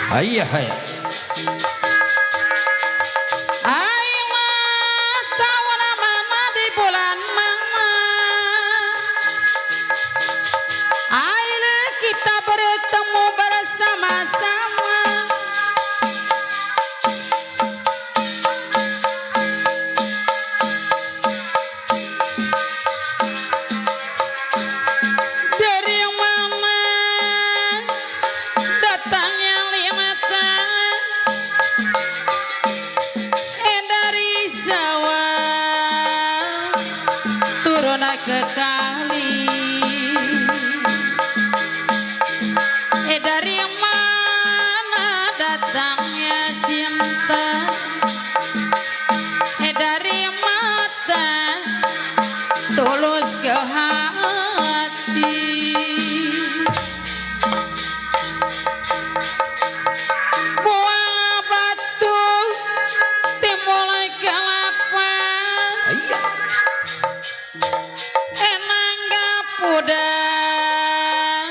Hayya hayya. Ayolah tahun mama di bulan mama. Ayolah kita bertemu bersama-sama. Dari mana datangnya lintang? Dari sawah turun ke kali. Dari mana datangnya cinta? Dari mata tulus ke hati. Buang batu timbul kelapa. Hayya. Enangga pudang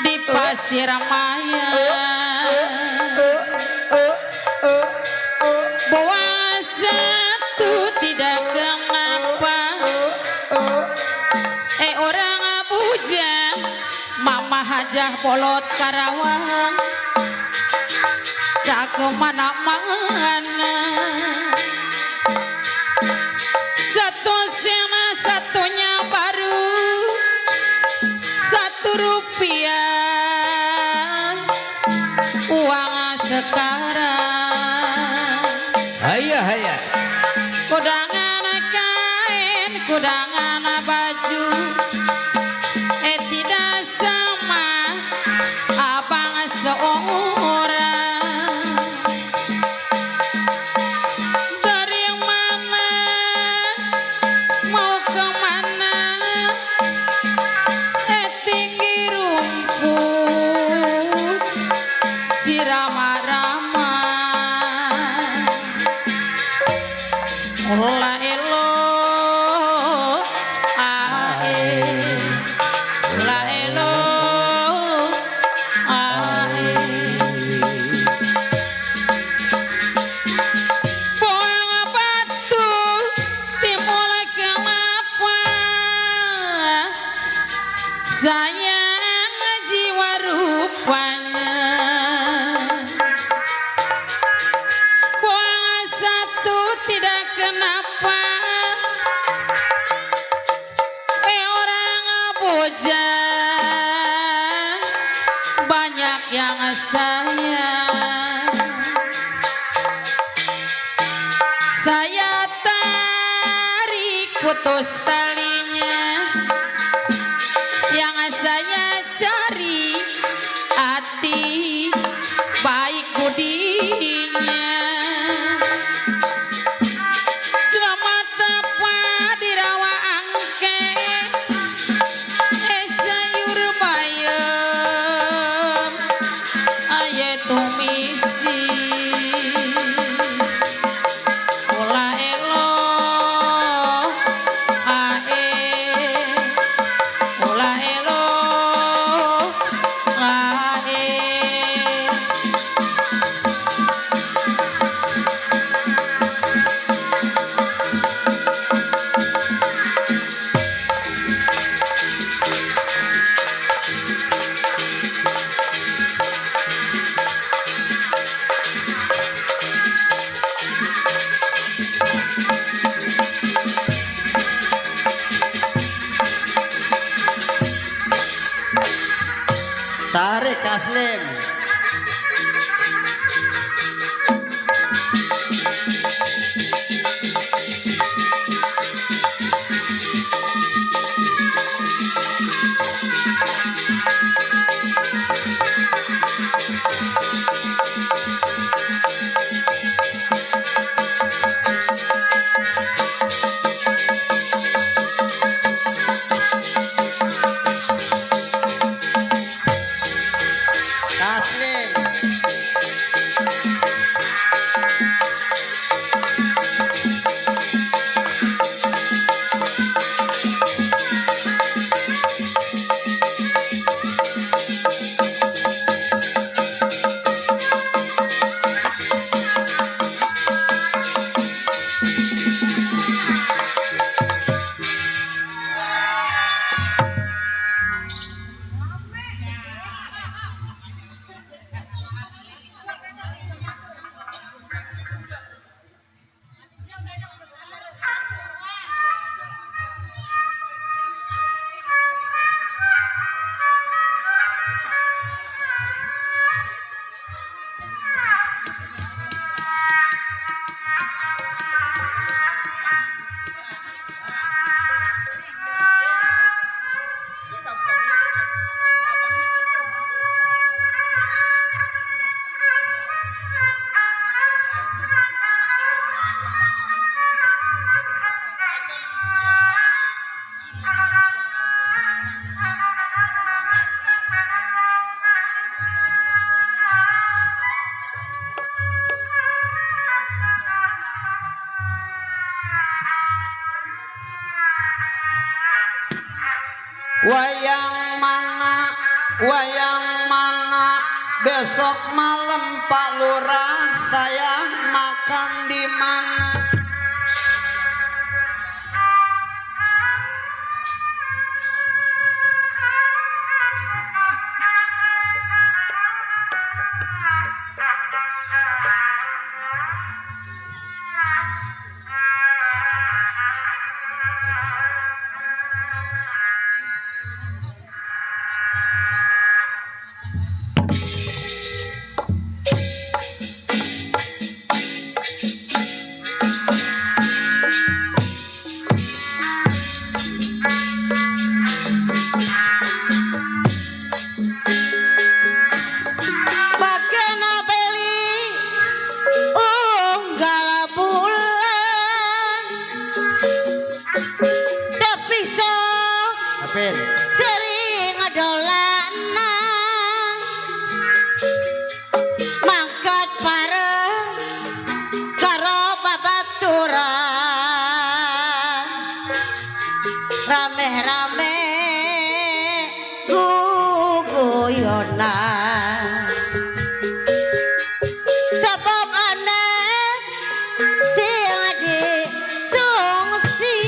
di pasir maya. Buang satu tidak kenapa. Orang bujang mama hajah polot Karawang. Tak kemana-mana. Satu sena satunya baru Rp1 uang sekarang. Hayya hayya. Kudangan kain, kudangan baju, tidak sama abang seorang. Dari mana mau kemana? Tinggi rumput si rama-rama. Ola elo ae, ola elo ae. Buang batu timbul kelapa. Sayang jiwa rupanya. Buang satu tidak kenapa. Orang bujang banyak yang sayang. Saya tarik putus talinya. Yang saya cari hati baik budinya. Selamat apa di rawa angke. Sayur bayam aye tumisi. Ola elo ae, ola elo ae. Tarik Kaslim. Wayang mana besok malam Pak Lurah, saya makan di mana? Sering dolanan mangkat bareng karo babaturan rame-rame guguyonan sebab aneh sing disungsi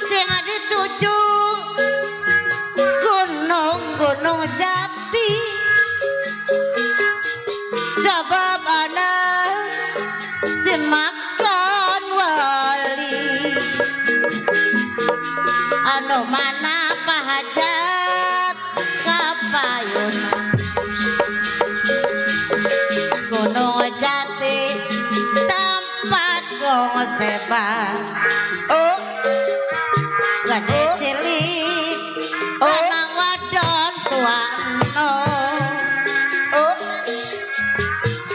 sing dituju gunung jati sebab anak si makan wali anu mana pahajat kapayunan gunung jati tempat wong sebab gede cilik lanang wadon tuano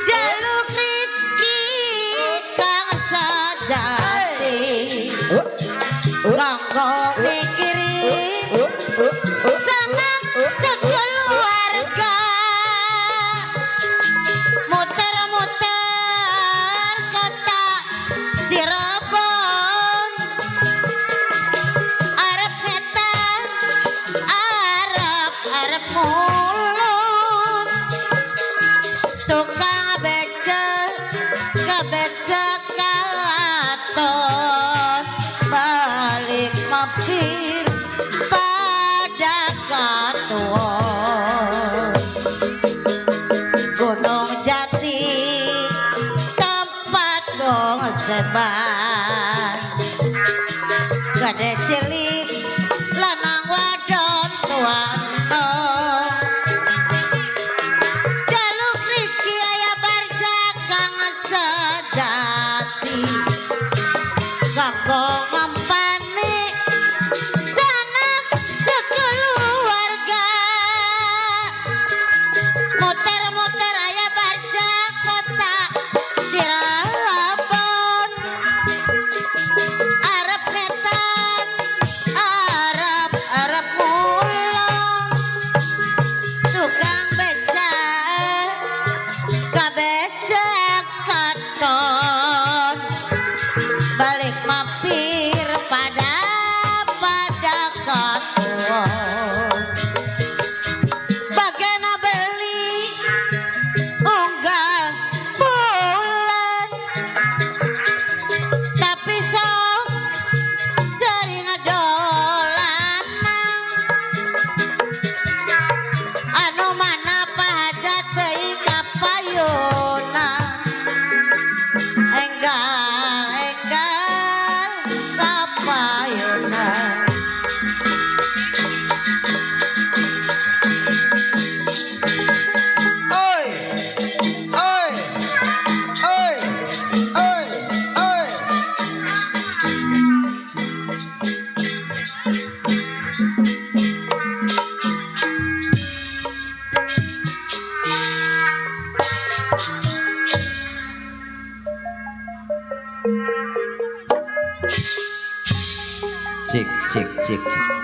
jaluk riki kang sejati nganggo mikiri senang sekeluarga muter-muter kota Cirebon arep ngetan arep mulun tukang becek kebecek katon balik mampir pada katuon gunung jati tempat dong sebat gede cilik lanang wadon tuano jaluk riki aya barja kang sejati kanggo ngampani sanak sekeluarga muter-muter aya barja kota Cirebon arep ngetan cik cik cik cik.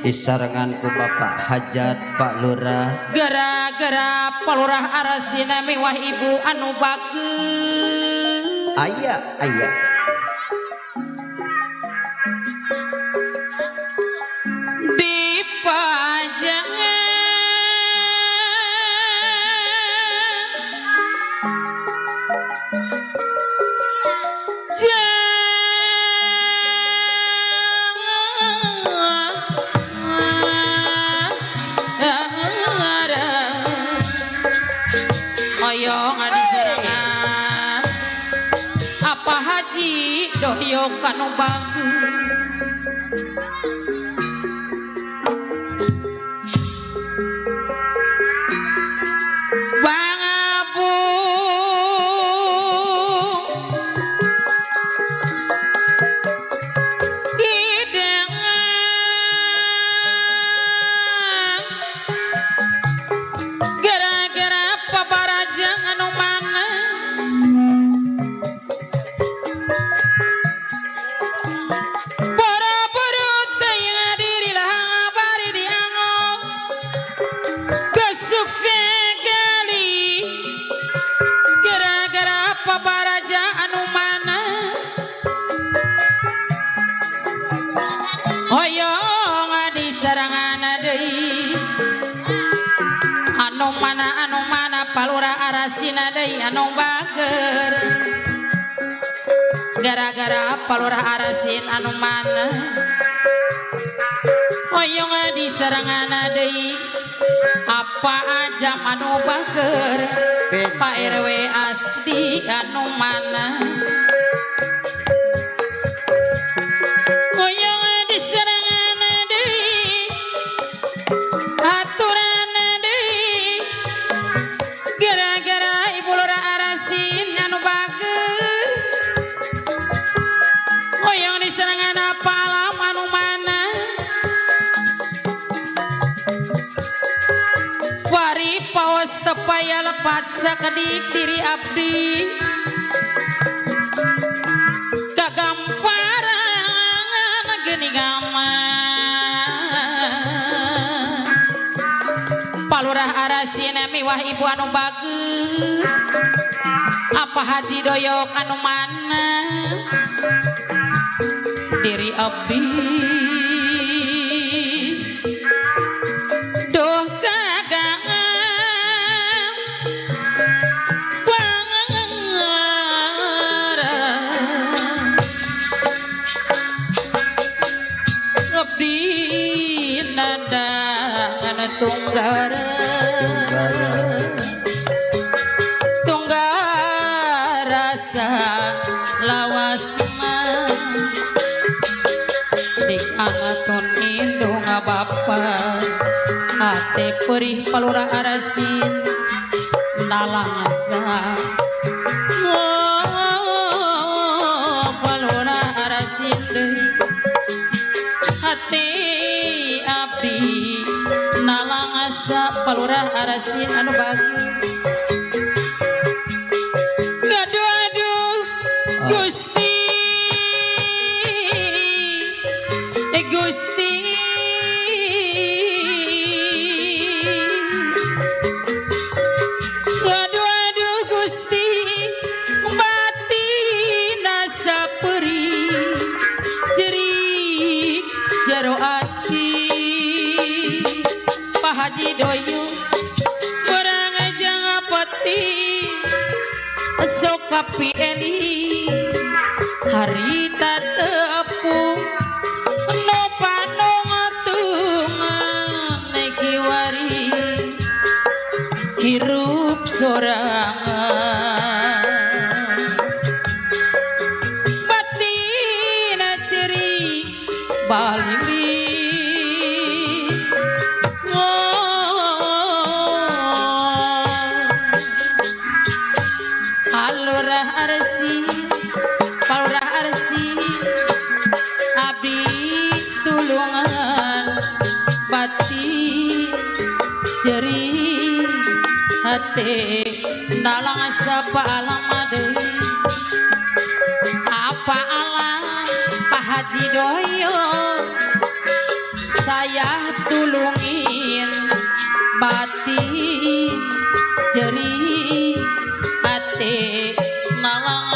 Disarenganku Bapak Hajat Pak Lurah gara-gara Pak Lurah arasina mewah ibu anu bagus aya aya dipajang apa haji doyok kanu bagus Bang Abu hidang gara-gara pabarajang anu mana anu mana Pak Lurah arasina deui anu bager gara-gara Pak Lurah arasin anu mana hoyong diserangana deui apa ajam anu bager Pak RW asli anu mana hoyong diserangana deui aturana deui gara-gara Ibu Lurah arasin anu bagus hoyong diserangan apa alam anu mana wari paos tepaya lepat sakedik diri abdi kagamparangan geni Pak Lurah arasin mewah ibu anu bagus apa hadi doyok anu mana diri abdi doh kagang pangarang abdi nadangan tunggara rasa lawasna dik angatun indung bapa hati perih Pak Lurah arasin nalangasa Pak Lurah arasin deui hati abdi nalangasa Pak Lurah arasin anu bagus Gusti Gusti aduh Gusti batina saperi cerik jaro ati Pak Haji Doyo kurang aja ngapeti sok kapi eli harita tepung no panong tungan naiki wari hirup sorangan batina ceri balimi Palurah Arsi Palurah Arsi abdi tulungan bati ceri hati nalang sapa alam deui apa alam Pak Haji Doyo saya tulungin bati ceri hati nalang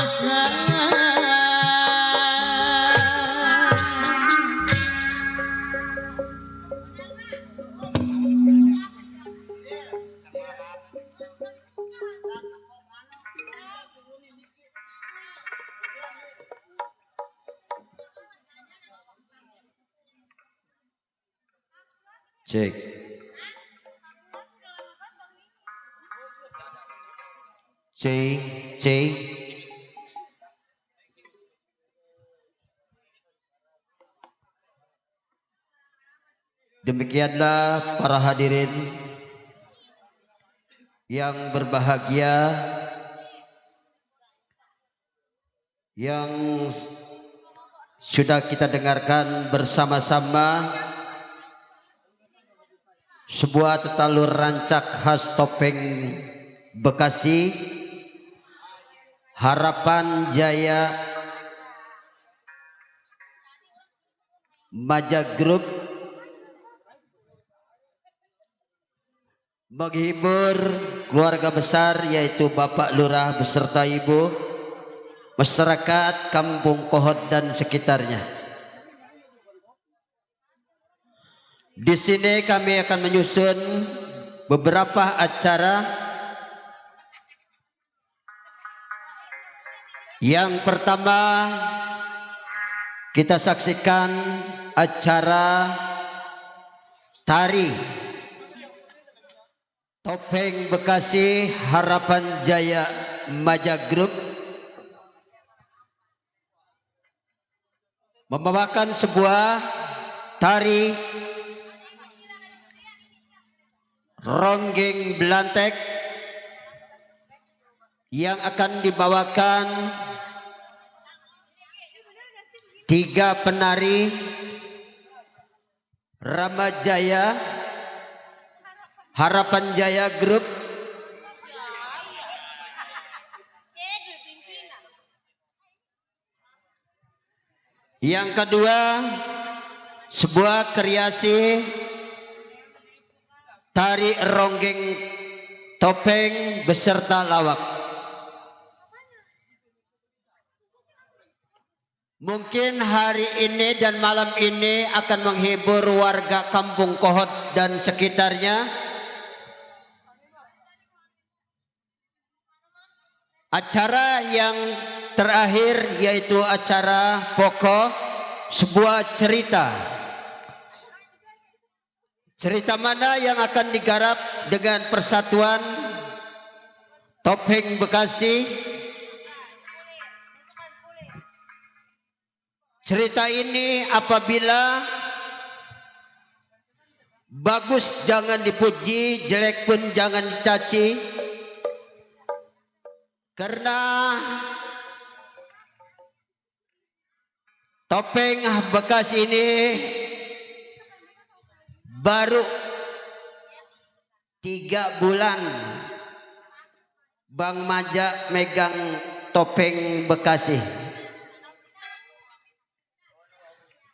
Cek. Cek. Demikianlah para hadirin yang berbahagia yang sudah kita dengarkan bersama-sama sebuah tetalur rancak khas topeng Bekasi, Harapan Jaya Maja Group menghibur keluarga besar yaitu Bapak Lurah beserta Ibu, masyarakat Kampung Kohod dan sekitarnya. Di sini kami akan menyusun beberapa acara. Yang pertama kita saksikan acara tari topeng Bekasi Harapan Jaya Maja Group membawakan sebuah tari ronggeng belantek yang akan dibawakan 3 penari Ramajaya Harapan Jaya Group, yang kedua sebuah kreasi tari ronggeng topeng beserta lawak. Mungkin hari ini dan malam ini akan menghibur warga Kampung Kohod dan sekitarnya. Acara yang terakhir yaitu acara pokok sebuah cerita. Cerita mana yang akan digarap dengan Persatuan Topeng Bekasi. Cerita ini apabila bagus jangan dipuji, jelek pun jangan dicaci. Karena topeng Bekasi ini baru 3 bulan Bang Maja megang topeng Bekasi.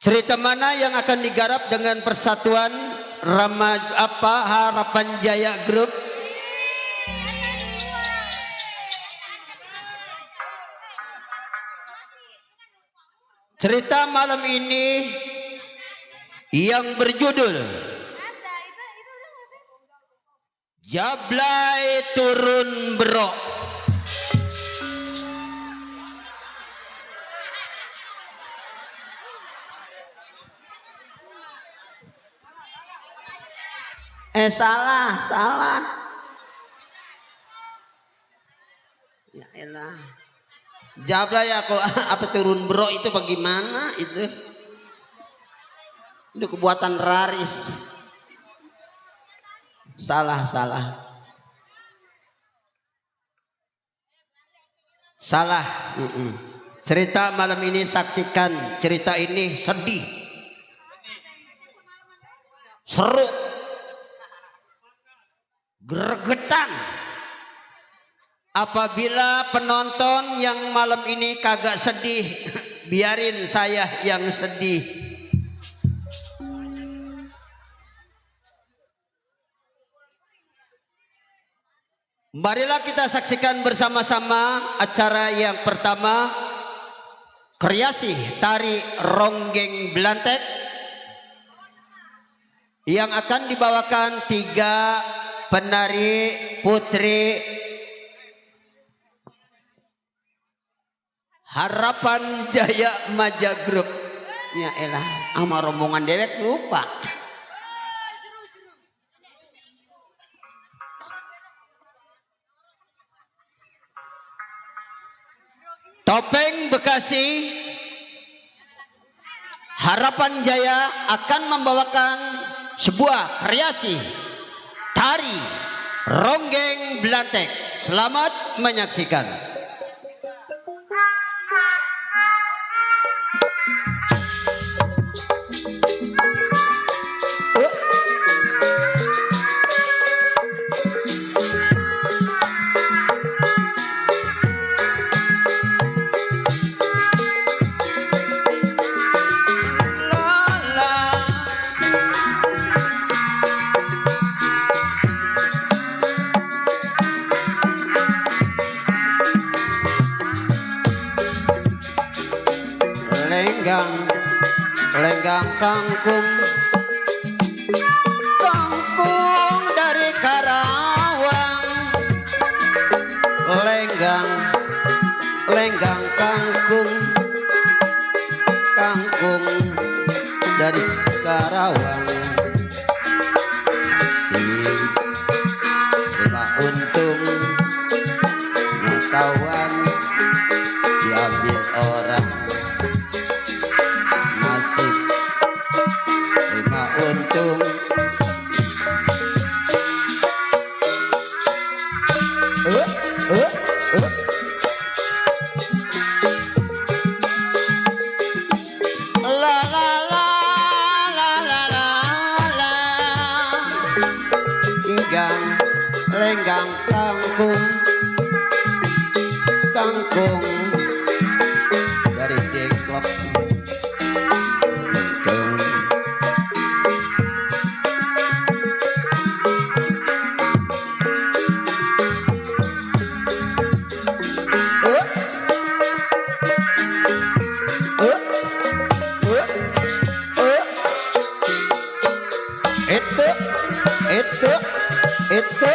Cerita mana yang akan digarap dengan Persatuan Harapan Jaya Group? Cerita malam ini yang berjudul Jablay Turun Bro. Salah. Ya elah. Jablay ya kalau apa turun bro itu bagaimana itu? Itu kebuatan Raris. Salah. Salah. Cerita malam ini saksikan. Cerita ini sedih, seru, gregetan. Apabila penonton yang malam ini kagak sedih, biarin saya yang sedih. Marilah kita saksikan bersama-sama acara yang pertama, kreasi tari Ronggeng Belantek yang akan dibawakan 3 penari putri Harapan Jaya Maja Group. Ya elah, sama rombongan dewek lupa. Topeng Bekasi Harapan Jaya akan membawakan sebuah kreasi tari Ronggeng Belantek. Selamat menyaksikan. Lenggang kangkung, kangkung dari Karawang. Lenggang kangkung, kangkung dari Karawang. Terima untung, kawan diambil orang. Untung la la la la la la la. Lenggang kangkung, kangkung dari Deklok. Itu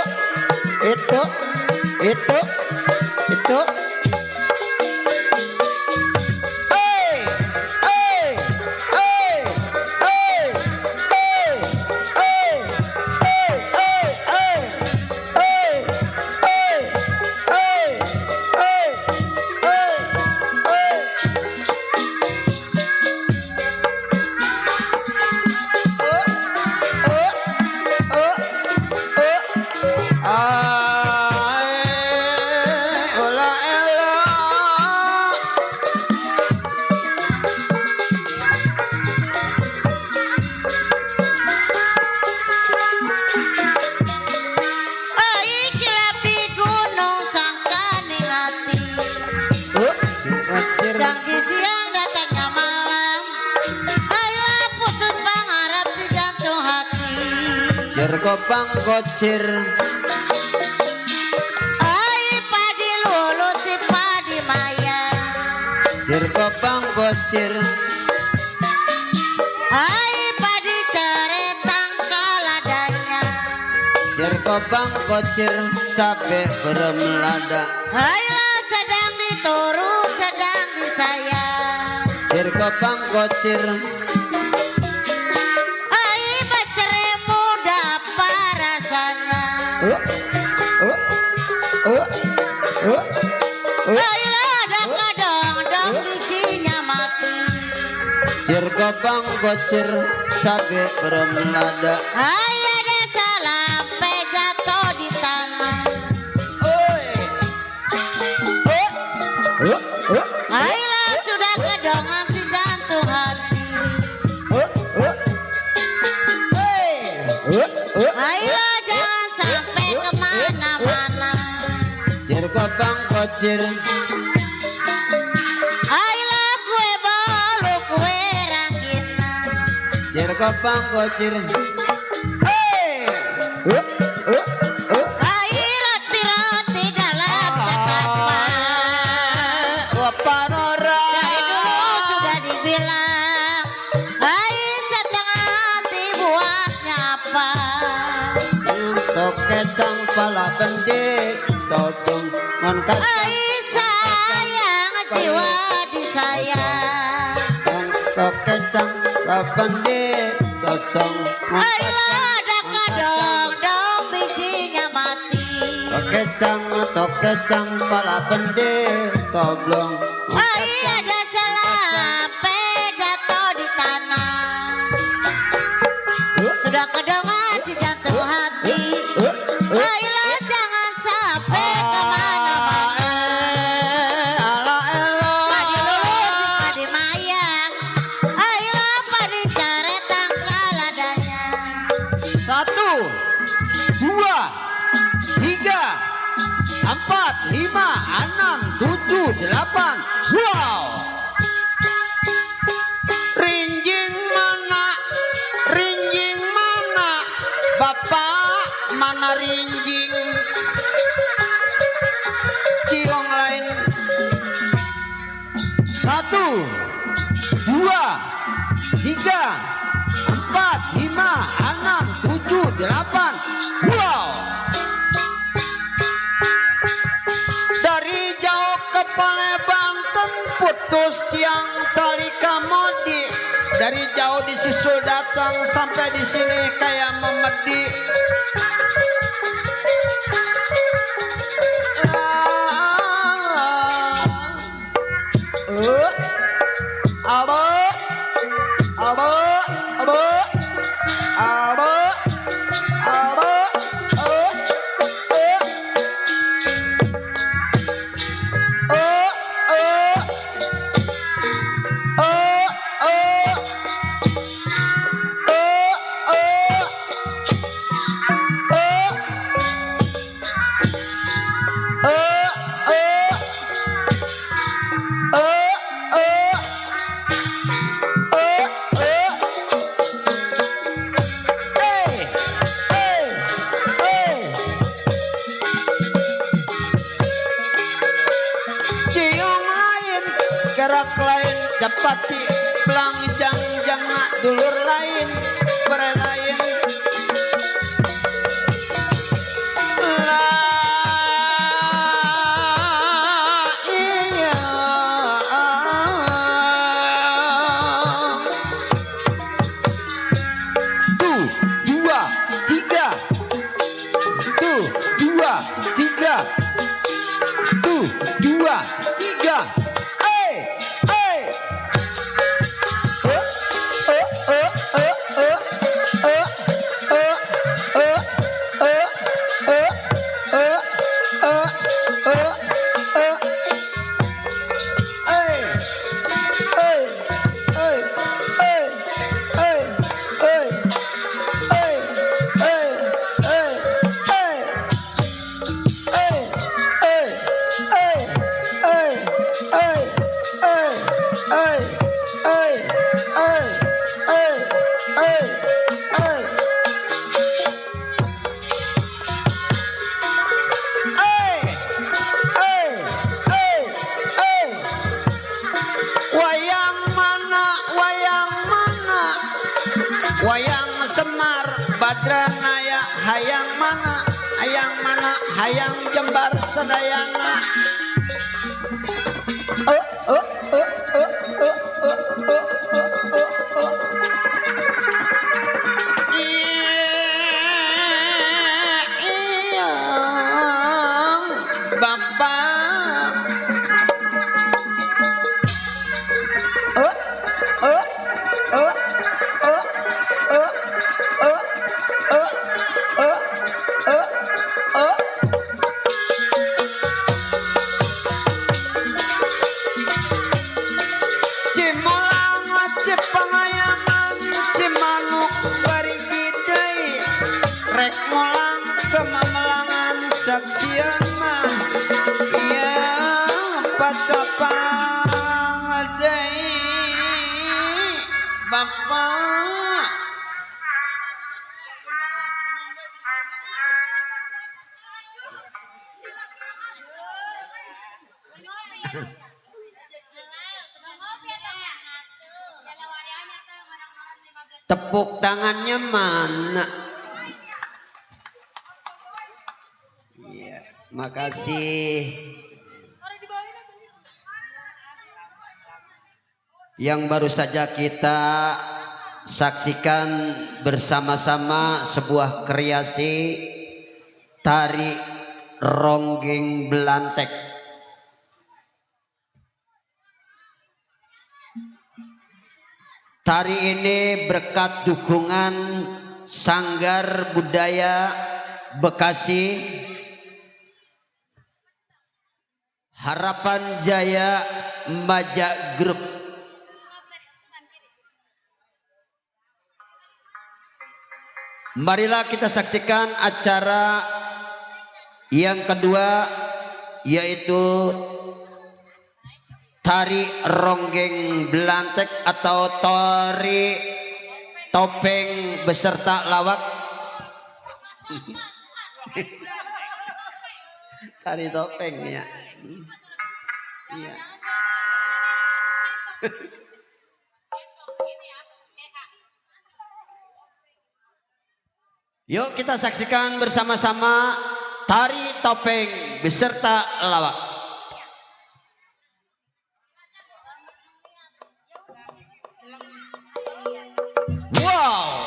Kopang kocir, Ai padi lulu si padi maya, jir kopang kocir, Ai padi ceretang kaladanya, jir kopang kocir, cabe bermelada, Ailah sedang dituru sedang disayang, jir kopang kocir. Ailah kadang-kadang giginya mati, Jir kopang kocir, cabe bermelada. Ai ada salampe jatuh di tanah. Ayolah sudah kedongan si jantung hati. Ayolah jangan sampai kemana-mana. Jir kopang kocir. Ayolah kue bolu kue ranggina. Jir kopang kocir. Roti-roti dalam cepat. Wapanora. Dari dulu sudah dibilang, hai setengah hati buatnya apa? Untuk ketang pala pendek. Tocong mangkat. Hai sayang jiwa disayang. Untuk ketang pala pendek. Tocong mangkat. Ayolah ada kadong dong bijinya mati. Toketang pala pendek. Toblong. Hai ada selampe jatuh di tanah. Sudah kedongan si jantung hati. Ayolah jangan sampai kemana-mana. Padi lulus si padi mayang. Ayolah padi caret tanggal adanya. 1, 2, 3, 4, 5, 6, 7, 8. Wow. Rinjing mana? Rinjing mana? Bapak mana rinjing? Ciong lain. 1, 2, 3, 4, 5, 6, 7, 8. Wow. Dari jauh ke Palembang putus tiang tali kamodi. Dari jauh disusul datang sampai di sini kayak memedi. Abo, abo, abo, abo, abo, ciong lain, gerak lain, capati pelang jang dulur lain, berai lain. Iya. 'Badran aya hayang mana hayang Jembar Sedayana. Iya, Bapak. Patapang day Bapak Tepuk tangannya mana? Iya, makasih. Yang baru saja kita saksikan bersama-sama sebuah kreasi tari ronggeng belantek. Tari ini berkat dukungan Sanggar Budaya Bekasi, Harapan Jaya Maja Group. Marilah kita saksikan acara yang kedua, yaitu tari ronggeng belantek atau tari topeng beserta lawak. Tari topeng ya. Iya. Yuk kita saksikan bersama-sama tari topeng beserta lawak. Wow.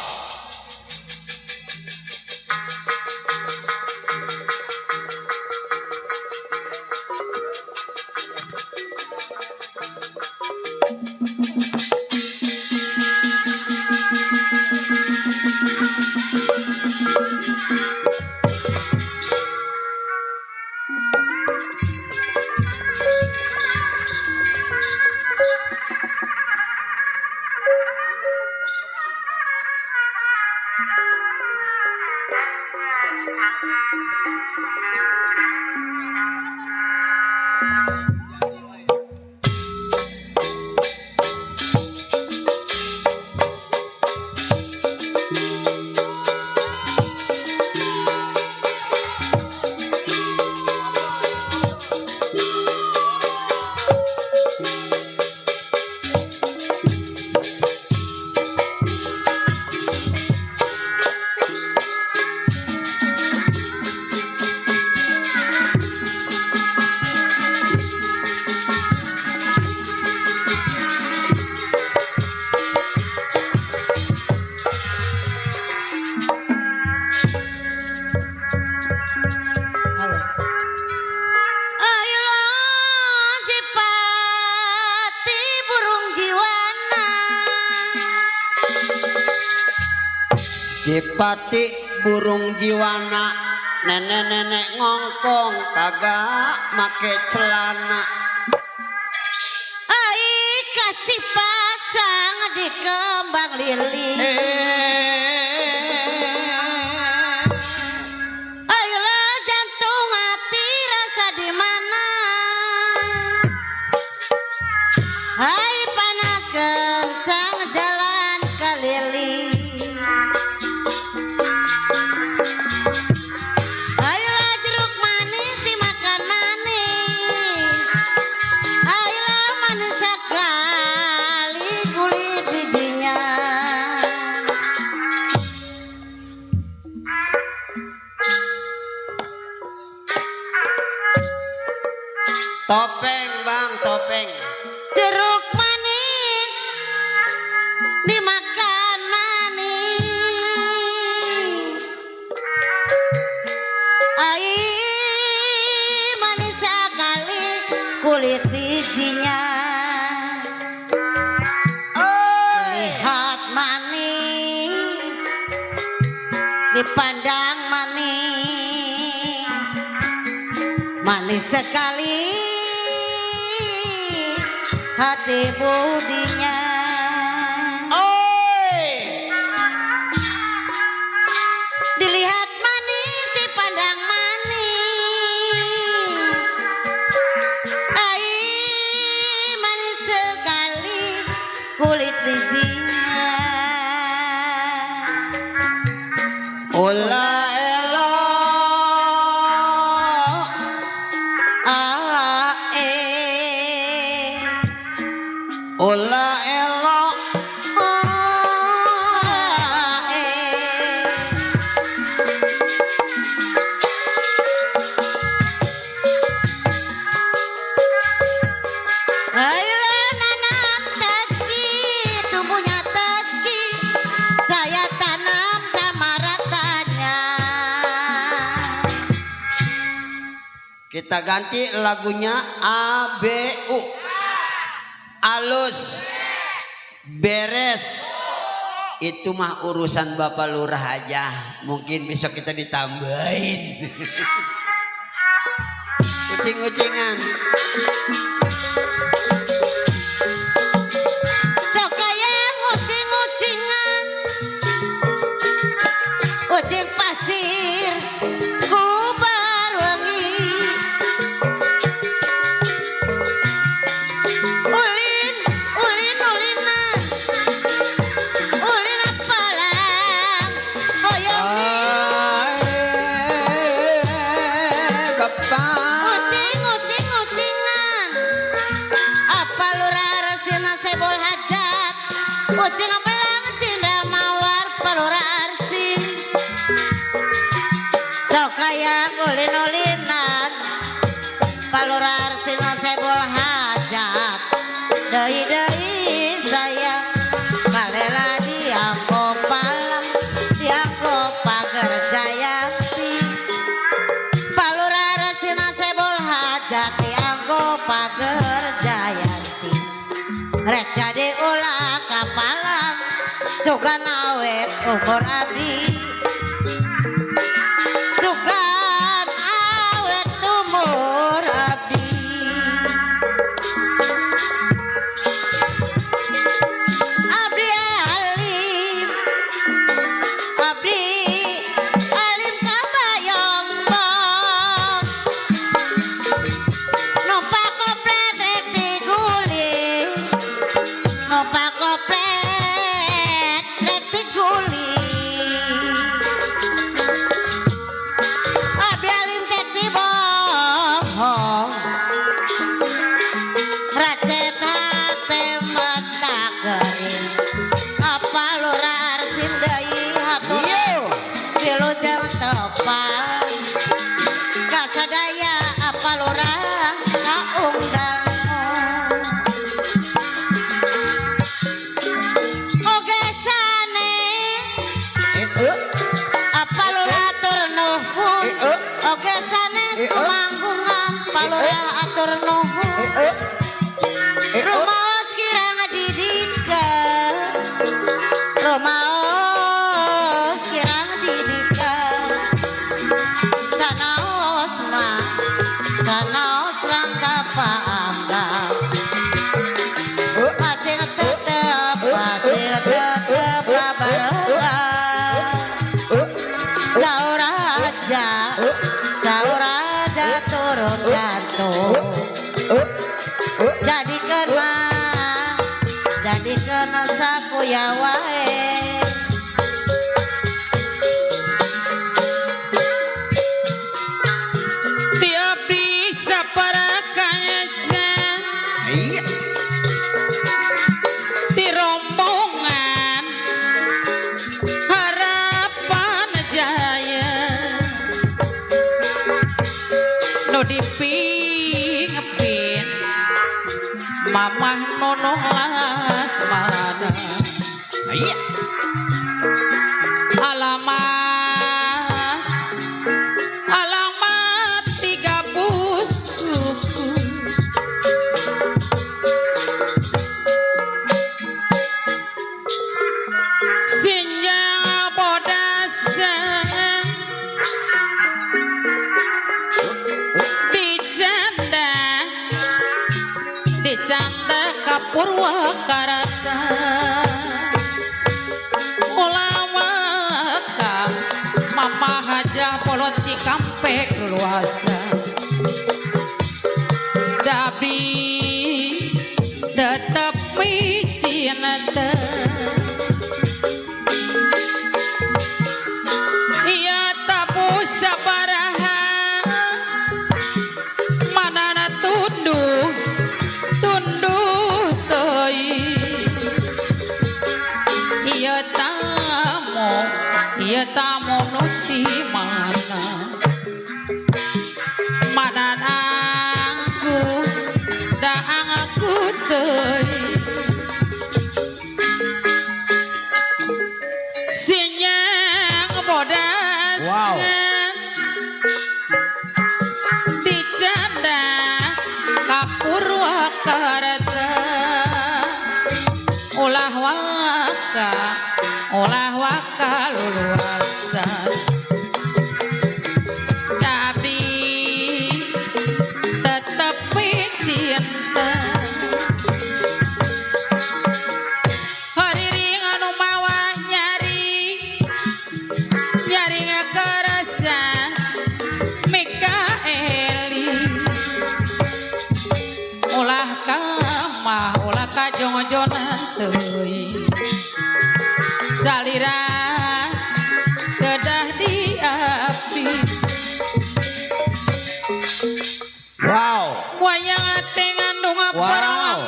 Dipati burung jiwana, nenek-nenek ngongkong kagak make celana. Ai kasih pasang di kembang lili. Ayolah jantung hati rasa di mana? Hai panas kencang jalan keliling. Topeng bang, topeng. Jeruk manis dimakan manis. Air manis sekali kulit bijinya. Lihat manis, dipandang manis, manis sekali hati budinya. Dilihat manis, dipandang manis. Ai Kita ganti lagunya ABU. Alus beres. Itu mah urusan Bapak Lurah aja. Mungkin besok kita ditambahin. Ucing-ucingan. Sok kayang ucing-ucingan, ucing pasir ku barwangi, ulin ulinan, ulin apalang hoyong Bapak ucing-ucingan, apa lurah resina sebol hajat, ucing belang tinda mawar palura arsin, sok kayang ulin-ulinan, palura arsin sebol hajat, deui-deui saya balela dianggo palang, dianggo pager jayati, palura resina sebol hajat dianggo pager jayati, rek jadi ulah kapalang sugan awet umur abdi, sugan awet umur abdi. Abdi alim, abdi alim kabayombong, numpak koplet rek diguli, numpak koplet rek diguli. Abdi alim cek dibohong, racet hate mata gering, apa lurah arsin deui hatur wilujeng tepang, kasadaya apa lurah kaundang. Oge sanes apa lurah atur nuhun, oge sanes kumanggungan palurah atur nuhun, rumaos kirang didikeun, rumaos kirang didikeun, sanaos mah sanaos rangga paanggap, pasir tetep kabarengan, sauraja turun jantung, jadikeun sakuya wae. tiap bisa parakanya Iya. di rombongan harapan jaya nu dipingepin mamah nonoh lasmana Iya. alamat alamat 3 busuku sinjang bodasan dicanda ka Purwakarta ulawaka mama hajah polot Cikampek luasa dabi tetep micin iya tabu sabaraha manana tunduh teuing ieu tamu nu ti mana manan aku da aku teuing kareta ulah waka luluasa tapi tetapi cinta hariring anu mawa nyari ngakarasa Mikaeli ulah kajong-jonan teuing salira kedah di api Wow. wayang teh ngandung Wow. perang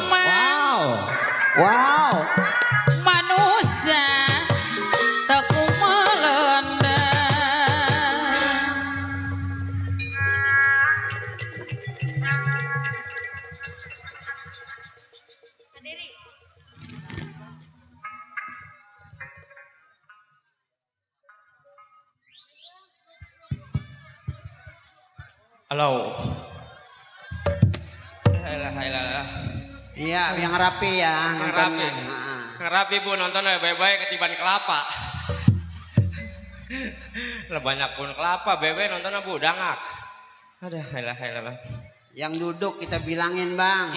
Wow. manusia teku melenda Halo. Halah. Iya, yang rapi ya nontonnya. Rapi. Rapi Bu nonton baik-baik ketiban kelapa. Lah banyak pun kelapa, bebe nonton Bu dangak. Ada halah. Yang duduk kita bilangin Bang.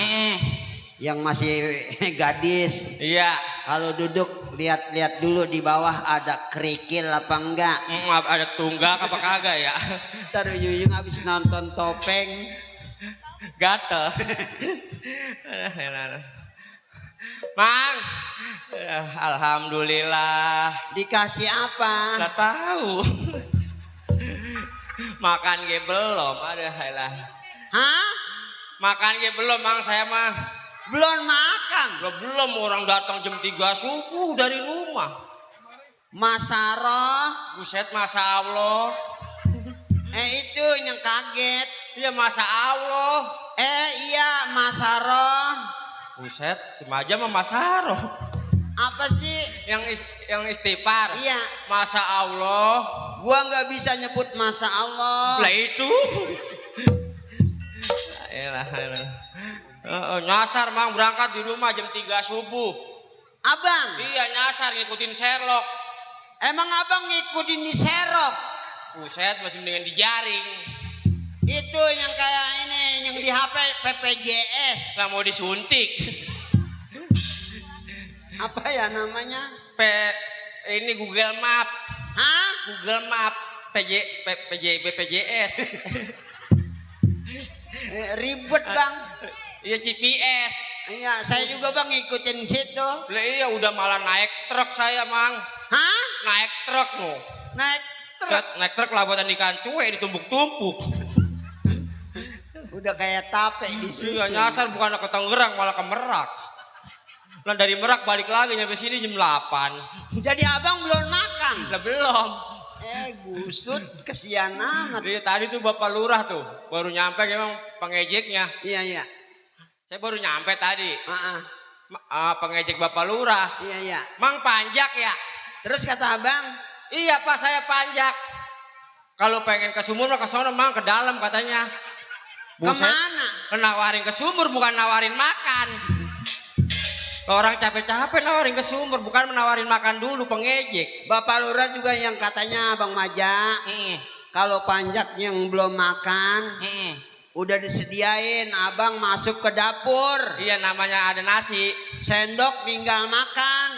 Yang masih gadis. Iya. Kalau duduk lihat-lihat dulu di bawah ada kerikil apa enggak. Ada tunggak apa kagak ya? Ntar Yuyung habis nonton topeng. Gatel. Mang. Alhamdulillah. Dikasih apa? Nggak tahu. Makan ge belum ada halah. Hah? Makan ge belum Mang saya mah. Belum makan. Lah belum orang datang jam 3 subuh dari rumah. Masaroh. Buset Masya Allah. Itu yang kaget. Iya Masya Allah. Iya Masaroh. Buset si Maja mah Masaro. Apa sih? Yang istighfar. Iya. Masya Allah. Gua nggak bisa nyebut Masya Allah. Lah itu. Elah. Nyasar Mang berangkat di rumah jam 3 subuh. Abang. Iya nyasar ngikutin Sherlock. Emang abang ngikutin di serok? Buset masih mendingan di jaring. Itu yang kayak ini, yang di HP PPJS. Lah mau disuntik. Apa ya namanya? Ini Google Map. Hah? Google Map. BPJS. Ribet Bang. Iya GPS. Iya, saya juga Bang ngikutin situ. Lah iya udah malah naik truk saya Mang. Hah? Naik truk mau. Naik truk. Naik truk labutan ikan cuek ditumpuk-tumpuk. Udah kayak tape di susu. Iya nyasar bukan ke Tangerang malah ke Merak. Lah dari Merak balik lagi nyampe sini jam 8. Jadi abang belum makan? Lah belum. Gusut kesian amat. Iya tadi tuh Bapak Lurah tuh baru nyampe emang pengejeknya. Iya. Saya baru nyampe tadi. Heeh. Pengejek Bapak Lurah. Iya. Mang panjak ya? Terus kata abang? Iya Pak saya panjak. Kalau pengen ke sumur mah ke sono Mang ke dalam katanya. Kemana? Nawarin ke sumur bukan nawarin makan. Orang capek-capek nawarin ke sumur bukan menawarin makan dulu pengejek. Bapak Lurah juga yang katanya Bang Maja. Kalau panjak yang belum makan. Udah disediain, abang masuk ke dapur. Iya namanya ada nasi. Sendok tinggal makan.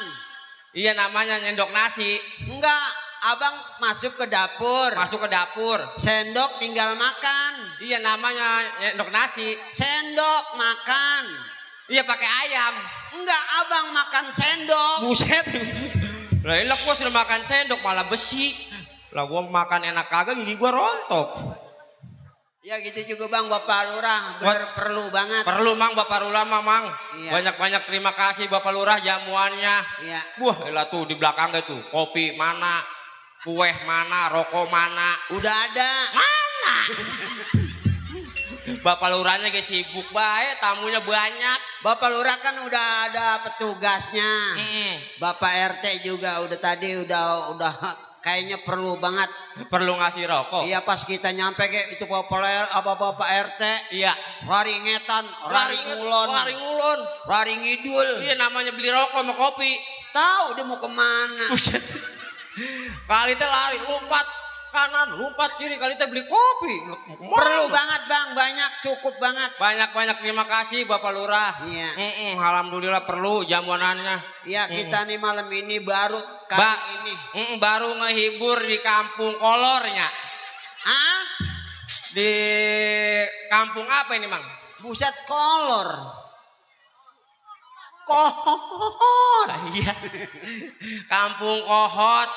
Iya namanya nyendok nasi. Enggak, abang masuk ke dapur. Masuk ke dapur. Sendok tinggal makan. Iya namanya nyendok nasi. Sendok makan. Iya pakai ayam. Enggak, abang makan sendok. Buset. Lah enak gua sudah makan sendok malah besi. Lah gua makan enak kagak gigi gua rontok. Ya gitu juga Bang Bapak Lurah, bener perlu banget. Perlu Mang Bapak Lurah Mang. Iya. Banyak-banyak terima kasih Bapak Lurah jamuannya. Iya. Wah, elah tuh di belakang tuh kopi mana, kue mana, rokok mana. Udah ada. Mana? Bapak Lurahnya kayak sibuk baik, tamunya banyak. Bapak Lurah kan udah ada petugasnya. Bapak RT juga udah tadi udah kayaknya perlu banget. Perlu ngasih rokok. Iya pas kita nyampe kayak itu populer apa-apa RT. Iya. Rari ngetan, rari ngulon, Rari ngulon. rari ngidul. Iya namanya beli rokok sama kopi. Tahu dia mau kemana. Buset. Kali teh lari lompat kanan, lompat kiri, kali teh beli kopi. Perlu banget Bang, banyak cukup banget. Banyak-banyak terima kasih Bapak Lurah. Iya. Alhamdulillah perlu jamuanannya. Iya kita nih malam ini baru kali ini. Baru ngehibur di kampung kolornya. Ah? Di kampung apa ini Mang? Buset kolor. Iya. Kampung Kohot.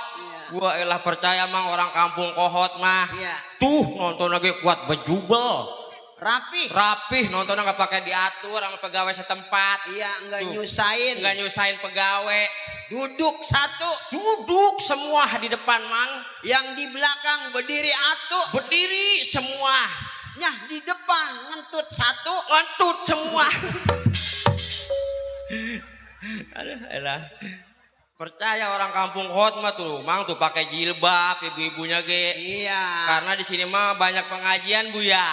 Gua elah percaya Mang orang kampung Kohot mah. Iya. Tuh nonton lagi kuat bejubel. Rapih Nontonnya nggak pakai diatur sama pegawai setempat. Iya nggak nyusahin. Nggak nyusahin pegawai. Duduk satu. Duduk semua di depan Mang. Yang di belakang berdiri atu. Berdiri semua. Nyah di depan ngentut satu. Ngentut semua. Aduh elah. Percaya orang kampung Kohot mah tuh Mang tuh pakai jilbab ibu-ibunya ge. Iya. Karena di sini mah banyak pengajian Bu ya.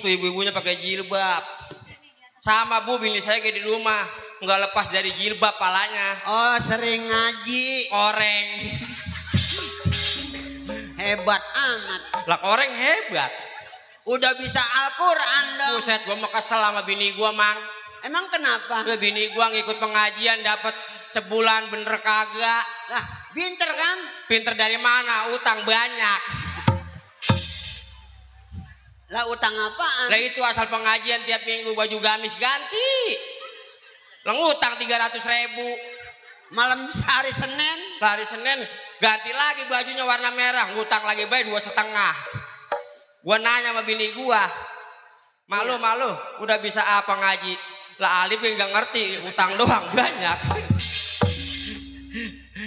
Tuh ibu-ibunya pakai jilbab. Sama Bu bini saya kayak di rumah nggak lepas dari jilbab palanya. Oh sering ngaji. Koreng. Hebat amat. Lah koreng hebat. Udah bisa Al-Quran dong. Buset gua mau kesel sama bini gua Mang. Emang kenapa? Bini gua ngikut pengajian dapat sebulan bener kagak. Lah pinter kan? Pinter dari mana? Utang banyak. Lah utang apaan? Lah itu asal pengajian tiap minggu baju gamis ganti. Lah ngutang 300.000. Malam sehari Senin. Hari Senin ganti lagi bajunya warna merah, ngutang lagi bayar 2,5. Gua nanya sama bini gua, malu udah bisa apa ngaji? Lah Alif nggak ngerti, utang doang banyak.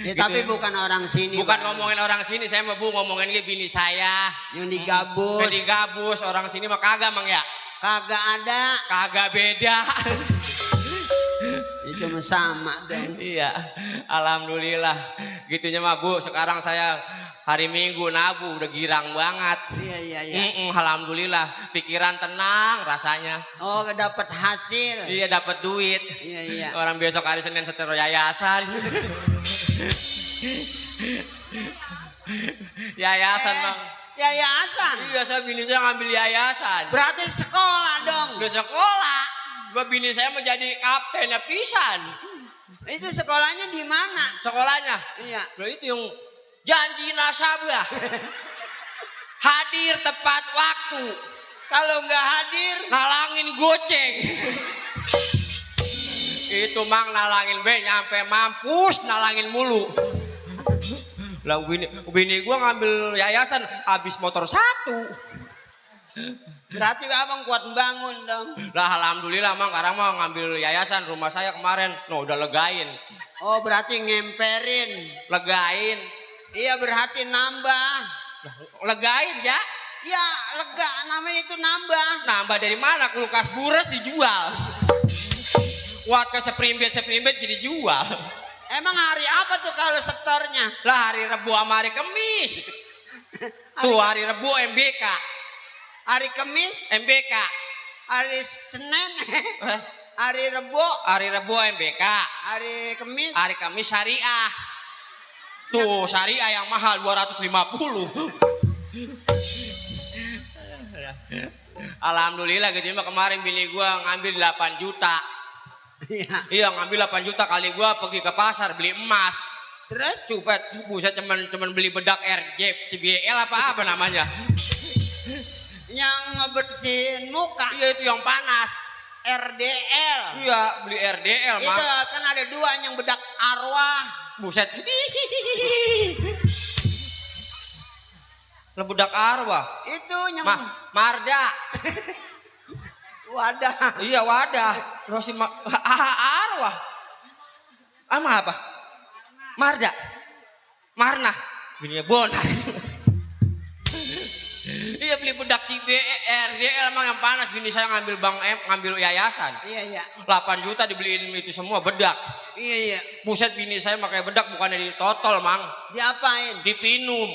Ya, Gitu tapi ya. bukan orang sini. Bukan Bang. ngomongin orang sini, saya mau Bu ngomongin bini saya. Yang digabus. Yang digabus orang sini mah kagak Mang ya. Kagak ada. Kagak beda. Itu mah sama dong. Iya, alhamdulillah. Gitunya mah Bu, sekarang saya hari Minggu nabu udah girang banget. Iya. Alhamdulillah, pikiran tenang rasanya. Oh dapat hasil. Iya dapat duit. Iya. Orang besok hari Senin setor yayasan. Yayasan Bang. Yayasan. Iya saya bini saya ngambil yayasan. Berarti sekolah dong. Udah sekolah. Gua bini saya mau jadi kaptennya pisan. Itu sekolahnya di mana? Sekolahnya. Iya. Nah itu yang janji nasabah. Hadir tepat waktu. Kalau nggak hadir, Nalangin goceng. Itu Mang nalangin nyampe mampus nalangin mulu. Lah bini gua ngambil yayasan habis motor 1. berarti abang kuat bangun dong. Lah alhamdulillah Mang sekarang mau ngambil yayasan rumah saya kemarin. No udah legain. Oh berarti ngemperin. Legain. Iya berarti nambah. Legain ya. Ya lega namanya itu nambah. Nambah dari mana? Kulkas bures dijual. Watt ke seprimbit jadi jual. Emang hari apa tuh kalau setornya? Lah hari Rebo sama hari Kemis. Tuh hari Rebo MBK. Hari Kamis, MBK. hari Senin, hari Rebo, Hari Rebo MBK. hari Kamis. Hari Kamis syariah. Tuh syariah yang mahal 250. Alhamdulillah gitu mah kemarin bini gua ngambil 8 juta. Iya ngambil 8 juta kali gua pergi ke pasar beli emas. Terus Cupet, buset cuman beli bedak RJ, CBL apa namanya? yang ngebersihin muka Iya itu yang panas. RDL. Iya beli RDL Itu mah. kan ada 2 yang bedak arwah. Buset. Lebudak arwah. Itu yang Marda. wadah. Iya wadah. Rosi arwah. Ama apa? Marda. Marna. Bininya Bonar. Iya beli bedak RDL emang yang panas. Bini saya ngambil bank ngambil yayasan. Iya. 8 juta dibeliin itu semua bedak. Iya iya. Buset bini saya pakai bedak bukannya ditotol mang. Diapain? Dipinum.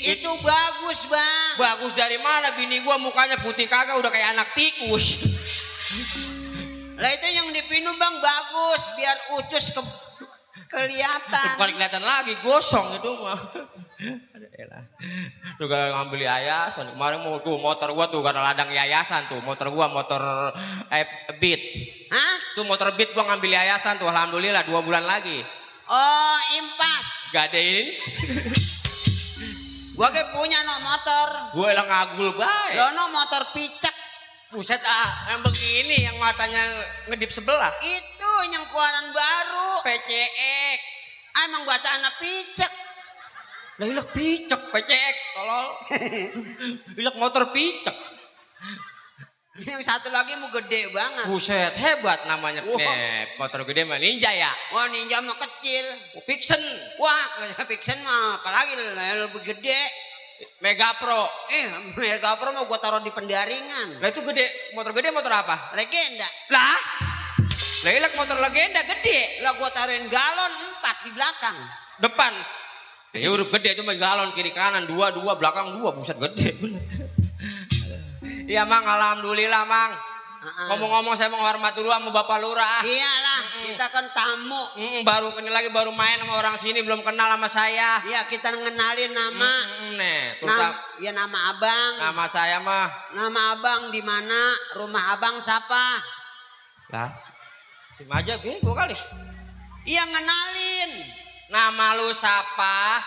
Itu bagus bang. Bagus dari mana bini gua mukanya putih kagak udah kayak anak tikus. Lah itu yang dipinum bang bagus biar ucus kelihatan. Bukan kelihatan lagi gosong itu mah. Tuh gak ngambil yayasan kemarin mau tuh motor gua tuh karena ladang yayasan tuh motor gua motor Beat. Hah? Tuh motor Beat gua ngambil yayasan tuh alhamdulillah 2 bulan lagi. Oh impas. Gadein. Gua ke punya no motor. Gua elang ngagul bae. Lo no motor picek. Buset yang begini yang matanya ngedip sebelah. Itu yang keluaran baru. PCX. Emang baca anak picek. Lah ilek picek PCX tolol. Ilek motor picek. Yang satu lagi mau gede banget. Buset hebat namanya. Wah. Motor gede mah Ninja ya. Wah ninja mah kecil. Vixen. Wah Vixen mah apalagi lebih gede. Mega Pro. Mega Pro mau gua taruh di pendaringan. Lah itu gede, motor gede motor apa? Legenda. Lah ilek motor legenda gede. Lah gua taruhin galon 4 di belakang. Depan. Ya udah gede itu mah galon kiri kanan 2 belakang 2 buset gede. Iya mang alhamdulillah mang. Ngomong-ngomong saya menghormat dulu sama Bapak Lurah. Iyalah kita kan tamu. Baru ini lagi baru main sama orang sini belum kenal sama saya. Iya kita ngenalin nama. Nih, Ya nama abang. nama saya mah. Nama abang di mana? Rumah abang siapa? Lah, si Maja bego kali. Iya ngenalin. Nama lu siapa?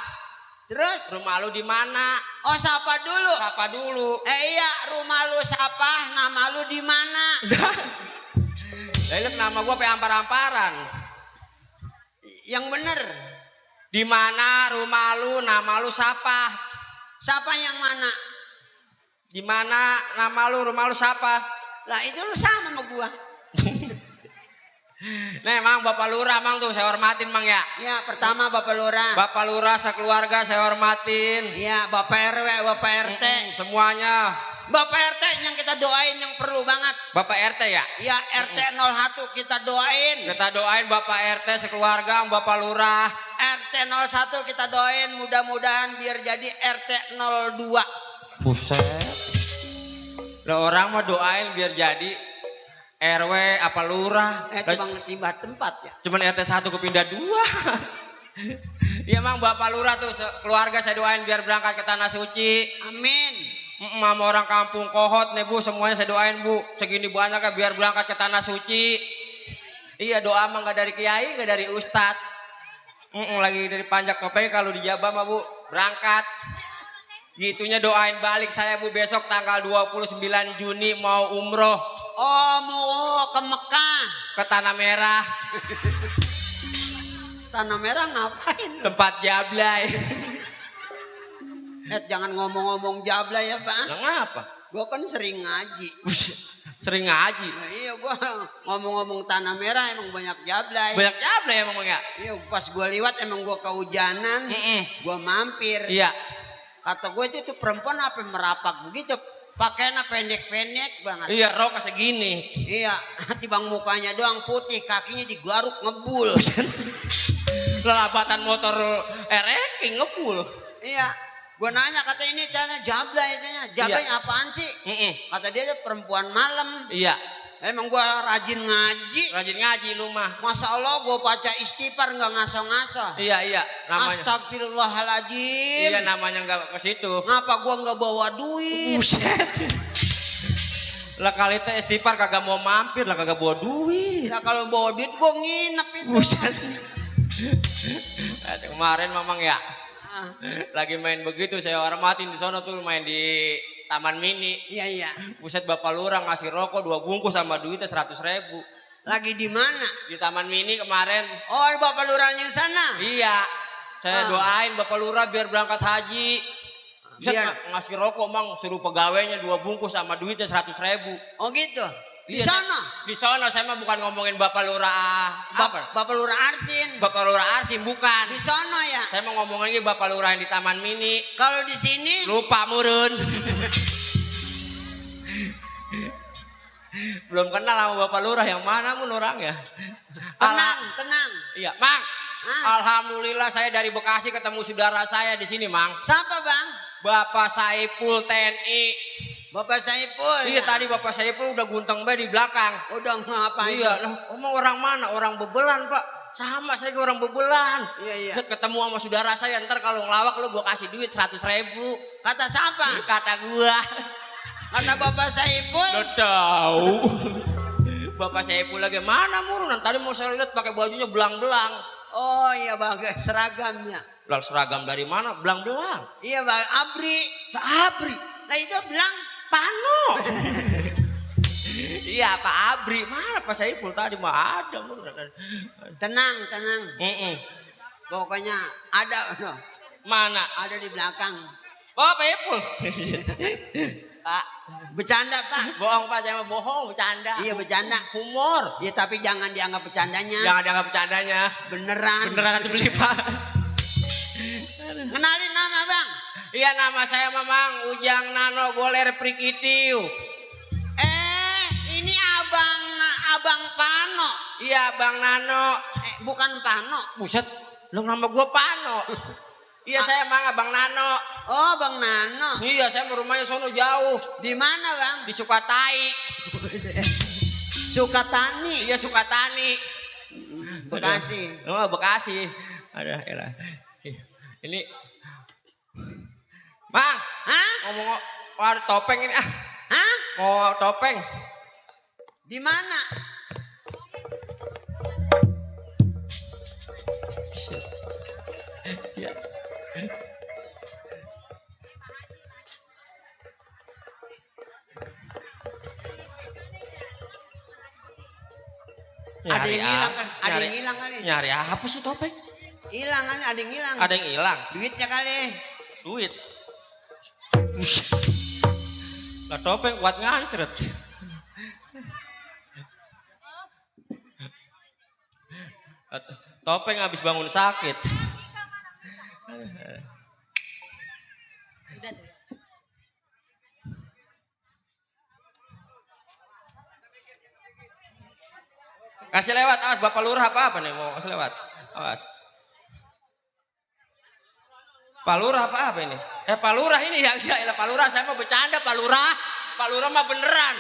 Terus? Rumah lu di mana? Oh siapa dulu? Siapa dulu? Iya rumah lu siapa? Nama lu di mana? Lah ilek nama gua pe ampar-amparan. Yang bener. Di mana rumah lu? Nama lu siapa? Siapa yang mana? Di mana nama lu? Rumah lu siapa? Lah itu lu sama sama gua. Nih mang Bapak Lurah mang tuh saya hormatin mang ya. Ya pertama Bapak Lurah. Bapak Lurah sekeluarga saya hormatin. Iya Bapak RW, Bapak RT. Semuanya. Bapak RT yang kita doain yang perlu banget. Bapak RT ya? Iya RT 01 kita doain. Kita doain Bapak RT sekeluarga Bapak Lurah. RT 01 kita doain mudah-mudahan biar jadi RT 02. Buset. Lah orang mah doain biar jadi RW apa lurah. Tiba tempat ya. Cuman RT 1 kepindah 2. Iya mang Bapak Lurah tuh keluarga saya doain biar berangkat ke Tanah Suci. Amin. Mama orang kampung Kohot nih Bu semuanya saya doain Bu. Segini banyaknya biar berangkat ke Tanah Suci. Iya doa mah gak dari kiai gak dari ustad. Lagi dari panjak topeng kalau dijabah mah Bu berangkat. Gitunya doain balik saya Bu besok tanggal 29 Juni mau umroh. Oh mau ke Mekah. Ke Tanah Merah. Tanah Merah ngapain? Tempat jablay. Jangan ngomong-ngomong jablay ya Pak. Lah ngapa? Gua kan sering ngaji. Sering ngaji. Nah, iya gua ngomong-ngomong Tanah Merah emang banyak jablay. Banyak jablay emang ya? Iya pas gua liwat emang gua kehujanan. Gua mampir. Iya. Kata gue itu tuh perempuan apa merapak begitu. Pakainya pendek-pendek banget. Iya rok segini. Iya, tibang mukanya doang putih, kakinya digaruk ngebul. Lelabatan motor ranking ngebul. Iya, gue nanya kata ini cara jablay katanya. Jablay Iya. apaan sih? Kata dia tuh perempuan malam. Iya. Emang gue rajin ngaji. Rajin ngaji lu mah. Masya Allah gue baca istighfar nggak ngaso-ngaso. Iya namanya. Astagfirullahaladzim. Iya namanya nggak ke situ. Ngapa gue nggak bawa duit? Buset. Lah kali teh istighfar kagak mau mampir lah kagak bawa duit. Ya kalau bawa duit gue nginep itu. Buset. Kemarin mamang ya. Lagi main begitu saya hormatin di sono tuh main di Taman Mini. Iya. Buset Bapak Lurah ngasih rokok 2 bungkus sama duitnya 100.000. Lagi di mana? Di Taman Mini kemarin. Oh Bapak Lurahnya sana. Iya. Saya doain Bapak Lurah biar berangkat haji. Buset Biar. ngasih rokok mang suruh pegawainya 2 bungkus sama duitnya 100.000. Oh gitu. Di Iya, sana. Di sana saya mah bukan ngomongin Bapak Lurah apa? Bapak Lurah Arsin. Bapak Lurah Arsim bukan. Di sana ya. Saya mau ngomongin Bapak Lurah yang di Taman Mini. Kalau di sini Lupa murun. Belum kenal sama Bapak Lurah, yang mana mun orangnya? Tenang, tenang. Iya, Mang. Hah? Alhamdulillah saya dari Bekasi ketemu saudara saya di sini, Mang. Siapa bang? Bapak Saipul TNI. Bapak Saipul. Iya, ya? tadi Bapak Saipul udah gunteng bae di belakang. Udah ngapain? Iya, lah, omong orang mana? Orang Bebelan, Pak. Sama saya juga orang Bebelan. Iya, iya. Set ketemu sama saudara saya, ntar kalau ngelawak lu gua kasih duit 100.000. Kata siapa? Kata gua. Kata Bapak Saipul. Udah tahu. Bapak Saipul lagi mana murunan? Tadi mau saya lihat pakai bajunya belang-belang. Oh iya bang, seragamnya. Lah seragam dari mana? Belang-belang. Iya bang, abri. Abri. Nah itu belang. Pano. Iya Pak Abri. Mana Pak Saipul tadi mah ada murunan. Tenang, tenang. Pokoknya ada. No. Mana? Ada di belakang. Oh Pak Saipul. Pak. Bercanda pak. Bohong Pak, saya mah bohong, bercanda. Iya bercanda. Humor. Ya tapi jangan dianggap bercandanya. Jangan dianggap bercandanya. Beneran. Beneran dibeli Pak. Kenalin nama bang. Iya nama saya Mamang Ujang Nano Boler Prikitiu. Ini abang Pano. Iya Bang Nano. Bukan Pano. Buset, lu nama gua Pano. Iya saya Mang Abang Nano. Oh bang Nano. Iya saya rumahnya sono jauh. Di mana bang? Di Sukatai. Sukatani. Iya Sukatani. Bekasi. Oh Bekasi. Ada elah. Ini Mang, Hah? ngomong ada topeng ini ah. Hah? Mau topeng. Di mana? Ya. Ada yang hilang kan? Ada Nyari- yang hilang kali. Nyari apa sih topeng? Hilang kan? Ada yang hilang. Ada yang hilang. Duitnya kali. Duit. Lah topeng kuat ngancret. Topeng habis bangun sakit. Kasih lewat, awas Bapak Lurah apa nih mau kasih lewat. Awas. Pak Lurah apa ini? Pak Lurah ini ya, Pak Lurah saya mau bercanda Pak Lurah. Pak Lurah mah beneran.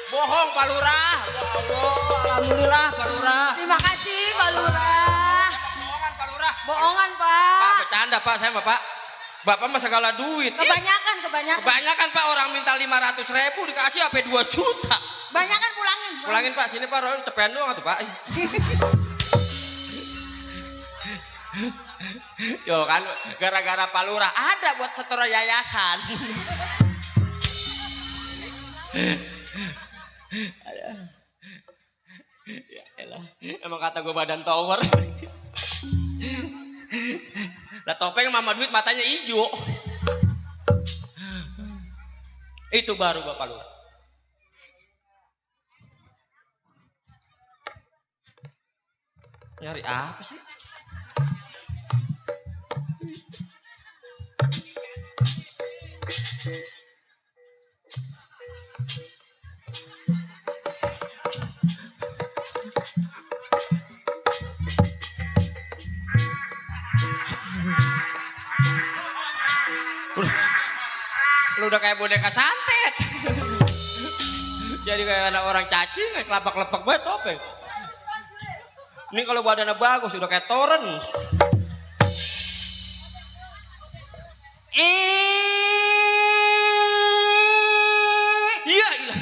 Bohong Pak Lurah. Ya Allah, alhamdulillah Pak Lurah. Terima kasih Pak Lurah. Bohongan Pak Lurah. Bohongan Pak Pak. bercanda Pak saya mah Pak. Bapak mah segala duit. Kebanyakan. Kebanyakan Pak orang minta 500.000 dikasih sampai 2 juta. Banyakan pulangin. Pulangin Pak sini Pak, Roy tepian doang tuh Pak. Yo kan gara-gara Pak Lurah ada buat setor yayasan. Ya elah, emang kata gue badan tower. Lah topeng mama duit matanya hijau. Itu baru Bapak Lurah. Nyari apa sih? Lu udah kayak boneka santet. Jadi kayak anak orang cacing, kayak kelapak-kelapak banget topeng. Ini kalau badannya bagus udah kayak toren. Iya, ilah.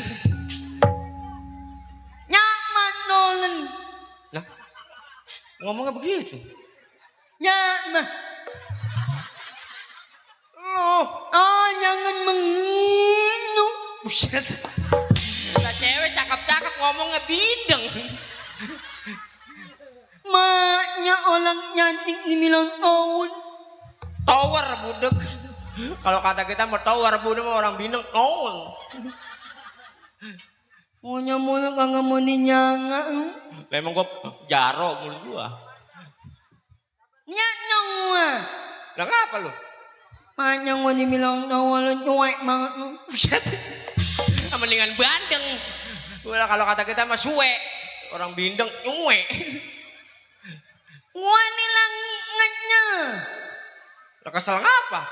Nyaman nolen. Nah, ngomongnya begitu. Nyaman. Loh, Oh jangan menginum. buset. Lah cewek cakep-cakep ngomongnya bideng. Maknya orang nyantik di milang tahun. Tower budek. Kalau kata kita mau tower budek mah orang bideng tower. Punya mulut kagak mau dinyanga. Memang gua jaro mulut gua. Niat nyawa. Lah ngapa lu? Maknya mau dibilang tahun cuek banget. Buset. Mendingan bandeng. Ulah kalau kata kita mah suwe. Orang Bindeng nyuwe. Gua nilang ingatnya. Lah kesel ngapa?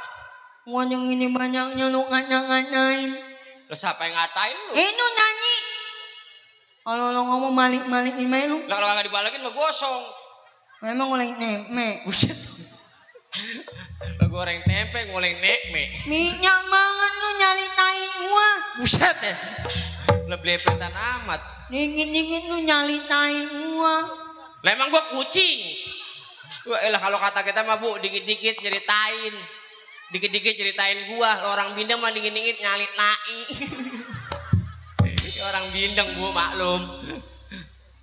Gua yang ini banyaknya lu nganya-nganyain. Lah siapa yang ngatain lu? Itu nyanyi. Kalau lo ngomong malik-malikin main lu. Lah kalau kagak dibalikin mah gosong. Memang ngoleng nemek. Buset. Lah goreng tempe, ngoleng nekme. Minyak banget lu nyali tai gua. Buset ya. Lah belepetan amat. Dikit-dikit lu nyali tai gua. Lah emang gua kucing. Wah, elah kalau kata kita mah Bu, dikit-dikit ceritain. Dikit-dikit ceritain gua, orang Bindeng mah dikit-dikit nyalit nai. Orang Bindeng Bu, maklum.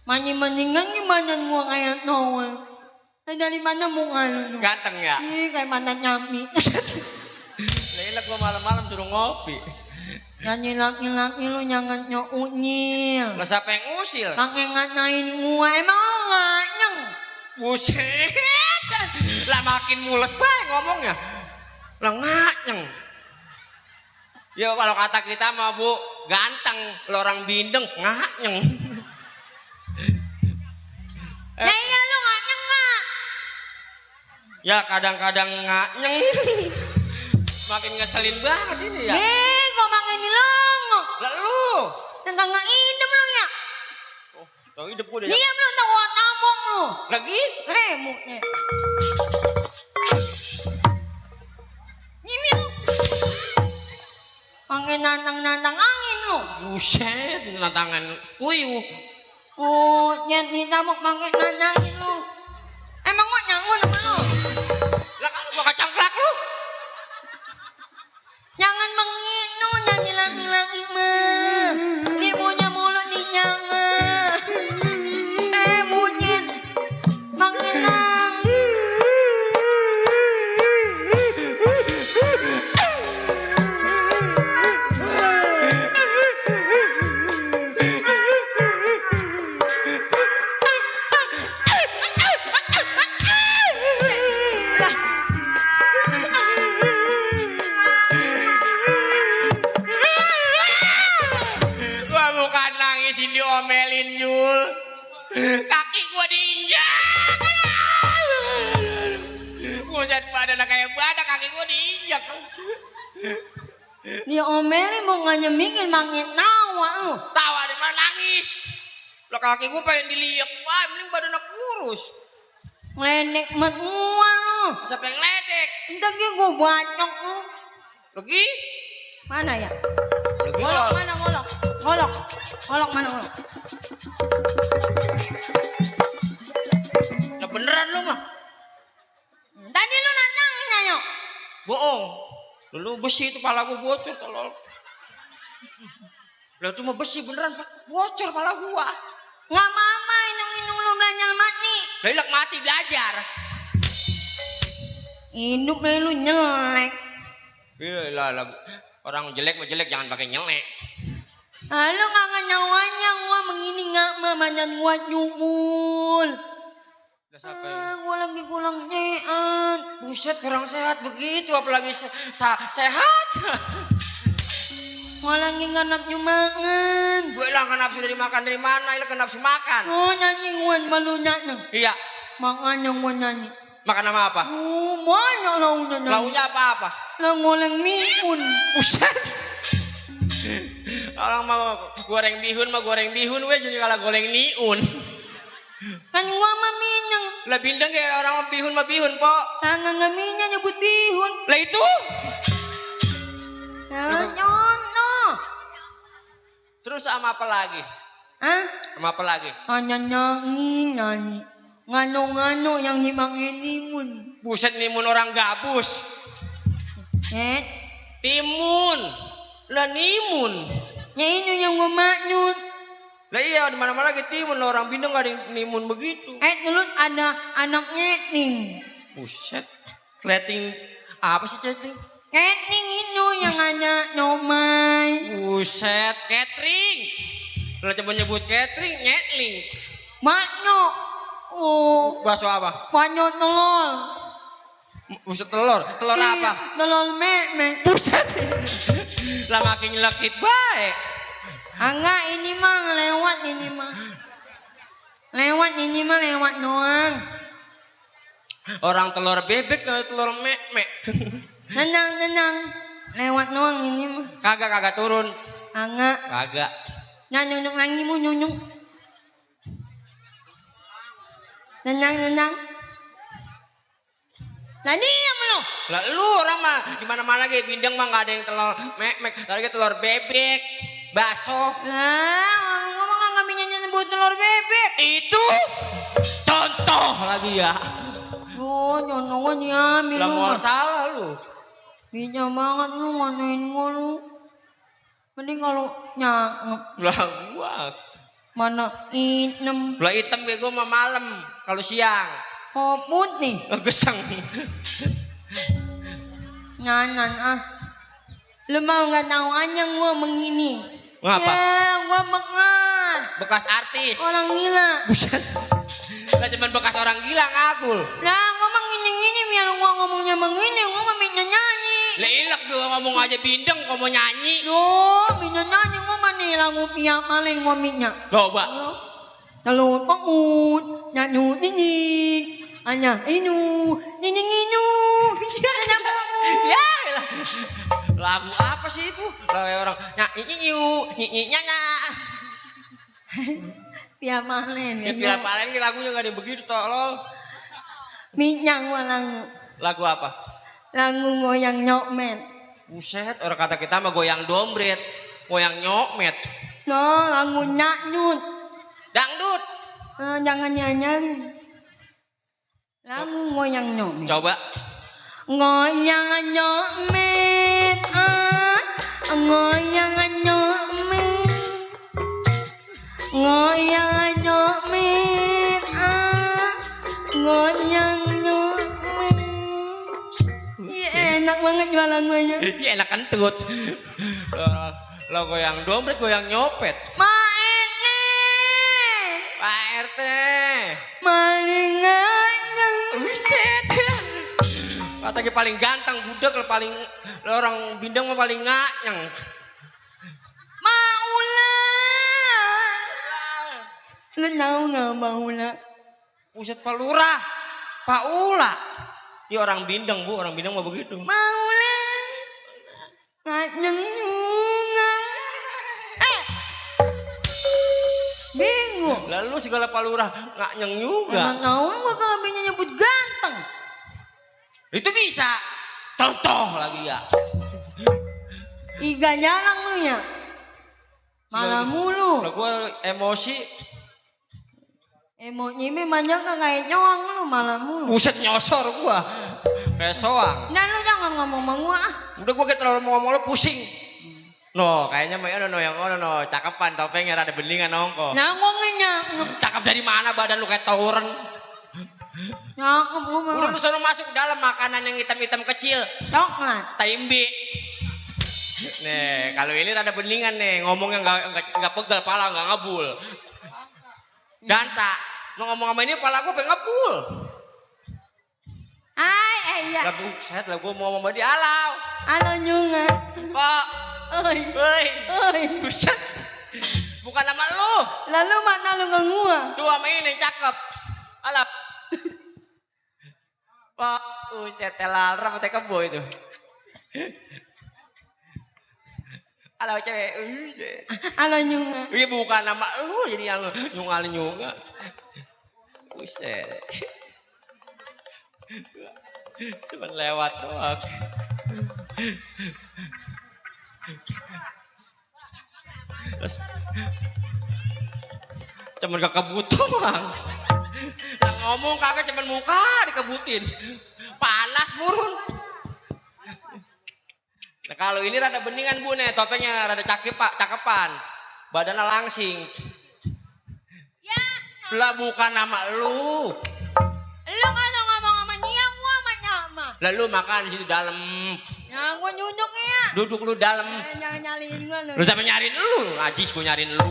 Mendingan gimana gua kayak Noel. Dari mana muka lu? Ganteng ya? Ih, kayak mantan nyami. Lah elah gua malam-malam suruh ngopi. Nyanyi laki-laki lu jangan nyounyil. Lah siapa yang usil? Kakek ngatain gua, emang lu nganyang? Buset. Lah makin mules bae ngomongnya. Lah nganyeng. Ya kalau kata kita mah Bu, ganteng. Lo orang Bindeng nganyeng. Ya iya lu nganyang gak? Ya kadang-kadang nganyeng. Makin ngeselin banget ini ya. Gua makin dilongok. Lah lu. Enggak hidup lu ya? Oh, tau hidup gua deh. Diam lu tau gua tamong lu. Lagi? Muknya. Nyimi lu. Makin nantang-nantang angin lu. Buset, tantangan puyuh. Nyet nih tamok makin nantangin lu. Emang gua nyangun sama lu? Lah kalau gua kacangklak lu. Jangan mengitu nyanyi laki-laki mah. Dia punya mulut nih jangan. Bunyit. Makin nangis. Gua bukan nangis ini diomelin Jul. Kaki gua diinjak. Buset badan kayak badak, kaki gua diinjak. Dia omelin mau nganyemikin makin tawa lu. Tawa di mana nangis. Lah kaki gua pengen dilihat. Wah, mending badan kurus. Ngeledek mat gua lu. Siapa yang ledek? Entar gua bacok lu. Lagi? Mana ya? Lagi Golok lah. mana golok? Golok. Golok mana golok? Nah beneran lu mah. Tadi lu nantangin ayo. Bohong. Dulu besi itu pala gua bocor tolol. Lah cuma besi beneran Pak. Bocor pala gua. Nggak mama inung lu belajar mati. Lah ilak mati belajar. Hidup lu nyelek. Iya lah. Orang jelek mah jelek, jangan pakai nyelek. Lalu kangen nyawanya gua mengini nggak mama dan gua nyumul. Lah siapa ya? Gua lagi kurang sehat. Buset kurang sehat begitu apalagi sehat. Gua lagi nggak nafsu makan. Gue lah nggak nafsu dari mana? Ilah nggak nafsu makan. Oh nyanyi gua malu nyanyi. Iya. Makanya gua nyanyi. Makan sama apa? Banyak launya nyanyi. Launya apa? Lah ngoleng mihun. Buset. Orang mau goreng bihun we jadi kalah goreng niun. Kan gua mah minang. Lah Bindeng kayak orang bihun mah bihun, Pok. Tangan ngaminya nyebut bihun. Lah itu. Nyontoh. Terus sama apa lagi? Hah? Sama apa lagi? Hanya nyanyi. Ngano-ngano yang dimakai timun. Buset nimun orang gabus. Timun. Lah nimun. Ya itu yang gua maknyut. Lah iya di mana-mana lagi timun, orang Bindeng gak ada nimun begitu. Dulu ada anak ngeting. Buset. Kleting apa sih cleting? Ngeting itu yang hanya nyomai. Buset, catering. Lah coba nyebut catering, nyetling. Maknyo. Oh, Bakso apa? maknyo telur. Buset telur apa? Telur memek. Buset. Lah makin nyelekit baik. Enggak, ini mah ini mah. Lewat ini mah lewat doang. Orang telur bebek telur mek. Nenang. Lewat doang ini mah. Kagak turun. Kagak. Nah nyunyuk lagi mu nyunyuk. Nenang. Nah diam lo. Lah lu orang mah di mana-mana ge bindeng mah enggak ada yang telur mek, lagi telur bebek, bakso. Lah, ngomong nggak minyak buat telur bebek. Itu contoh lagi ya. Oh, nyonongan ya, Lah mau salah lu. Bisa banget lu manain lu. Mending kalau nyangep Lah gua. mana inem. Lah hitam kayak gua mah malam kalau siang. Oh putih. Gesang. Nanan ah. Lu mau nggak tahu aja gua begini. Ngapa? Ya, gua Bekas artis. orang gila. Buset. Lah cuman bekas orang gila ngagul. Nah, ngomong gini biar gua ngomongnya begini, gua mah minta nyanyi. Lah ilek gua ngomong aja bindeng kok mau nyanyi. Loh, minta nyanyi gua mah nih lagu piak malin gua minyak. Coba. Kalau pangut, nyanyi ini, hanya inu, inu, hanya pangut. Ya elah. Lagu apa sih itu? Lagu orang nyanyi nyanya. Piak malin. Ya kira paling lagunya enggak ada begitu tolol. Minyak gua Lagu apa? lagu goyang nyokmet. Buset, orang kata kita mah goyang dombret, goyang nyokmet. No, lagu nyaknyut. Dangdut. Jangan nyanyi. Lagu goyang nyokmet. Coba. Goyang nyokmet, goyang nyokmet, goyang nyokmet, goyang nyokmet. Iya enak banget jualan gue. Iya enak kentut. Lo goyang dombret, goyang nyopet. Main Pak RT. malingan. Buset. Katanya paling ganteng budak lo paling lo orang bindeng mah paling nganyang. Maula. Lu tahu nggak Maula? Buset Pak Lurah, Pak Ula. Dia orang bindeng bu, orang bindeng mah begitu. Maula. Nganyeng juga. Bingung. Lalu segala Pak Lurah nganyang juga. Emang tahu gua kalau bisa nyebut ganteng. Itu bisa. Contoh lagi ya. Iga jarang lu ya. Malah mulu. Kalau gue emosi. Emosi memangnya kayak nyawang lu malah mulu. Buset nyosor gua. Kayak soang. Dan lu jangan ngomong sama gua ah. Udah gua kayak terlalu ngomong lu pusing. No, kayaknya mah no yang no cakepan topengnya ada beningan nongko. Nah gua ngenyak. Cakep dari mana badan lu kayak tauren. Cakep gua mah. Udah lu sono masuk ke dalam makanan yang hitam-hitam kecil. Coklat. Taimbi. Nih, kalau ini ada beningan nih, ngomongnya enggak pegal, pala enggak ngabul. Danta, mau ngomong sama ini pala gua pengen ngabul. Iya. Lah buset lah gua mau sama dia alau. Halo juga. Pak. Oi. Oi. Buset. Bukan nama lu. Lalu mana lu ke gua? Tuh sama ini yang cakep. Alah. Pak, buset telar apa teh kebo itu. Halo cewek. Halo juga. Iya bukan nama lu jadi yang lu nyungalin juga. Buset. Cuman lewat doang. Cuman kekebut doang. Yang ngomong kagak cuman muka dikebutin. Panas burun. Nah kalau ini rada beningan bu nih, topengnya rada cakepan. Badannya langsing. Ya. Lah bukan nama lu. Lu kalau ngomong sama dia gua sama nyama. Lah lu makan di situ dalam. Ya gua nyunyuk ya. Duduk lu dalam. Jangan nyaliin gua lu. Lu sampai nyariin lu, najis gua nyariin lu.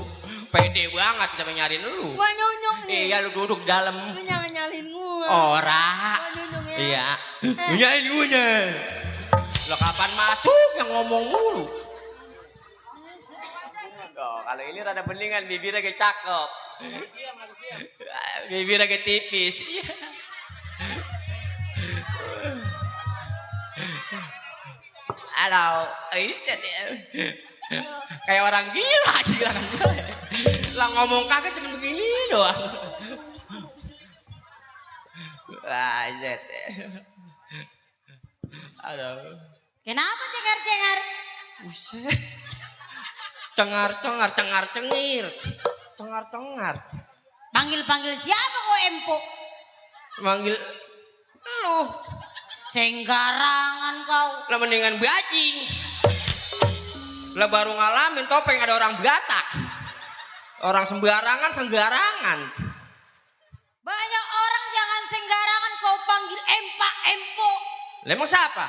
Pede banget sampai nyariin lu. Gua nyunyuk nih. Iya lu duduk dalam. Lu jangan nyaliin gua. Ora. Gua nyunyuk ya. Iya. Lu nyariin guanya. Lo kapan masuk yang ngomong mulu? Kalau ini rada beningan, bibirnya kayak cakep. Bibirnya kayak tipis. Halo, kayak orang gila aja lah ngomong kagak cuma begini doang. Wah, Zet. Halo. Kenapa cengar-cengar? Buset. Cengar-cengar, cengar-cengir. Cengar-cengar. Panggil-panggil siapa kok empuk? Manggil lu. Senggarangan kau. Lah mendingan bajing. Lah baru ngalamin topeng ada orang Batak. Orang sembarangan, senggarangan. Banyak orang jangan senggarangan kau panggil empak empuk. Lah emang siapa?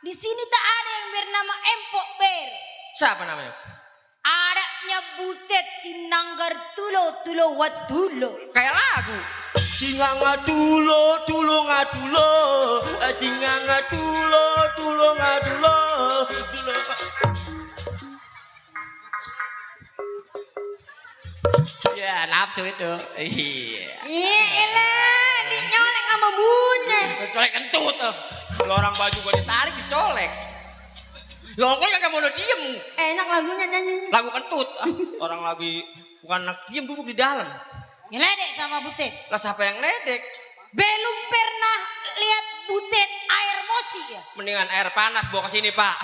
Di sini tak ada yang bernama empuk ber. Siapa namanya? Adanya butet sinanggar tulo watulo. Kayak lagu. Singa ngatulo, tulo ngatulo. Singa ngatulo, tulo ngatulo. Ya nafsu itu. Iya. Iyalah, dinyolek sama bunyi. Colek kentut tuh. Kalau orang baju gua ditarik dicolek. Lo kok gak mau diem. Enak lagunya nyanyi. Lagu kentut. Orang lagi bukan anak diem duduk di dalam. Ngeledek sama butet. Lah siapa yang ledek? Belum pernah lihat butet air mosi ya? Mendingan air panas bawa ke sini, Pak.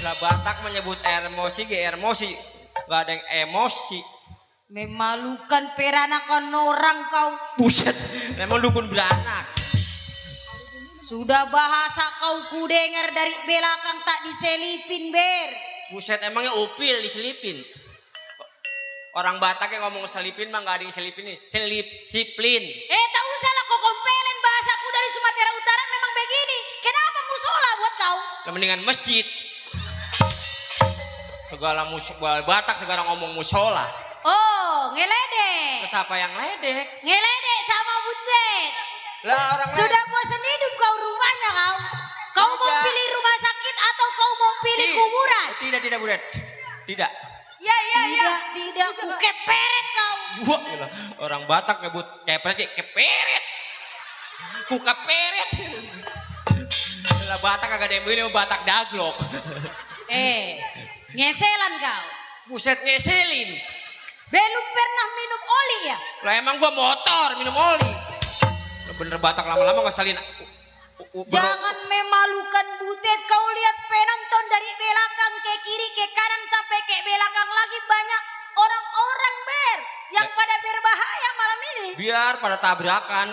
Lah Batak menyebut air mosi ge air mosi. Gak ada yang emosi. Memalukan peranakan orang kau. Buset, memang dukun beranak. Sudah bahasa kau ku dengar dari belakang tak diselipin ber. Buset, emangnya upil diselipin. Orang Batak yang ngomong selipin mah gak ada yang selipin nih. Siplin. Tak usah lah kau kompelen bahasaku dari Sumatera Utara memang begini. Kenapa musola buat kau? Lah mendingan masjid. Segala Batak segala ngomong musola. Oh, ngeledek. Terus apa yang ledek? Ngeledek sama butet. Lah orang Sudah bosan hidup kau rumahnya kau. Kau mau Udah. pilih rumah sakit atau kau mau pilih kuburan? Tidak, Budet. Tidak. Tidak, ku keperet kau. Wah, gila. Orang Batak nyebut keperet, keperet. Ku keperet. Lah Batak kagak ada yang begini, Batak daglok. Ngeselan kau. Buset ngeselin. Belum pernah minum oli ya? Lah emang gua motor minum oli. Lah bener Batak lama-lama ngeselin. Jangan memalukan butet. Kau lihat penonton dari belakang ke kiri ke kanan sampai ke belakang lagi banyak orang-orang ber yang pada berbahaya malam ini. Biar pada tabrakan.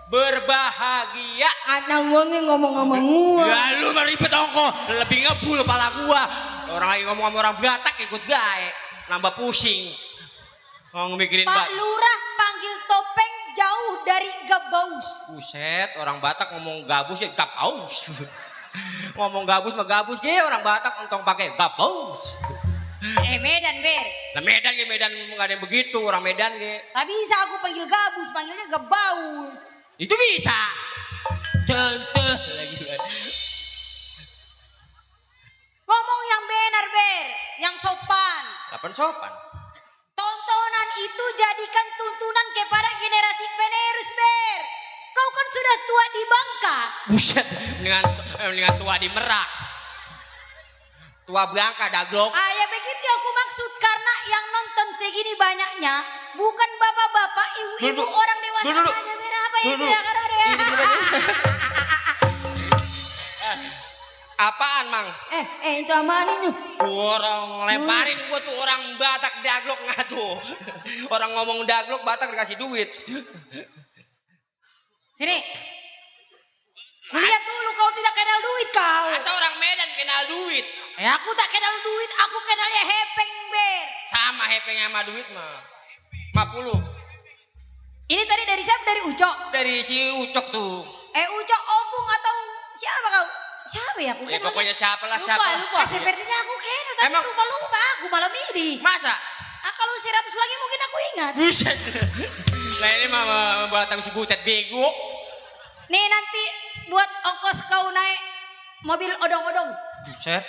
Berbahagia. Anak wonge ngomong-ngomong gua. Ya lu mah ribet ongko. Lebih ngebul kepala gua. Orang lagi ngomong sama orang Batak ikut gae. Nambah pusing. Mau mikirin Pak Lurah panggil topeng jauh dari Gabaus. Buset, orang Batak ngomong gabus ya gabaus. Ngomong gabus mah gabus ge orang Batak ontong pakai gabaus. Medan ber. Nah Medan ge Medan enggak ada yang begitu orang Medan ge. Tak bisa aku panggil Gabus, panggilnya Gabaus. Itu bisa. Contoh lagi. Ngomong yang benar ber, yang sopan. Kapan sopan? Tontonan itu jadikan tuntunan kepada generasi penerus ber. Kau kan sudah tua di Bangka. Buset, dengan tua di Merak. Tua Bangka daglok. Ya begitu aku maksud karena yang nonton segini banyaknya bukan bapak-bapak, ibu-ibu, Duduk. orang dewasa Duduk. saja ber. Apa itu Duduk. ya kan ada ya? Apaan mang? Itu aman ini. Orang lemparin gua tuh orang Batak daglok ngatu. Orang ngomong daglok Batak dikasih duit. Sini. Lihat dulu kau tidak kenal duit kau. Masa orang Medan kenal duit? Aku tak kenal duit, aku kenalnya hepeng ber. Sama hepeng sama duit mah. 50. Ini tadi dari siapa? Dari Ucok? Dari si Ucok tuh. Ucok Opung atau siapa kau? Siapa ya? Aku Ya kenal. pokoknya siapa lah siapa. Lupa. Sepertinya aku kenal tapi Emang- lupa aku malam ini. Masa? Kalau 100 lagi mungkin aku ingat. Buset. Nah ini mah Batak si butet bego. Nih nanti buat ongkos kau naik mobil odong-odong. Buset.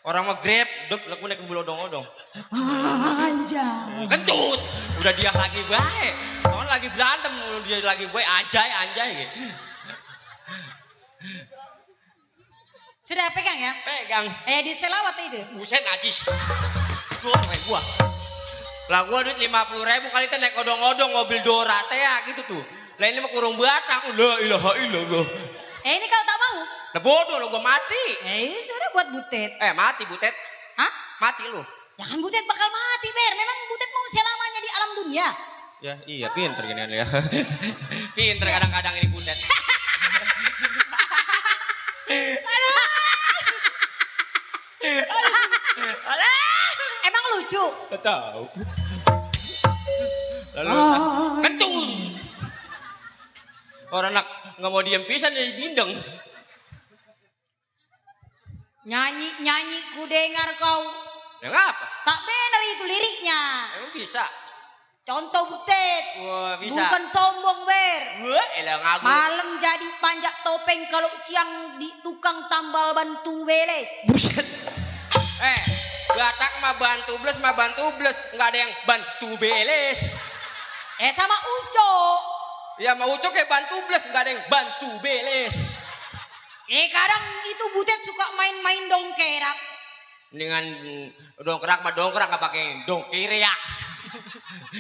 Orang mah grab, dek, laku naik mobil odong-odong. Anjay. Kentut, udah dia lagi baik. Orang lagi berantem, dia lagi baik, anjay gitu. Sudah pegang ya? Pegang, Duit selawat itu. buset najis. Itu orang kayak gua. Lah gua duit 50.000 kali itu naik odong-odong mobil Dora teh ya gitu tuh. Lah ini mah kurung batang, la ilaha illallah. Ini kau tak mau? Lah bodoh lo gua mati. Sudah buat butet. Mati butet. Hah? Mati lu. Jangan butet bakal mati, Ber. Memang butet mau selamanya di alam dunia. Ya iya pinter gini ya. Pinter kadang-kadang ini butet. Emang lucu? Gak tahu. Lalu kentut. Orang anak nggak mau diem pisan jadi dindeng. Nyanyi ku dengar kau. Ya ngapa? Tak benar itu liriknya. Emang bisa? Contoh butet. Wah bisa. Bukan sombong, Ber. Wah elah ngaku. Malam jadi panjat topeng, kalau siang di tukang tambal bantu beres. Buset. Batak mah bantu bles, nggak ada yang bantu beles. Sama Uco. Ya mau ucok kayak bantu bles, nggak ada yang bantu beles. Kadang itu butet suka main-main dongkerak. Dengan dongkrak nggak pakai dongkiriak.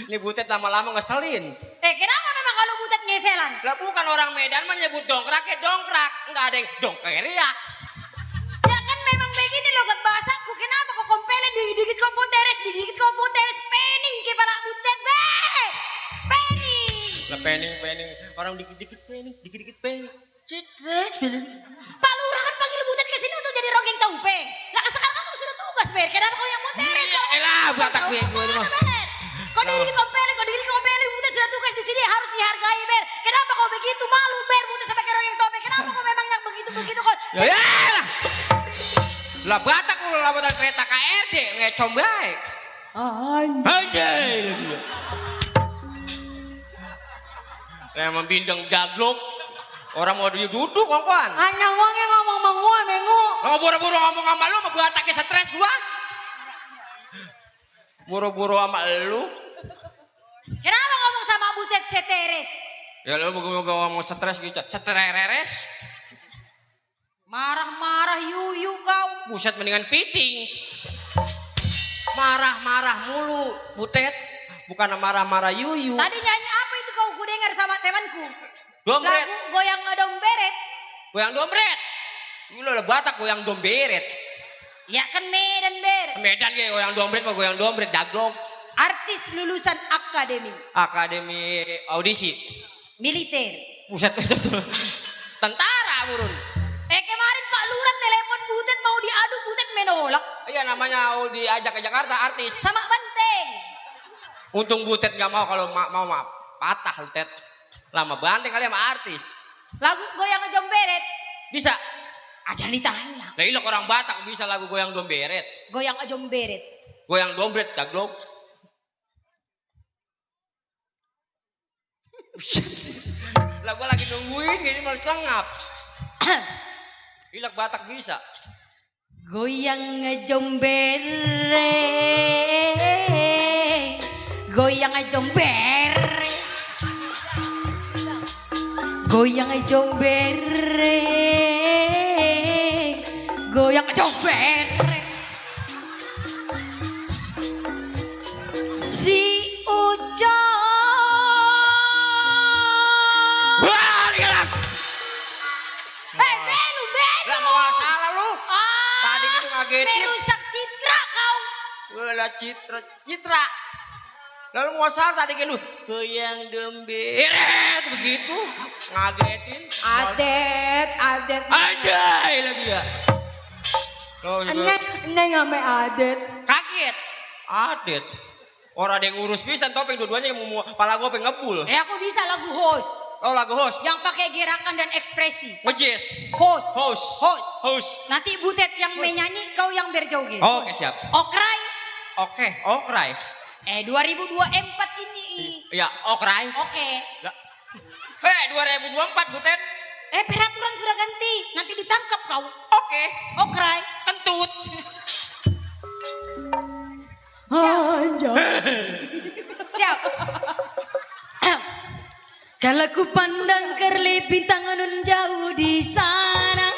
Ini butet lama-lama ngeselin. Kenapa memang kalau butet ngeselan? Lah bukan orang Medan menyebut dongkrak ya dongkrak, nggak ada yang dongkiriak. Ya kan memang begini loh kat bahasaku. Kenapa kok kompelen dikit komputeres, pening kepala butet, be. Pening. Lah pening. Orang dikit-dikit pening. Citret. Pak Lurah kan panggil butet ke sini untuk jadi rogeng taupeng. Lah sekarang kamu sudah tugas, Ber. Kenapa kau yang muteres? Elah, batak gue itu mah. Kau dikit kompelen, butet sudah tugas di sini harus dihargai, Ber. Kenapa kau begitu malu, Ber? Butet sampai ke rogeng taupeng. Kenapa kau memang yang begitu kau? Ya lah. Lah batak lu laporan peta KRD ngecom baik. Anjay lagi. Lah membindeng daglok. Orang mau duduk kawan. Anyang wangi ngomong mengu mengu. Lo buru-buru ngomong sama lu, gua ataknya stres gua. Buru-buru sama lu. Kenapa ngomong sama butet seteres? Ya lu ngomong stres gitu. Strereres. Marah-marah yuyu kau. Buset mendingan piting. Marah-marah mulu, butet. Bukan marah-marah yuyu. Tadi nyanyi apa itu kau ku dengar sama temanku? Dombret. Lagu goyang ngedomberet. Goyang dombret. Lu lah Batak goyang domberet. Ya kan Medan, Ber. Medan ya goyang dombret mah goyang dombret daglok. Artis lulusan Akademi audisi. militer. Buset itu. Tentara burun. Kemarin Pak Lurah telepon butet mau diadu, butet menolak. Iya namanya diajak ke Jakarta artis. Sama banteng. Untung butet gak mau kalau mau patah butet. Lama banteng kali sama artis. Lagu goyang ngejomberet. Bisa. Aja ditanya. Lah ilok orang Batak bisa lagu goyang domberet. Goyang ngejomberet. Goyang dombret daglok. Lah gua lagi nungguin gini malah celengap. Ilok Batak bisa. Goyang ngejomberet. Goyang ngejomberet. Goyang ngejomberet. Goyang ngejomberet. Si Ujo. Wah, lihat. Belu. Lah mau salah lu. Tadi gitu ngagetin. Merusak citra kau. Wala citra. Lalu mau salah tadi gitu. Goyang domberet begitu. Ngagetin. Adet. Anjay lagi ya. Neng ame adet. Kaget. Adet. Orang ada yang ngurus pisan topeng dua-duanya yang mau pala gue pengen ngebul. Aku bisa lagu host. Oh lagu host. Yang pakai gerakan dan ekspresi. Ngejazz. Host. Nanti butet yang menyanyi, kau yang berjoget. Oke siap. Okrai. Oke, okrai. 2024 ini. Iya, okrai. Oke. 2024 butet. Peraturan sudah ganti. Nanti ditangkap kau. Oke. Okrai. Kentut. Kalau ku pandang kerle bintang nun jauh di sana,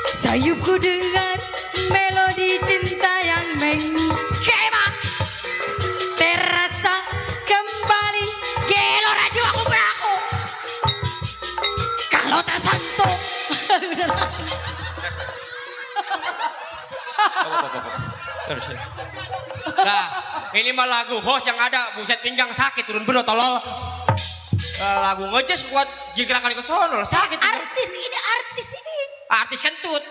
sayupku dengar melodi cinta yang menggema, terasa kembali gelora jiwaku beraku. Kalau tersentuh, Nah, ini mah lagu host yang ada buset pinggang sakit turun bener tolol. Lagu ngejes kuat jigrakan ke sono sakit. artis ini. Artis kentut.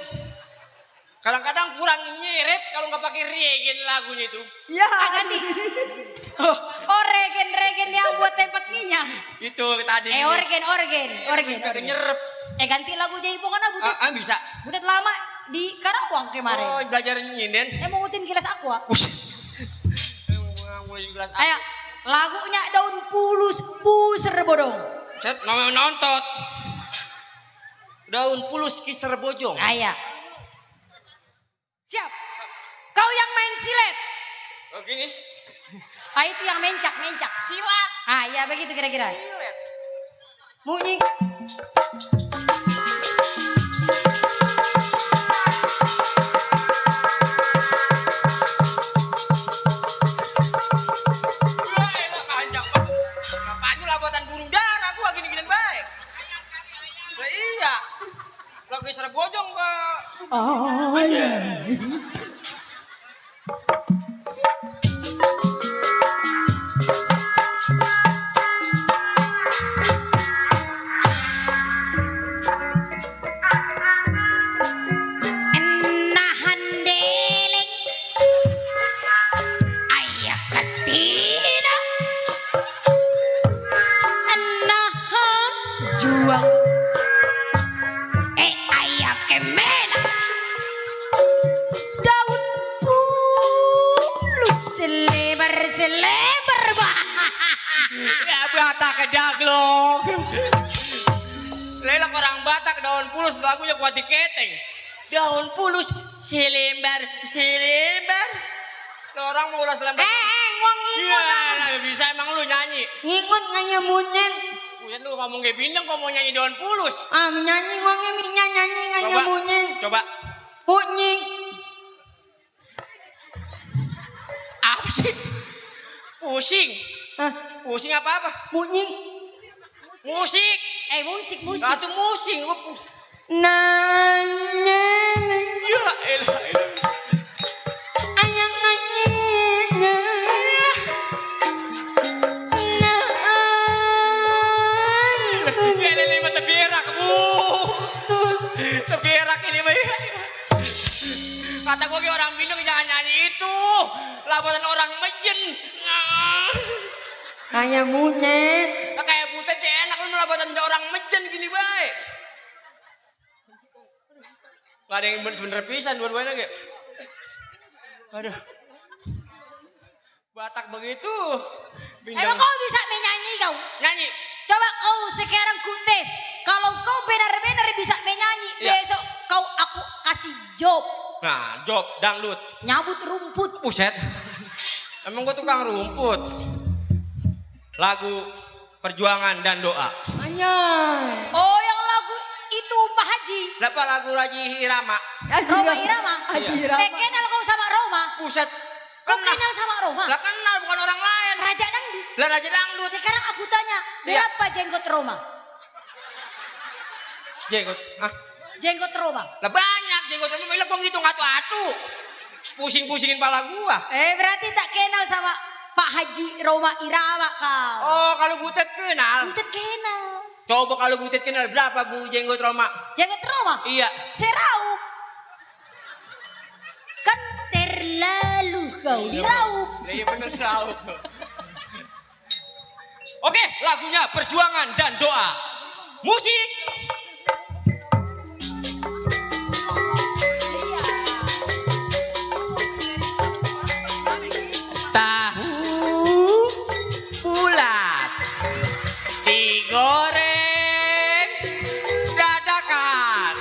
Kadang-kadang kurang nyirip kalau nggak pakai regen lagunya itu. Ya, ganti. Oh, regen yang buat tempat minyak. Itu tadi. Orgen. Nyerep. Ganti lagu Jaipongan ah, Butet. Bisa. Butet lama di Karawang kemarin. Oh, belajar nyinden. Mau ngutin Gilas Aqua. Gelas Ayo, lagunya daun pulus puser bodong. Set nontot. Daun pulus kiser bojong. Ayo. Siap. Kau yang main silet. Oh gini. Itu yang mencak. Silat. Ya begitu kira-kira. Silet. Bunyi. Lagu Isra Bojong Mbak. Enahan deling ayah ketina enahan juang ayah kemena daun pulus selebar Ya Batak ke daglong. Lelak orang Batak daun pulus lagunya kuat diketeng. Daun pulus selembar. Lo orang mau ulas lembar. ngong Iya, bisa emang lu nyanyi. ngingut nganya munyen Bukan lu ngomong kayak bintang kok mau nyanyi daun pulus. nyanyi ngongnya nyanyi nganya munyen Coba. bunyi Apa sih? Pusing. Pusing apa? bunyi Musik. musik Satu musing. nanya Ya elah. ayang nyanyinya Ini lima teberak, Bu. Teberak ini, Bu. Kata gue ke orang Bindung jangan nyanyi itu. Labatan orang mejen. kayak munyet Kayak butet ya enak lu labatan orang mejen gini, baik. Gak ada yang bener-bener pisan dua-duanya kayak. Aduh. Batak begitu. emang kau bisa menyanyi kau Nyanyi. coba kau sekarang ku tes kalau kau benar-benar bisa menyanyi Iya. besok aku kasih job Nah, job dangdut. nyabut rumput Buset. Emang gue tukang rumput. Lagu Perjuangan dan Doa. oh yang lagu itu Pak Haji Dapat lagu Haji Irama. Roma Irama Haji Irama. kenal kau sama Roma Buset. kau kenal sama Roma Lah kenal bukan orang lain. Raja Dangdut Lah Raja Dangdut. sekarang aku tanya Iya. berapa jenggot Roma Jenggot. jenggot Roma Lah banyak jenggot. Memang gua ngitung atu-atu. Pusing-pusingin pala gua. berarti tak kenal sama Pak Haji Roma Irama kau Oh, kalau Butet kenal. Butet kenal Coba kalau Butet kenal berapa Bu jenggot Roma? jenggot Roma Iya. seraup kan terlalu kau diraup Lah iya bener seraup. Oke, lagunya Perjuangan dan Doa. Musik. Tahu bulat digoreng dadakan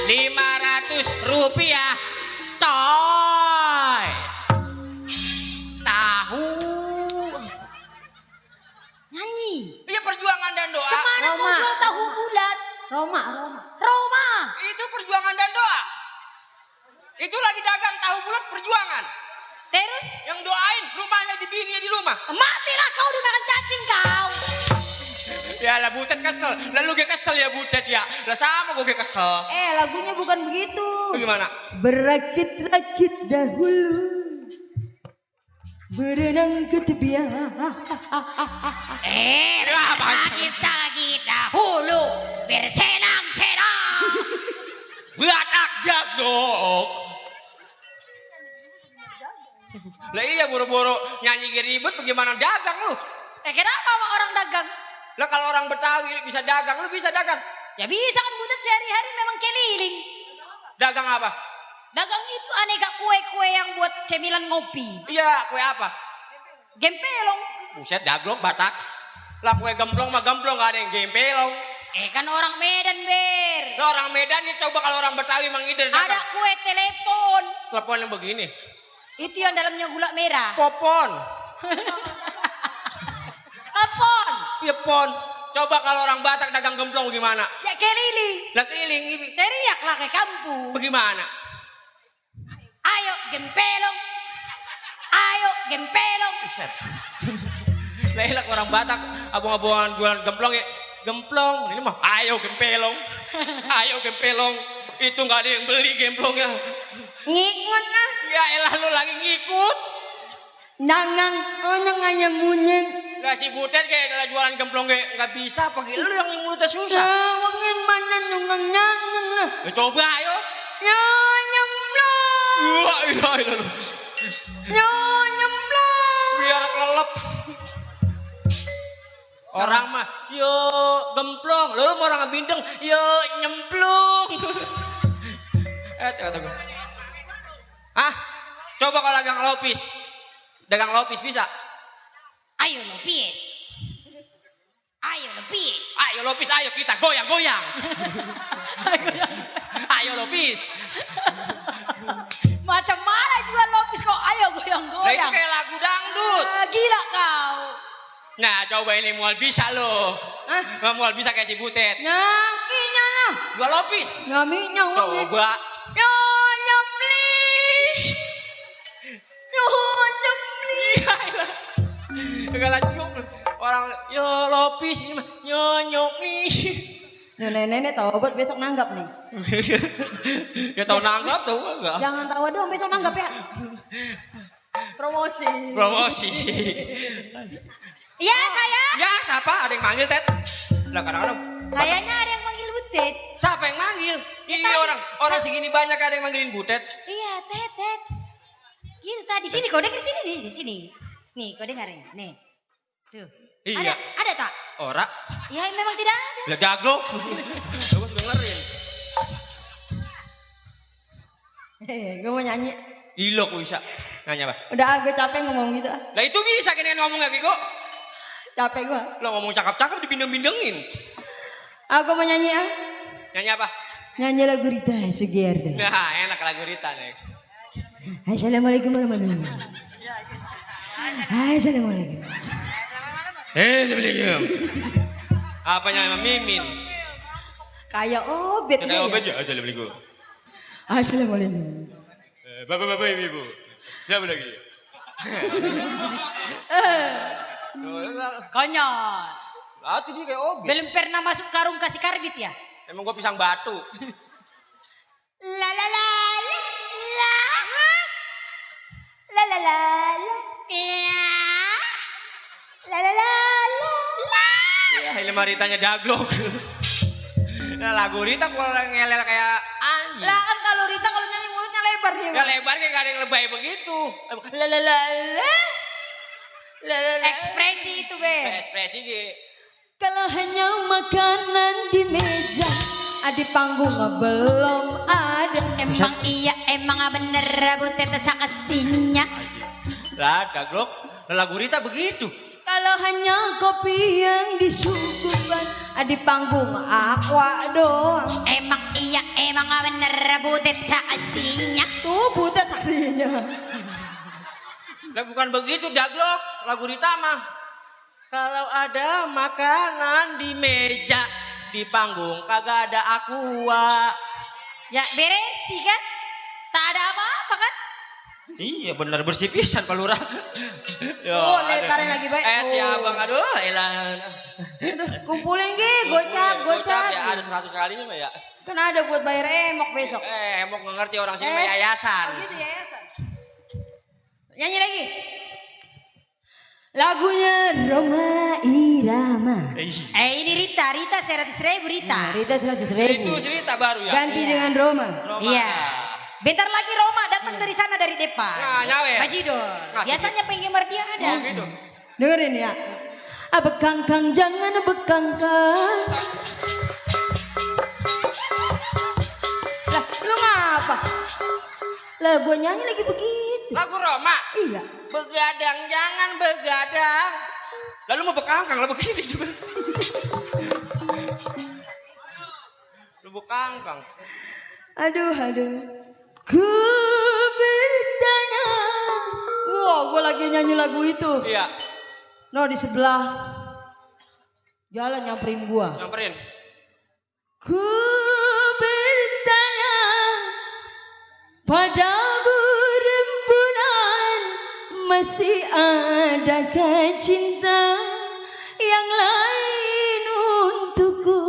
500 rupiah toy. Tahu nyanyi iya Terus? Yang doain rumahnya di bininya di rumah. Matilah kau dimakan cacing kau. Ya lah Butet kesel. Lalu gue kesel ya Butet ya. Lah sama gue kesel. Lagunya bukan begitu. Bagaimana? Berakit-rakit dahulu, berenang ke tepian. Sakit-sakit dahulu, bersenang-senang. Batak jablok. Lah iya buru-buru nyanyi ribut bagaimana dagang lu? Kenapa sama orang dagang? Lah kalau orang Betawi bisa dagang, lu bisa dagang. Ya bisa kan Butet sehari-hari memang keliling. Dagang apa? Dagang itu aneka kue-kue yang buat cemilan ngopi. Iya, kue apa? Gempelong. Buset, daglok Batak. Lah kue gemplong mah gemplong gak ada yang gempelong. Kan orang Medan, Ber. Lah orang Medan nih coba kalau orang Betawi mengider Ada dagang. kue telepon. Telepon yang begini. Itu yang dalamnya gula merah. Popon. Telepon. Iya pon. Coba kalau orang Batak dagang gemplong gimana? Ya keliling. Lah keliling ini Teriaklah ke kampung. bagaimana? Ayo gempelong. Ayo gempelong. Buset. Lah elak orang Batak abang-abangan jualan gemplong ya. Gemplong, ini mah ayo gempelong. Ayo gempelong. Itu nggak ada yang beli gemplongnya. Ngingun ah. Ya elah lu lagi ngikut. Nangang, orang ayam munyeng. Lah si Butet kayak adalah jualan gemplong kayak nggak bisa pakai lu yang mulutnya susah. Wangin mana nungang nangang lah. Ya, coba ayo. Ya nyemplung, Wah, ilah. ya nyemplung. Biar kelelep. Orang mah yo gemplong, lu mau orang bindeng yo nyemplung. Tunggu. Hah? Coba kalau dagang lopis. Dagang lopis bisa? Ayo lopis. Ayo lopis. Ayo lopis, ayo kita goyang-goyang. Ayo lopis. Macam mana jual lopis kok ayo Nah itu goyang-goyang. kayak lagu dangdut. Gila kau. Nah coba ini mual bisa lo. Mual bisa kayak si Butet. Nyanginya lah. Jual lopis. Ngaminya wangin. Coba. Ya nyemplung. Ya nyemplung. Enggak lanjut. Orang yo lopis ini mah nyonyok nih. Nenek-nenek tahu obat besok nanggap nih. Ya tahu nanggap tahu enggak? Jangan tahu dong besok nanggap ya. Promosi. Promosi. Ya saya. Ya siapa? Ada yang manggil Tet? Lah kadang-kadang. Kayaknya ada yang manggil Butet. Siapa yang manggil? Ini orang segini banyak ada yang manggilin Butet. Iya, Tet. Gitu tadi sini kau dengar sini nih, di sini. Nih, kau dengar ya. Nih. Tuh. Iya. Ada tak? Ora. Ya memang tidak ada. Lah jago. Gue dengerin. Gue mau nyanyi. Ilo ku bisa. Nanya apa? Udah gue capek ngomong gitu. Lah itu bisa gini ngomong lagi kok. Capek gue. Lo ngomong cakep-cakep dibindeng-bindengin. Aku mau nyanyi ah. Nyanyi apa? Nyanyi lagu Rita Sugiarto. Nah enak lagu Rita nih. Assalamualaikum warahmatullahi wabarakatuh. Assalamualaikum. Assalamualaikum. Apanya emang Mimin? Kayak obet. Kayak obat ya. Assalamualaikum. Assalamualaikum. Bapak-bapak ibu. Siapa lagi? Konyol. Itu dia kayak obat. Belum pernah masuk karung kasih karbit ya? Emang gua pisang batu. La la la la la la la la la la la la la. Ya ini mah Ritanya daglok. Nah lagu Rita kalau ngelel kayak anjing. Lah kan kalau Rita kalau nyanyi mulutnya lebar nih. Ya lebar kayak gak ada yang lebay begitu. La la la la. La la la. Ekspresi itu, Be. Ekspresi gitu. Kalau hanya makanan di meja, di panggung belum ada. Emang iya, emang bener Butet sakasinya. Lah daglok. Lagu Rita begitu. Kalau hanya kopi yang disuguhkan, di panggung aqua doang. Emang iya, emang bener Butet sakasinya. Tuh Butet saksinya. Lah bukan begitu daglok. Lagu Rita mah. Kalau ada makanan di meja, di panggung kagak ada aqua. Ya beres sih kan? Tak ada apa-apa kan? Iya bener bersih pisan Pak Lurah. Yo, Oh, letarnya lagi baik. ya Oh. abang aduh elah. Aduh, kumpulin gocap. Ya ada 100 kalinya mah ya. Kan ada buat bayar emok besok. Emok nggak ngerti orang sini mah yayasan. Oh gitu yayasan. Nyanyi lagi. Lagunya Roma Irama. Ini Rita 100.000 Rita. Rita 100.000. Itu cerita baru ya. Ganti dengan Roma. Roma. Iya. Bentar lagi Roma datang dari sana dari depan. Nah, nyawer. Bajidor. Nah, Biasanya penggemar dia ada. Oh gitu. Dengerin ya. Bekangkang jangan bekangkang. Lah, lu ngapa? Lah, gue nyanyi lagi begitu. Lagu Roma. Iya. Begadang jangan begadang. Lalu mau bekangkang lah begini juga. Lu bekangkang. Aduh. Ku bertanya. Wah, gue lagi nyanyi lagu itu. Iya. No, di sebelah jalan nyamperin gua. Nyamperin. Ku bertanya pada rembulan, masih adakah cinta yang lain untukku?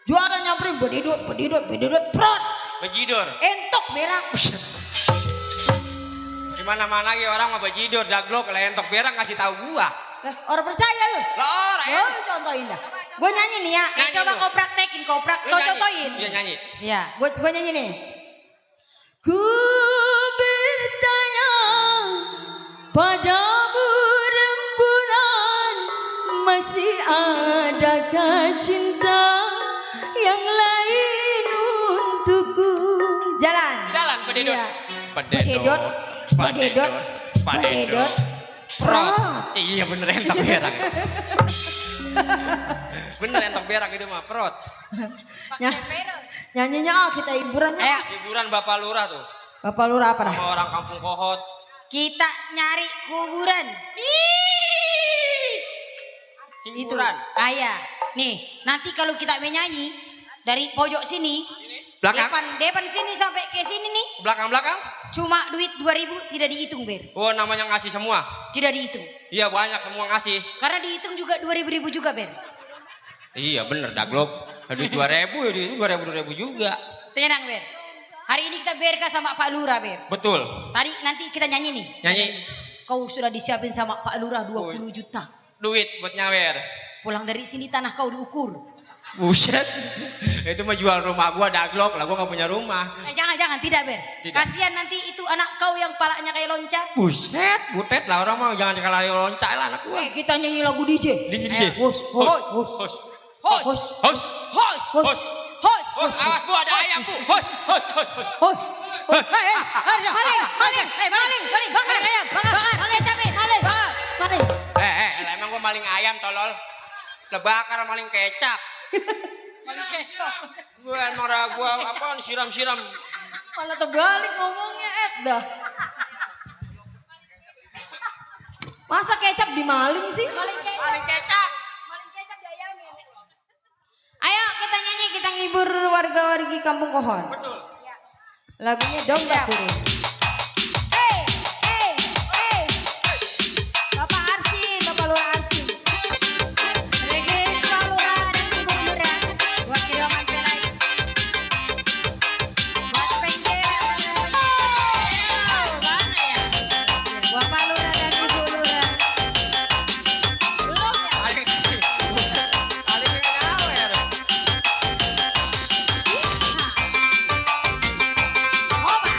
Juara nyamperin bedidot, prot. Bajidor. Entok berak. Di mana-mana ge orang mah bajidor daglok lah entok berak ngasih tahu gua. Lah, orang percaya lu. Lah orang ya. Oh, contohin dah. Gue nyanyi nih ya. Nyanyi Coba lu. kau praktekin, kau contohin. Iya nyanyi. Iya, gue nyanyi nih. Ku bertanya padamu rembulan, masih adakah cinta yang lain untukku? Jalan. Jalan pededot. Iya. Pededot. Pededot. Prot. Iya bener entok berak. Bener entok berak itu mah prot. Nyanyinya kita hiburan. Ayo. Hiburan Bapak Lurah tuh. Bapak Lurah apa dah? Sama orang kampung Kohot. Kita nyari kuburan. Hiburan. Iya. Nih, nanti kalau kita menyanyi dari pojok sini, Belakang. depan sini sampai ke sini nih, Belakang. cuma duit 2.000 tidak dihitung, Ber. Oh namanya ngasih semua. Tidak dihitung. Iya banyak semua ngasih. Karena dihitung juga 2.000 juga, Ber. Iya bener daglok. Duit 2.000 ya duit 2.000 juga. Tenang, Ber. Hari ini kita berkah sama Pak Lurah, Ber. Betul. Tadi nanti kita nyanyi nih. Nyanyi. Kau sudah disiapin sama Pak Lurah 20 juta. Duit buat nyawer. Pulang dari sini tanah kau diukur. Buset. Itu mah jual rumah gua daglok lah gua gak punya rumah. Jangan, tidak, Ber. Tidak. Kasihan nanti itu anak kau yang palanya kayak loncat. Buset, butet lah orang mau jangan kalah loncat lah anak gua. Kita nyanyi lagu DJ. DJ. Hos. Awas bu ada ayam bu. Hos. Maling, bakar ayam, maling capek, maling. Emang gua maling ayam tolol. Lebakar maling kecap. Maling kecap. Gua emang gua apaan siram-siram. Malah terbalik ngomongnya, dah. Masa kecap dimaling sih? Maling kecap. Maling kecap diayamin. Ayo kita nyanyi, kita ngibur warga-wargi Kampung Kohon. Betul. Lagunya Dongga Kurus. Bapak Arsin, Bapak Lurah Arsin. Regis Pak Lurah dan Ibu Lurah. Buat kiloman pelai. Buat penggeran. Mana ya? Buat Pak Lurah dan Ibu Lurah. Belum ya? Ali pengen nyawer. Oba.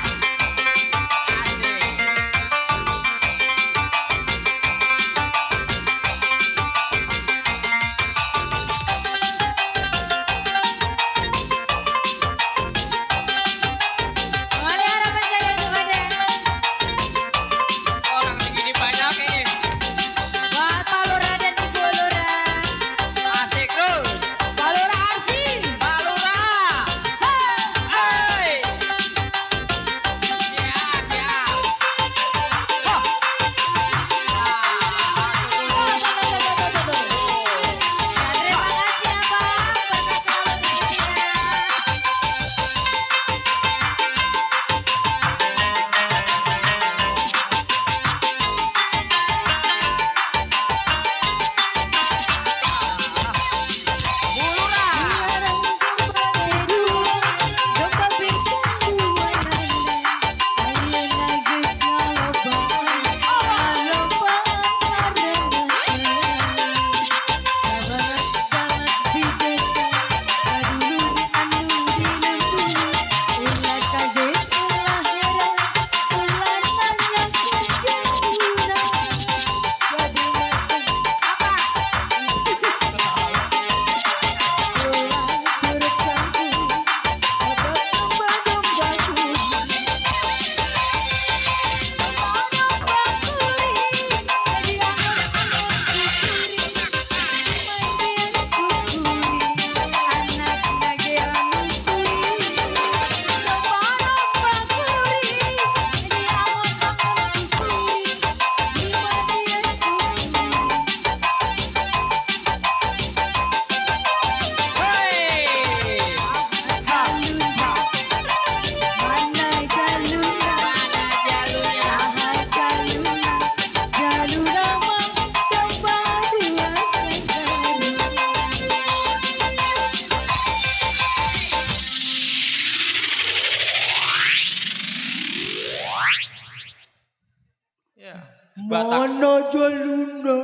Batak. Mana jaluna?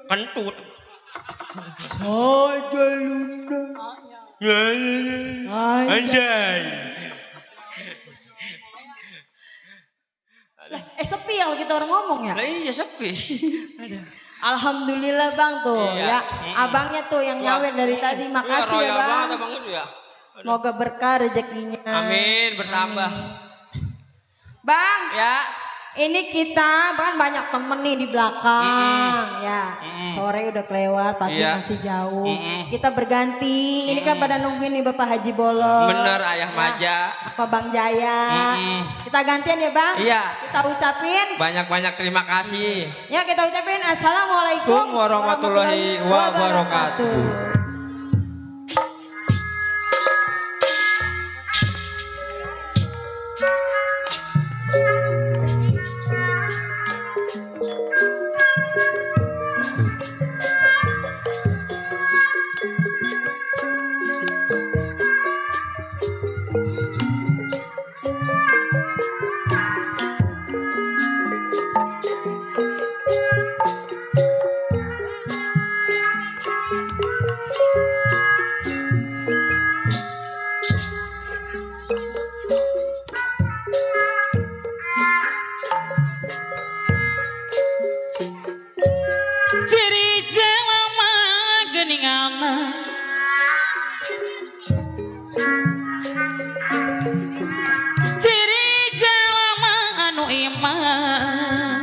Kentut. Jaluna. Anjay. Sepi ya kalau kita orang ngomong ya. Lah iya sepi. Alhamdulillah bang tuh Iya. ya. Abangnya tuh yang nyawer dari tadi. Makasih ya royal bang. banget abang itu ya. Semoga berkah rezekinya. Amin, bertambah. Bang, Ya. ini kita kan banyak temen nih di belakang ya. Sore udah kelewat, pagi Iya. masih jauh. Kita berganti. Ini kan pada nungguin nih Bapak Haji Bolot. Bener ayah Maja. Pak Bang Jaya. Kita gantian ya bang. Iya. Kita ucapin. Banyak-banyak terima kasih. Ya kita ucapin assalamualaikum warahmatullahi wabarakatuh. Ciri jelema geuninganna ciri jelema anu iman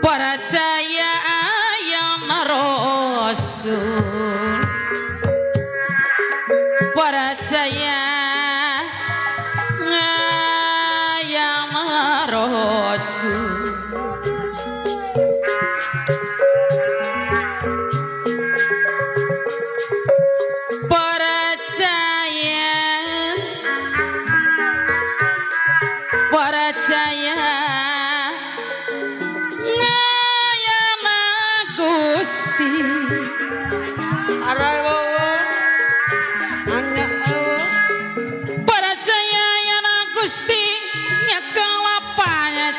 percaya ayana rasul percaya ngayam rasul percaya ngayam Gusti Arawawa. Anak awa. percaya yana Gusti nyakalapanya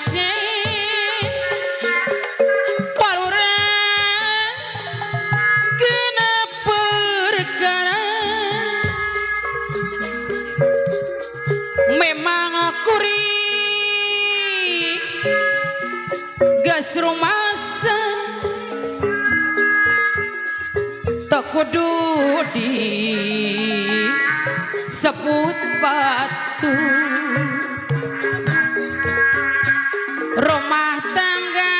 palurang genep perkara memang kuri gas rumasa tak kudu di sebut batu rumah tangga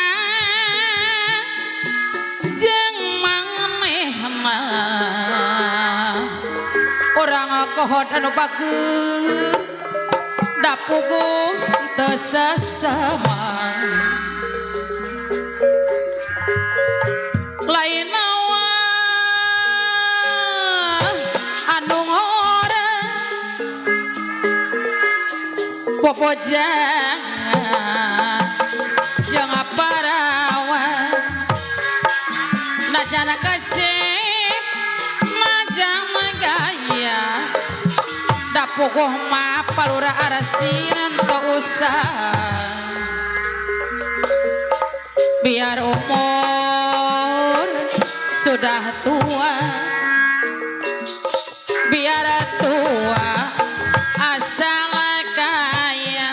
jeung manehna orang kohot anu bageus da puguh teu sasama lain nawa anu ngoreng popojangan jeung parawan najana kasih majang magaya da puguh mah palura arasinan teu usah biar umur sudah tua biar tua asal kaya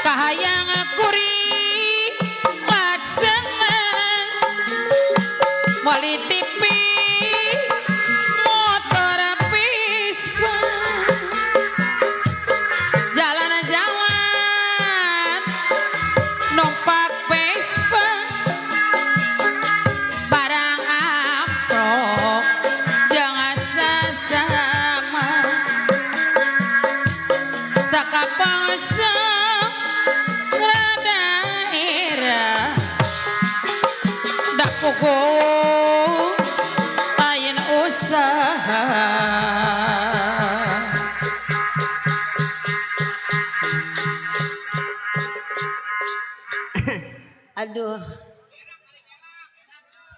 kahayang kuri laksana meuli TV motor Vespa jalan-jalan numpak Vespa barang amprok jangan sasama sakapangsa daerah dak puguh lain usaha Aduh.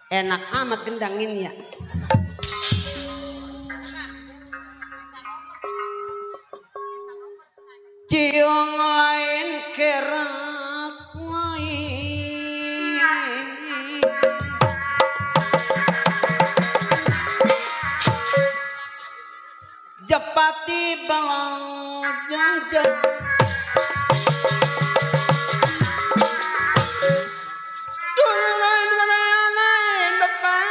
Enak amat gendangin ya. pelang jang. Lain bapak.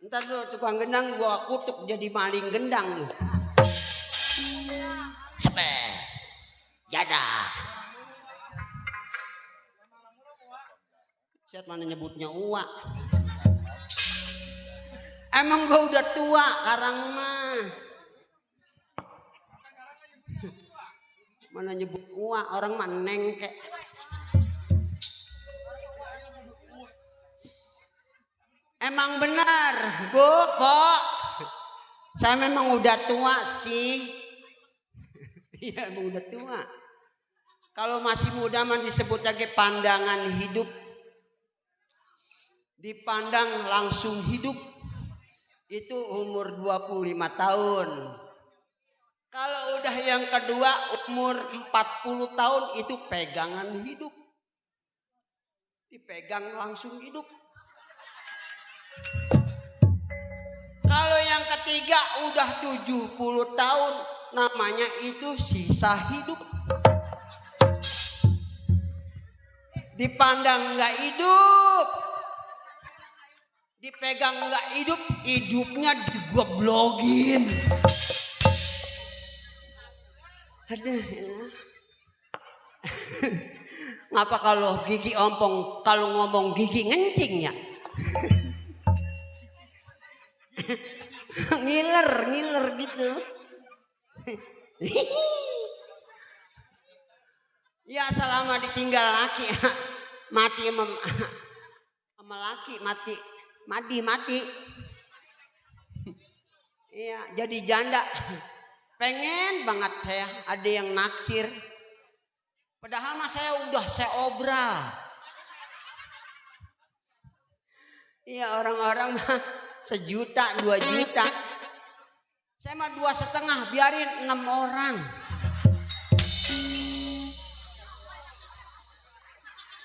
Ntar lu tukang gendang gua kutuk jadi maling gendang lu. Sepe. Jadah. Siapa mana nyebutnya uak? Emang gua udah tua karang mah. Mana nyebut uak, orang mah nengke. Emang benar, Bu, Pok. Saya memang udah tua sih. Iya, emang udah tua. Kalau masih muda mah disebut lagi pandangan hidup. Dipandang langsung hidup. Itu umur 25 tahun. Kalau udah yang kedua umur 40 tahun itu pegangan hidup. Dipegang langsung hidup. Kalau yang ketiga udah 70 tahun namanya itu sisa hidup. Dipandang nggak hidup, dipegang nggak hidup, hidupnya digoblogin. Aduh, ngapa kalau gigi ompong, kalau ngomong gigi ngencing ya? ngiler gitu. Ya selama ditinggal laki mati sama laki mati. Iya jadi janda. Pengen banget saya ada yang naksir. Padahal mah saya udah seobral. Iya orang-orang mah 1 juta 2 juta. Saya mah 2,5 biarin 6 orang.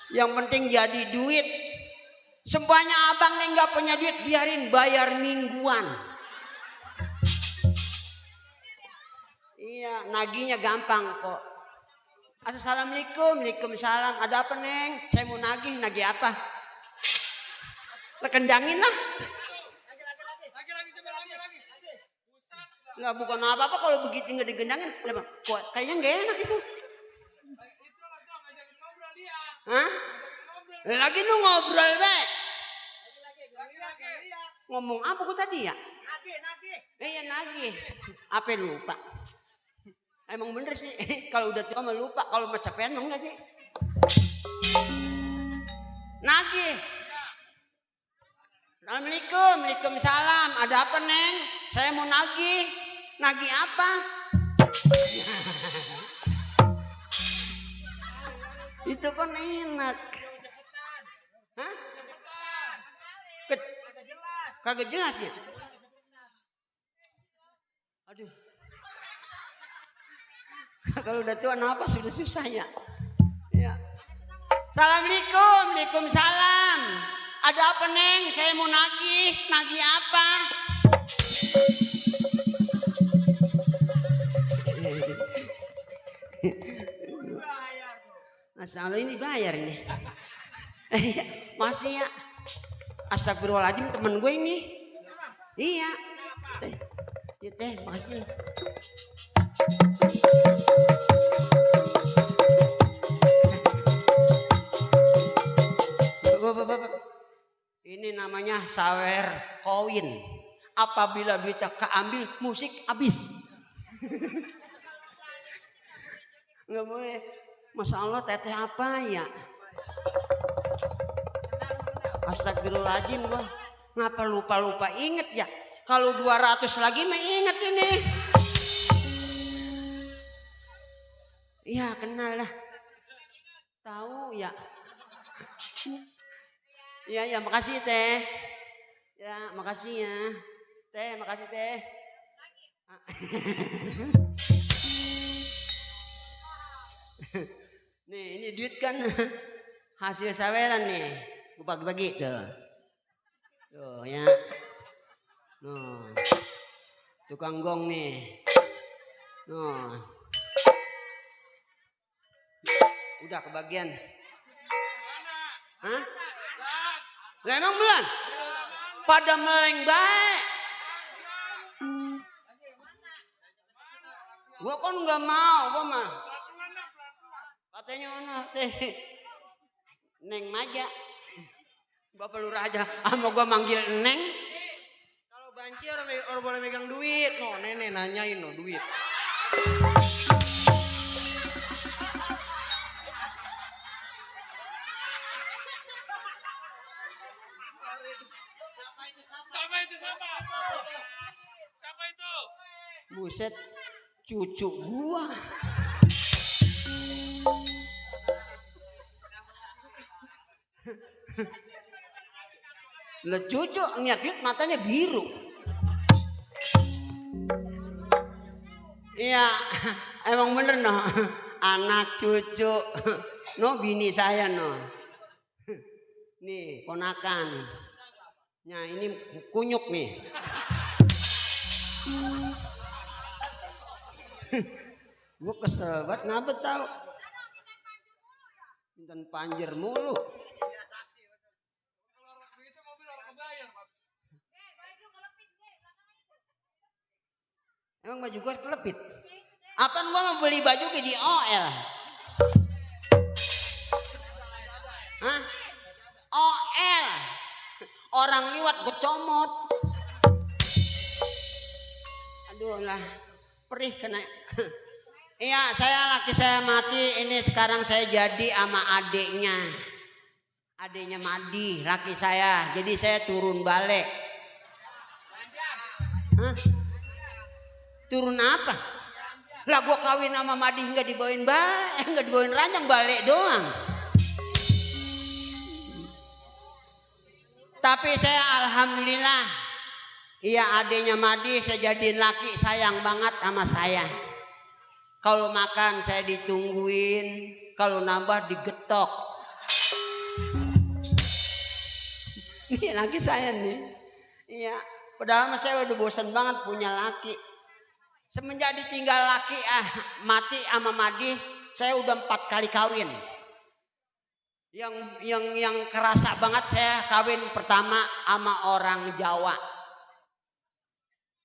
Yang penting jadi duit. Semuanya abang nih nggak punya duit biarin bayar mingguan. Iya naginya gampang kok. Assalamualaikum, waalaikumsalam. Ada apa neng? Saya mau nagih apa? Lekendangin lah. Nggak bukan apa-apa kalau begitu nggak digendangin. Kayaknya nggak enak itu. Hah? Lagi lu ngobrol be. Ngomong apa gua tadi ya? Iya nagih. Apa lupa? Emang bener sih. Kalau udah tua mah lupa. Kalau mah capean enggak sih? Nagih. Assalamualaikum, waalaikumsalam. Ada apa neng? Saya mau nagih. Nagih apa? Itu kan enak. Hah? Kagak jelas ya? Aduh. Kalau udah tua napas sudah susah ya. Ya. Assalamualaikum, waalaikumsalam. Ada apa neng? Saya mau nagih. Nagih apa? Asal ini bayar nih. Masih ya. Astagfirullahaladzim temen gue ini. Iya. Ya teh, makasih. Ini namanya sawer koin. Apabila duitnya keambil, musik habis. Nggak boleh. Masya Allah teteh apa ya? Astagfirullahaladzim gua. Ngapa lupa inget ya? Kalau 200 lagi mah inget ini. Ya kenal lah. Tahu ya. Ya makasih teh. Ya makasih ya. Teh makasih teh. Nih, ini duit kan hasil saweran nih. Gue bagi-bagi tuh. Tuh ya. Noh. Tukang gong nih. Noh. Udah kebagian. Hah? Lah emang belum? Pada meleng baik. Gua kan nggak mau, gua mah. Katanya mana teh? Neng Maja. Bapak lurah aja, mau gua manggil Neng. Kalau banci orang boleh megang duit. No, nenek nanyain no duit. Siapa itu? Buset, cucu gua. Lah cucu ngeliat duit matanya biru. Iya, emang bener no. Anak cucu, no bini saya no. Nih ponakan. Nah ini kunyuk nih. Gue kesel banget ngapa tau. Dan panjer mulu. Emang baju gue kelepit? Apaan gue mau beli baju ke di OL? Hah? OL? Orang liwat gue comot. Aduh lah, perih kena. Iya, laki saya mati. Ini sekarang saya jadi sama adiknya. Adiknya Madi, laki saya. Jadi saya turun balik. Hah? Turun apa? Lah gua kawin sama Madi nggak dibawain balik, nggak dibawain ranjang, balik doang. Tapi saya alhamdulillah, iya adiknya Madi saya jadiin laki, sayang banget sama saya. Kalau makan saya ditungguin, kalau nambah digetok. Ini laki saya nih. Iya, padahal saya udah bosan banget punya laki. Semenjak ditinggal laki mati sama Madi, saya udah 4 kali kawin. Yang kerasa banget saya kawin pertama sama orang Jawa.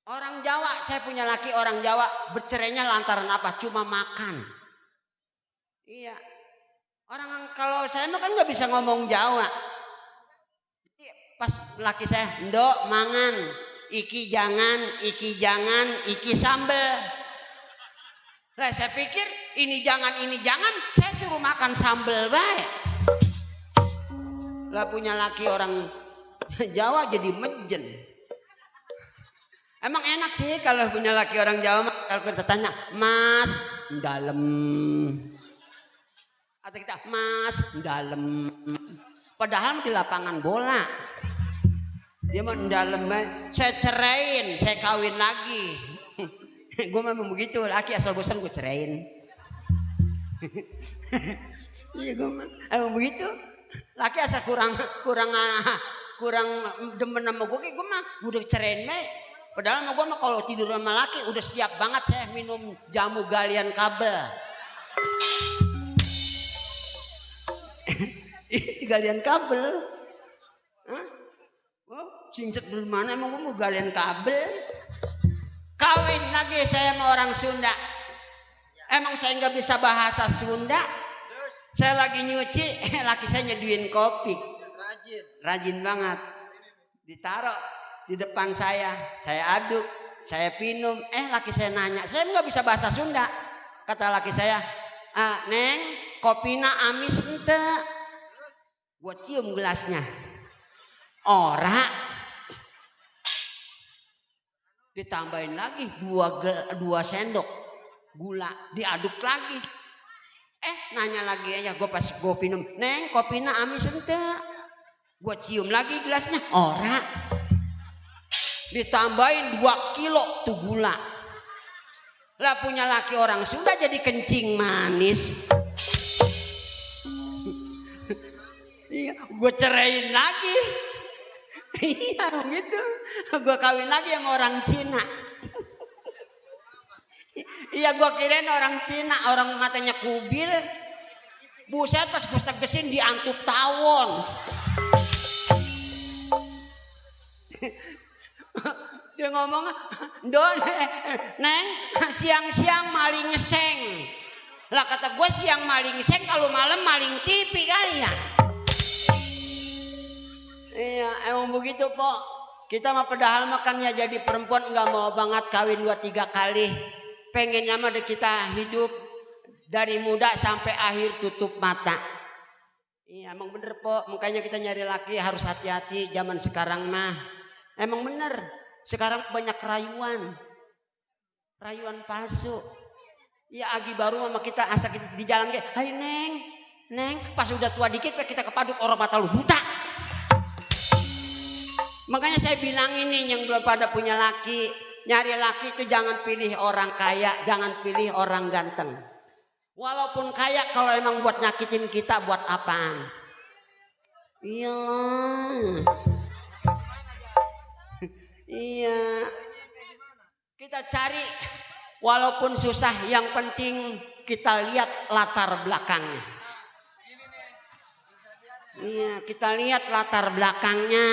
Orang Jawa, saya punya laki orang Jawa, bercerainya lantaran apa? Cuma makan. Iya. Orang kalau saya kan nggak bisa ngomong Jawa. Jadi pas laki saya, "Ndok, mangan. Iki jangan, iki sambel." Lah saya pikir ini jangan, saya suruh makan sambel baik. Lah punya laki orang Jawa jadi mejen. Emang enak sih kalau punya laki orang Jawa, kalau kita tanya, "Mas, dalam." Atau kita, "Mas, dalam." Padahal di lapangan bola. Dia mau dalam, saya ceraiin, saya kawin lagi. Gue memang begitu, laki asal bosan gue ceraiin. Iya gue emang begitu. Laki asal kurang demen sama gue mah udah ceraiin mah. Padahal sama gue mah kalau tidur sama laki udah siap banget saya minum jamu galian kabel. Itu galian kabel. Hah? Oh, cincet dari mana emang gue mau galian kabel? Kawin lagi saya sama orang Sunda. Emang saya nggak bisa bahasa Sunda. Saya lagi nyuci, laki saya nyeduin kopi. Rajin banget. Ditaruh di depan saya aduk, saya minum. Laki saya nanya, saya nggak bisa bahasa Sunda. Kata laki saya, "Neng, kopina amis ente." Gua cium gelasnya. Ora. Ditambahin lagi 2 sendok gula, diaduk lagi. Nanya lagi aja, gue pas gue minum, "Neng, kopinya amis ente." Gue cium lagi gelasnya, ora. Ditambahin 2 kilo tuh gula. Lah punya laki orang sudah jadi kencing manis. Iya, gue ceraiin lagi. Iya gitu. Gue kawin lagi sama orang Cina. Iya gue kirain orang Cina, orang matanya kubil. Buset pas gue tegesin diantup tawon. Dia ngomong, Don, Neng, siang-siang maling seng. Lah kata gue siang maling seng, kalau malam maling TV kali ya. Iya, emang begitu, Pok. Kita mah padahal makannya jadi perempuan nggak mau banget kawin 2-3 kali. Pengennya mah kita hidup dari muda sampai akhir tutup mata. Iya, emang bener, Pok. Makanya kita nyari laki harus hati-hati zaman sekarang mah. Emang bener. Sekarang banyak rayuan palsu. Ya agi baru sama kita asal kita di jalan kayak, hai neng, pas udah tua dikit kita kepaduk orang mata lu buta. Makanya saya bilang ini yang belum pada punya laki, nyari laki itu jangan pilih orang kaya, jangan pilih orang ganteng. Walaupun kaya kalau emang buat nyakitin kita buat apaan? Iyalah. Iya. Kita cari walaupun susah, yang penting kita lihat latar belakangnya. Iya, kita lihat latar belakangnya.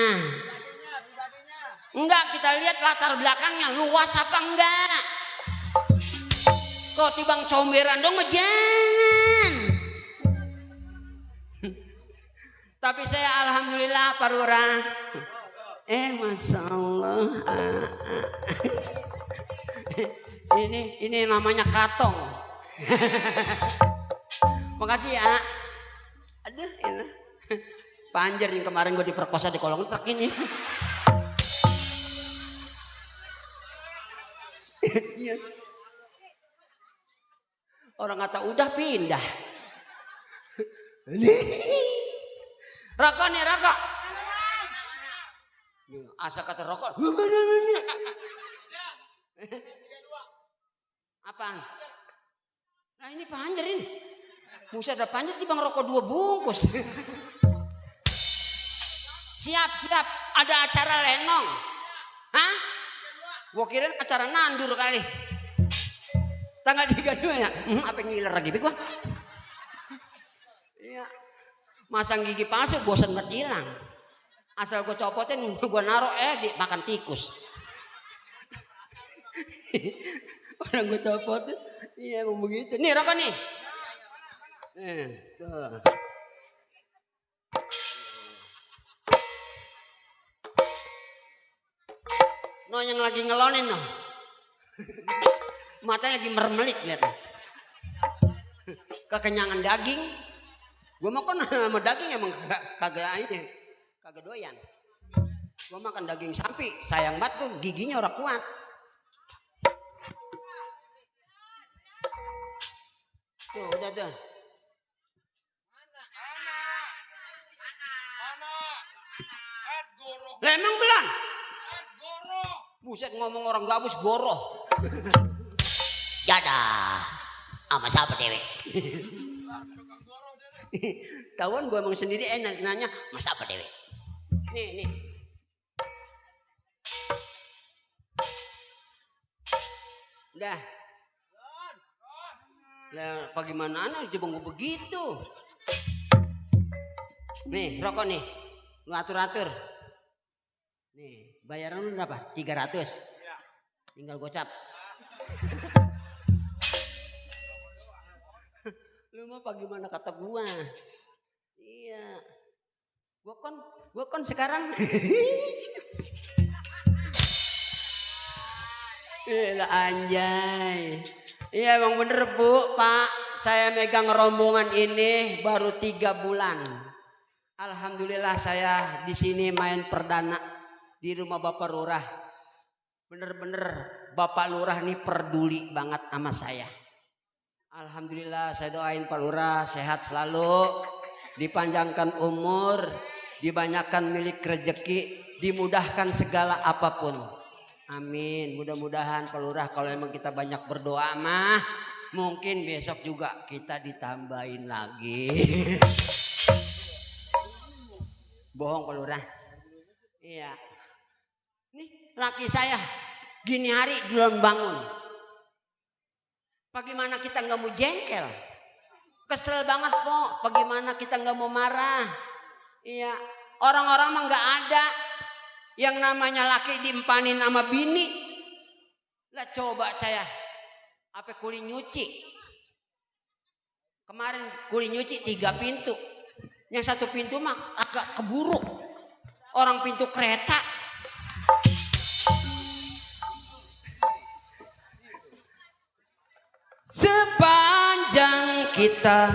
Enggak, kita lihat latar belakangnya luas apa enggak. Kok tibang comberan dong jangan. Tapi saya alhamdulillah Pak Lurah. Masya Allah. Ini namanya katong. Makasih ya. Aduh, enak. Panjer yang kemarin gue diperkosa di kolong truk ini. Yes. Orang kata udah pindah. Rokok nih, rokok. Asa kata rokok. Apaan? Nah ini panjer ini. Musa ada panjer di bang rokok 2 bungkus. Siap. Ada acara lenong. Hah? Gua kirain acara nandur kali. Tanggal 32 ya. Apa ngiler lagi gua? Iya. Masang gigi palsu bosan banget hilang. Asal gue copotin, gue naruh makan tikus. Orang gue copotin, iya emang begitu. Nih rokok nih. Tuh. No yang lagi ngelonin no. Matanya lagi mermelik lihat. Kekenyangan daging. Gue makan sama daging emang kagak ini. Kagak doyan. Gua makan daging sapi, sayang banget tuh giginya orang kuat. Tuh udah tuh. Lah emang belang? Buset ngomong orang gabus goroh. Jadah. Sama siapa dewek? Tahuan gue emang sendiri nanya mas apa dewek? Nih. Udah. Lah bagaimana coba gue begitu. Nih rokok nih. Lu atur-atur. Nih bayaran lu berapa? 300. Tinggal gocap. Lu mah bagaimana kata gua? Iya. Gua kan sekarang lah anjay. Iya emang bener Bu, Pak. Saya megang rombongan ini baru 3 bulan. Alhamdulillah saya di sini main perdana di rumah Bapak Lurah. Bener-bener Bapak Lurah nih peduli banget sama saya. Alhamdulillah saya doain Pak Lurah sehat selalu, dipanjangkan umur, dibanyakan milik rezeki, dimudahkan segala apapun. Amin. Mudah-mudahan Pak Lurah kalau emang kita banyak berdoa mah mungkin besok juga kita ditambahin lagi. Bohong Pak Lurah. Iya. Nih laki saya gini hari belum bangun. Bagaimana kita nggak mau jengkel? Kesel banget po. Bagaimana kita nggak mau marah? Iya. Orang-orang mah nggak ada yang namanya laki diempanin sama bini. Lah coba saya apa kuli nyuci. Kemarin kuli nyuci 3 pintu. Yang 1 pintu mah agak keburu. Orang pintu kereta. Sepanjang kita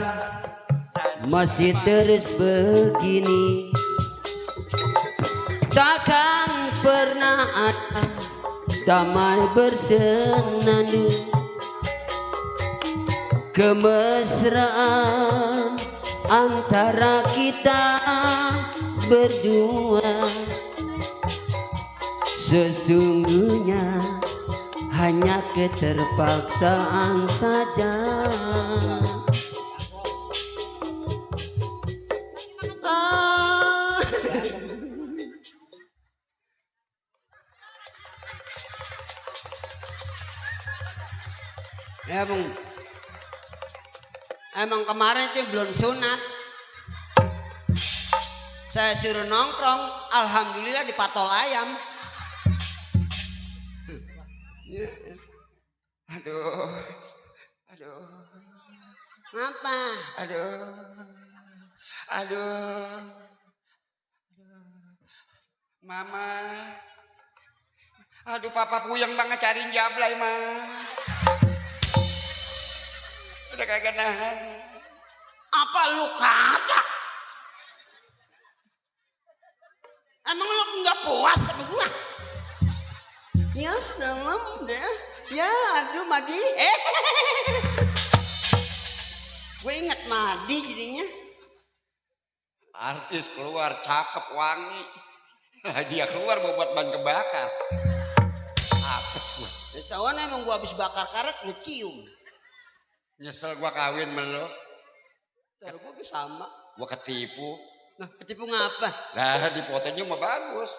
masih terus begini, takkan pernah ada damai bersenandung. Kemesraan antara kita berdua sesungguhnya hanya keterpaksaan saja. Emang kemarin itu belum sunat. Saya suruh nongkrong, alhamdulillah dipatol ayam. Aduh. Aduh. Apa? Aduh. Aduh. Mama. Aduh papa puyeng banget cariin jablay mah. Udah kagak nahan. Apa lu kagak? Emang lu nggak puas sama gua? Ya salam deh. Ya aduh Madi. Gue inget Madi jadinya. Artis keluar cakep wangi. Dia keluar buat ban kebakar. Apes mah. Tawan emang gua habis bakar karet lu cium. Nyesel gua kawin sama lo. Taruh gua sama. Gua ketipu. Nah, ketipu ngapa? Nah, di fotonya mah bagus.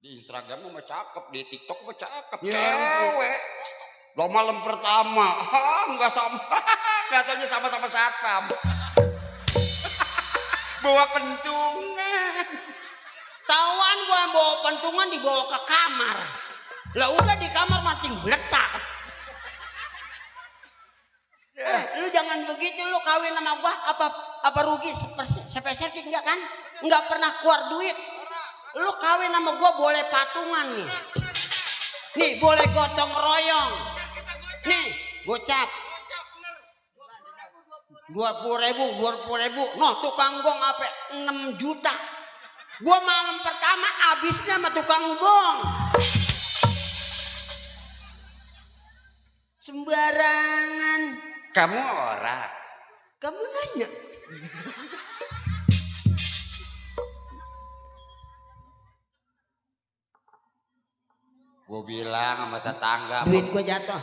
Di Instagram mah cakep, di TikTok mah cakep. Ya, cewek. Lo malam pertama, enggak sama. Katanya sama-sama satpam. Bawa pentungan. Tawan gua bawa pentungan dibawa ke kamar. Lah udah di kamar mating beletak. Lu jangan begitu, lu kawin sama gua apa rugi sepeser enggak kan? Enggak pernah keluar duit. Lu kawin sama gua boleh patungan nih. Nih boleh gotong royong. Nih gocap 20.000. Noh tukang gong apa 6 juta. Gua malam pertama habisnya sama tukang gong. Sembarangan. Kamu orang. Kamu nanya. Gue bilang sama tetangga. Duit gua jatuh.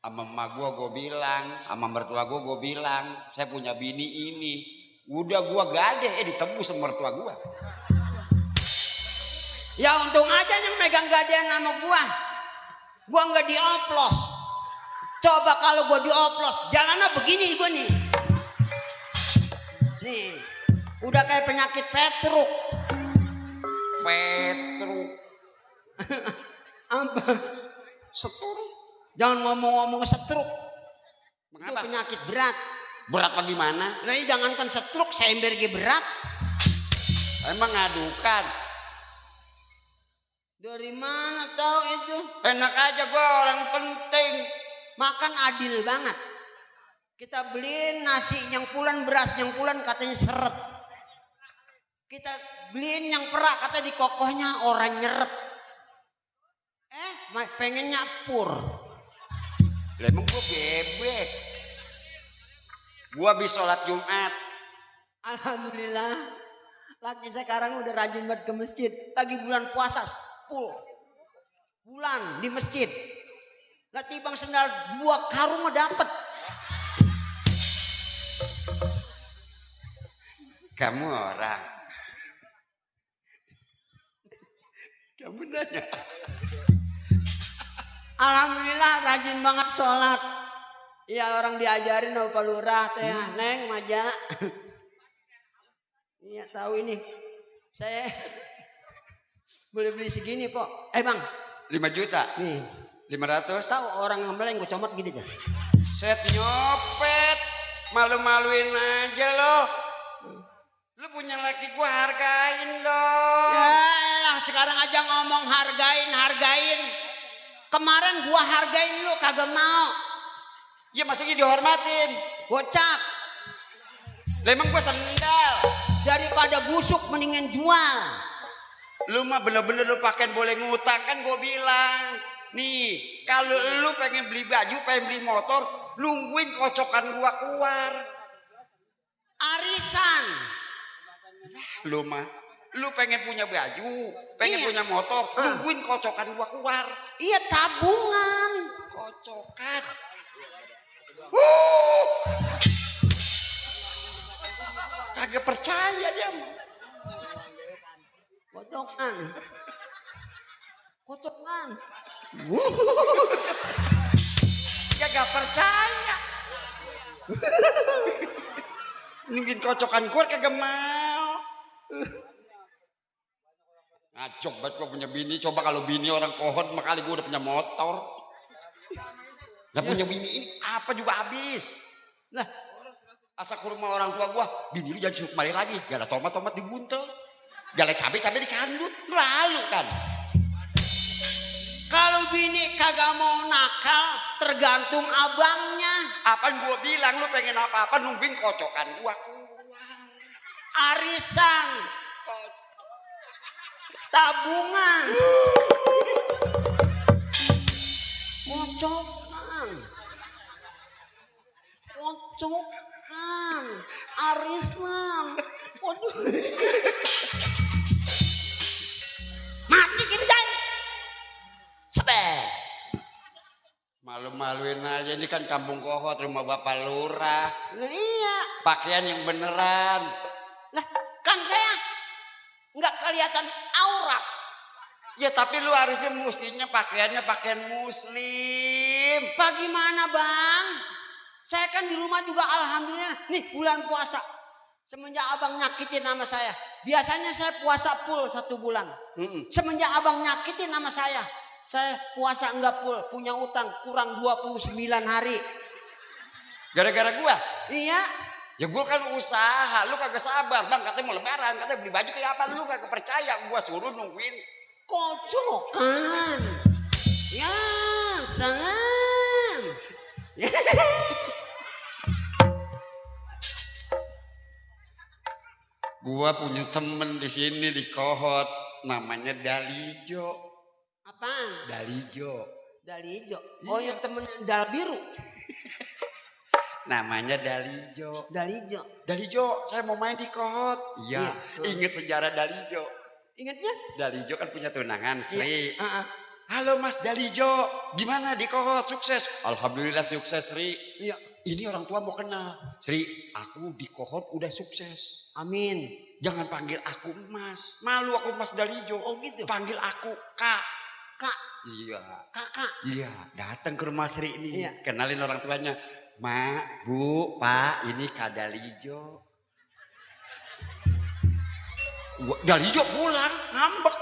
Sama emak gue bilang. Sama mertua gue bilang. Saya punya bini ini. Udah gue gade. Ditebus sama mertua gue. Ya untung aja yang megang gadean sama gua. Gua nggak dioplos. Coba kalau gua dioplos, jalannya begini gua nih. Nih, udah kayak penyakit petruk. Petruk. Apa? Setruk. Jangan ngomong-ngomong setruk. Mengapa? Itu penyakit berat. Berat bagaimana? Nah, ini jangankan setruk, semberge berat. Emang ngadukan. Dari mana tahu itu? Enak aja gue orang penting. Makan adil banget. Kita beliin nasi yang pulan, beras yang pulan katanya seret. Kita beliin yang perak kata di kokohnya orang nyerep. Pengennya pur. Lah emang gue bebek. Gue habis sholat Jumat. Alhamdulillah. Laki sekarang udah rajin banget ke masjid. Lagi bulan puasa, full bulan di masjid. Lah tibang sendal 2 karung mah dapet. Kamu orang. Kamu nanya. Alhamdulillah rajin banget sholat. Iya orang diajarin sama Pak Lurah teh, Neng Maja. Iya tahu ini. Saya boleh beli segini, Pok. Bang, 5 juta. nih. 500. Tahu orang yang meleng gue comot gitu dah. Set nyopet. Malu-maluin aja lo. Lu punya laki gua hargain dong. Ya elah sekarang aja ngomong hargain. Kemarin gua hargain lu kagak mau. Ya maksudnya dihormatin. Gocap. Lah emang gua sendal. Daripada busuk mendingan jual. Lu mah bener-bener lu pakai boleh ngutang kan gua bilang. Nih, kalau lu pengen beli baju, pengen beli motor, nungguin kocokan gua keluar. Arisan. Lu mah, lu pengen punya baju, pengen punya motor, nungguin kocokan gua keluar. Iya tabungan. Kocokan. Kagak percaya dia mah. Kocokan. Kagak percaya. Nungguin kocokan gua kagak mau. Ngacok banget gua punya bini. Coba kalau bini orang kohon makali gua udah punya motor. Lah punya bini ini apa juga habis. Lah asal ke rumah orang tua gua, bini lu jangan suruh kemari lagi. Gak ada tomat dibuntel. Gak ada cabai dikandut. Lalu kan. Kalau bini kagak mau nakal, tergantung abangnya. Apaan gua bilang lu pengen apa-apa nungguin kocokan gua keluar. Arisan. Tabungan. Kocokan. Arisan. Waduh. Mati kita. Sebel. Malu-maluin aja, ini kan kampung kohot, rumah bapak lurah. Nah, iya. Pakaian yang beneran. Lah, kan saya nggak kelihatan aurat. Ya tapi lu harusnya mestinya pakaiannya pakaian muslim. Bagaimana bang? Saya kan di rumah juga alhamdulillah. Nih bulan puasa. Semenjak abang nyakitin nama saya. Biasanya saya puasa full 1 bulan. Semenjak abang nyakitin nama saya puasa enggak full. Punya utang kurang 29 hari. Gara-gara gua? Iya. Ya gua kan usaha, lu kagak sabar. Bang katanya mau lebaran, katanya beli baju kayak apa. Lu kagak percaya, gua suruh nungguin. Kocokan. Ya salam. Gua punya temen di sini di kohot, namanya Dalijo. Apaan? Dalijo. Dalijo. Oh yang temennya Dal Biru. Namanya Dalijo. Dalijo, saya mau main di kohot. Iya. Ingat sejarah Dalijo. Ingatnya? Dalijo kan punya tunangan Sri. Iya. Halo Mas Dalijo, gimana di kohot? Sukses? Alhamdulillah sukses Sri. Iya. Ini orang tua mau kenal. Sri, aku di kohot udah sukses. Amin. Jangan panggil aku Mas. Malu aku Mas Dalijo. Oh gitu. Panggil aku Kak. Kak. Iya. Kakak. Iya, datang ke rumah Sri ini. Iya. Kenalin orang tuanya. Ma, Bu, Pak, ini Kak Dalijo. Dalijo pulang, ngambek.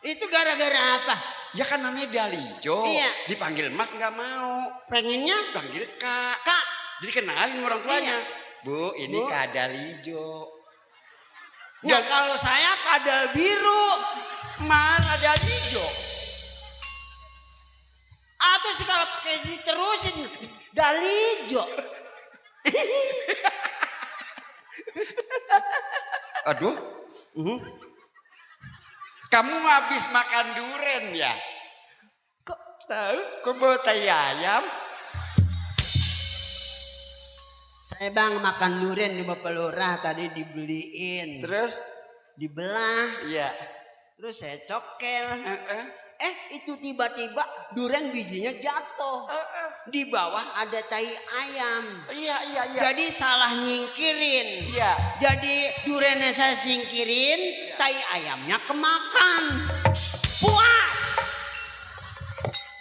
Itu gara-gara apa? Ya kan namanya Dalijo. Iya. Dipanggil Mas nggak mau. Pengennya Panggil Kak. Kak. Jadi kenalin orang tuanya. Iya. Bu, ini Bu. Kak Dalijo. Ya kalau saya kadal biru. Mana Dalijo? Atau sih kalau kayak diterusin Dalijo. Aduh. Kamu habis makan duren ya? Kok tahu? Kok bawa tai ayam? Saya bang makan durian di Bapak Lurah tadi dibeliin. Terus dibelah, Iya. terus saya cokel. Itu tiba-tiba durian bijinya jatuh. Di bawah ada tai ayam. Iya. Jadi salah nyingkirin. Iya. Jadi duriannya saya singkirin, tai ayamnya kemakan. Puas.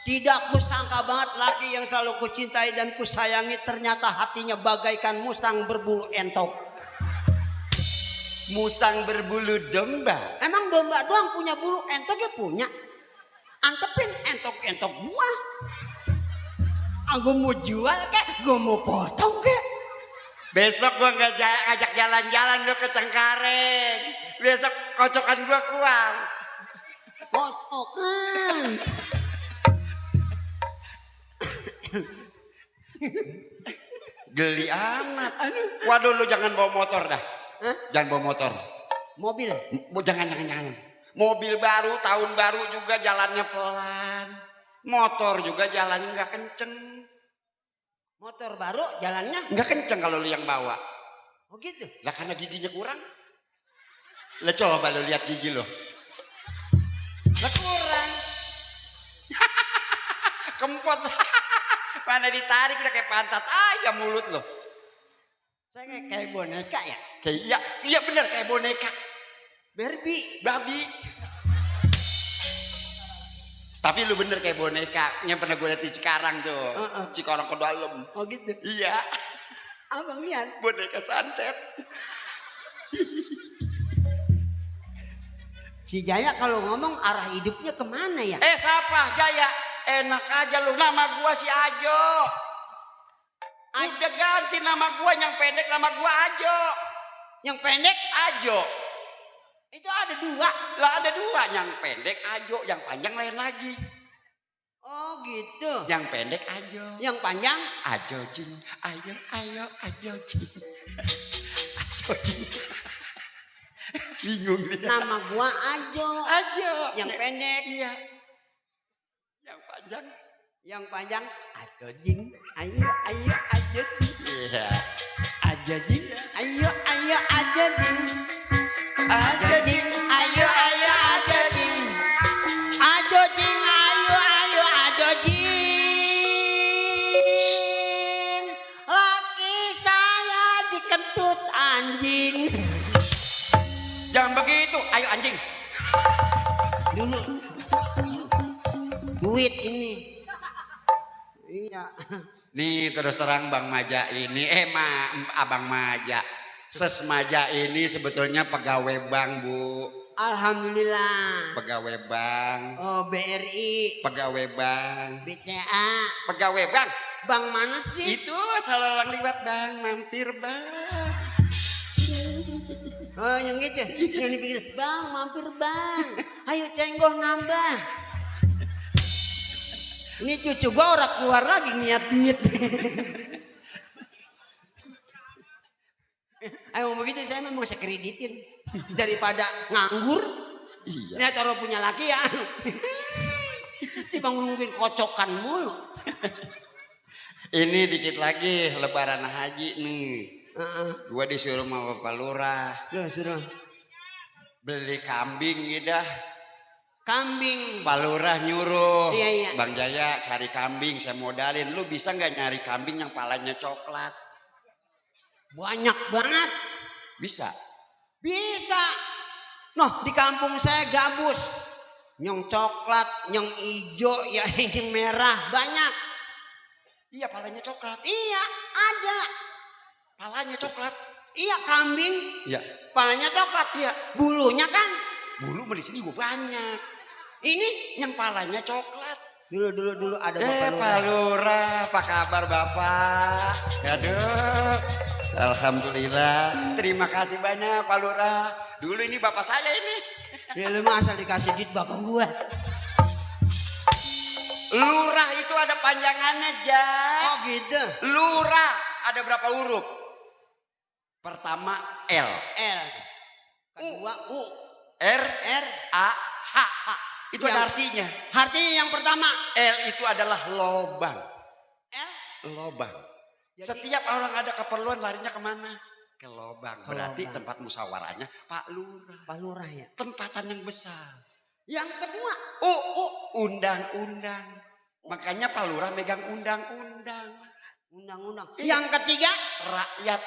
Tidak kusangka banget laki yang selalu kucintai dan kusayangi ternyata hatinya bagaikan musang berbulu entok. Musang berbulu domba. Emang domba doang punya bulu, entoknya punya. Antepin entok gua. Aku mau jual kek, gua mau potong kek. Besok gua ngajak jalan-jalan lu ke Cengkareng. Besok kocokan gua kuang. Potongan. Geli amat. Waduh lu jangan bawa motor dah. Jangan bawa motor. Mobil. Jangan. Mobil baru, tahun baru juga jalannya pelan. Motor juga jalannya nggak kenceng. Motor baru jalannya Nggak kenceng kalau lu yang bawa. oh gitu. Lah karena giginya kurang. Lah coba lu lihat gigi lo. Lah kurang. Kempot. Mana ditarik udah kayak pantat ayam mulut lo. Saya kayak boneka ya. Kayak iya bener kayak boneka. Barbie. Babi. Tapi lu bener kayak boneka. Yang pernah gue lihat di Cikarang tuh. Cikarang ke dalam. Oh gitu. Iya. Abang lihat. Boneka santet. Si Jaya kalau ngomong arah hidupnya kemana ya? Siapa Jaya? Enak aja lu. Nama gua si Ajo. Udah ganti nama gua yang pendek, nama gua Ajo. Yang pendek Ajo. itu ada dua. Lah ada dua, yang pendek Ajo, yang panjang lain lagi. Oh gitu. Yang pendek Ajo. Yang panjang Ajo Jing. Ayo Ajo Jing. Ajo Jing. Bingung dia. nama gua Ajo. Ajo. Yang pendek. Iya. Yang panjang. Yang panjang Ajo Jing. Ayo Ajo Jing. Iya. Ajo Jing. Ayo Ajo Jing. Ajo Jing. Ayo Ajo Jing. Ajo Jing. Ayo Ajo Jing. Laki saya dikentut anjing. Jangan begitu. Ayo anjing. Dulu duit ini. Iya. Nih terus terang Bang Maja ini, Abang Maja, Ses Maja ini sebetulnya pegawai bank Bu. Alhamdulillah. Pegawai bank. Oh BRI, Pegawai bank. BCA. Pegawai bank. Bang mana sih? Itu salah orang liwat bang, mampir bang. Oh yang gitu, yang dipikir bang mampir bang, ayo cenggol nambah. Ini cucu gua orang keluar lagi niat duit. Ayo begitu saya memang saya kreditin daripada nganggur. Iya. Lihat orang punya laki ya, timbang mungkin kocokan mulu. Ini dikit lagi Lebaran Haji nih. Gua disuruh sama Bapak Lurah. Loh suruh Beli kambing gitu dah. kambing. Pak Lurah nyuruh. Iya. Bang Jaya cari kambing, saya modalin. Lu bisa nggak nyari kambing yang palanya coklat? Banyak banget. Bisa. Bisa. Noh di kampung saya gabus. Yang coklat, yang hijau, ya yang merah banyak. Iya palanya coklat. Iya ada. Palanya coklat. Iya kambing. Iya. Palanya coklat. Iya. Bulunya kan. Bulu di sini gua banyak. Ini Yang palanya coklat. dulu ada Bapak Pak Lurah, apa kabar Bapak? Aduh. Alhamdulillah. Terima kasih banyak Pak Lurah. Dulu ini bapak saya ini. Ya lu mah asal dikasih duit bapak gua. Lurah itu ada panjangannya, Jah. Oh gitu. Lurah ada berapa huruf? Pertama L. L. Kedua U. R. R. A. H. Itu ada Yang- artinya. Artinya yang pertama L itu adalah lobang. L. Lobang. Jadi- Setiap orang ada keperluan larinya kemana? Ke Ke Lobang. Ke Berarti Lobang. tempat musyawarahnya Pak Lurah. Pak Lurah ya. Tempatan yang besar. Yang kedua, Undang-undang. Makanya Pak Lurah megang undang-undang. undang-undang. Iya. Yang ketiga, Rakyat,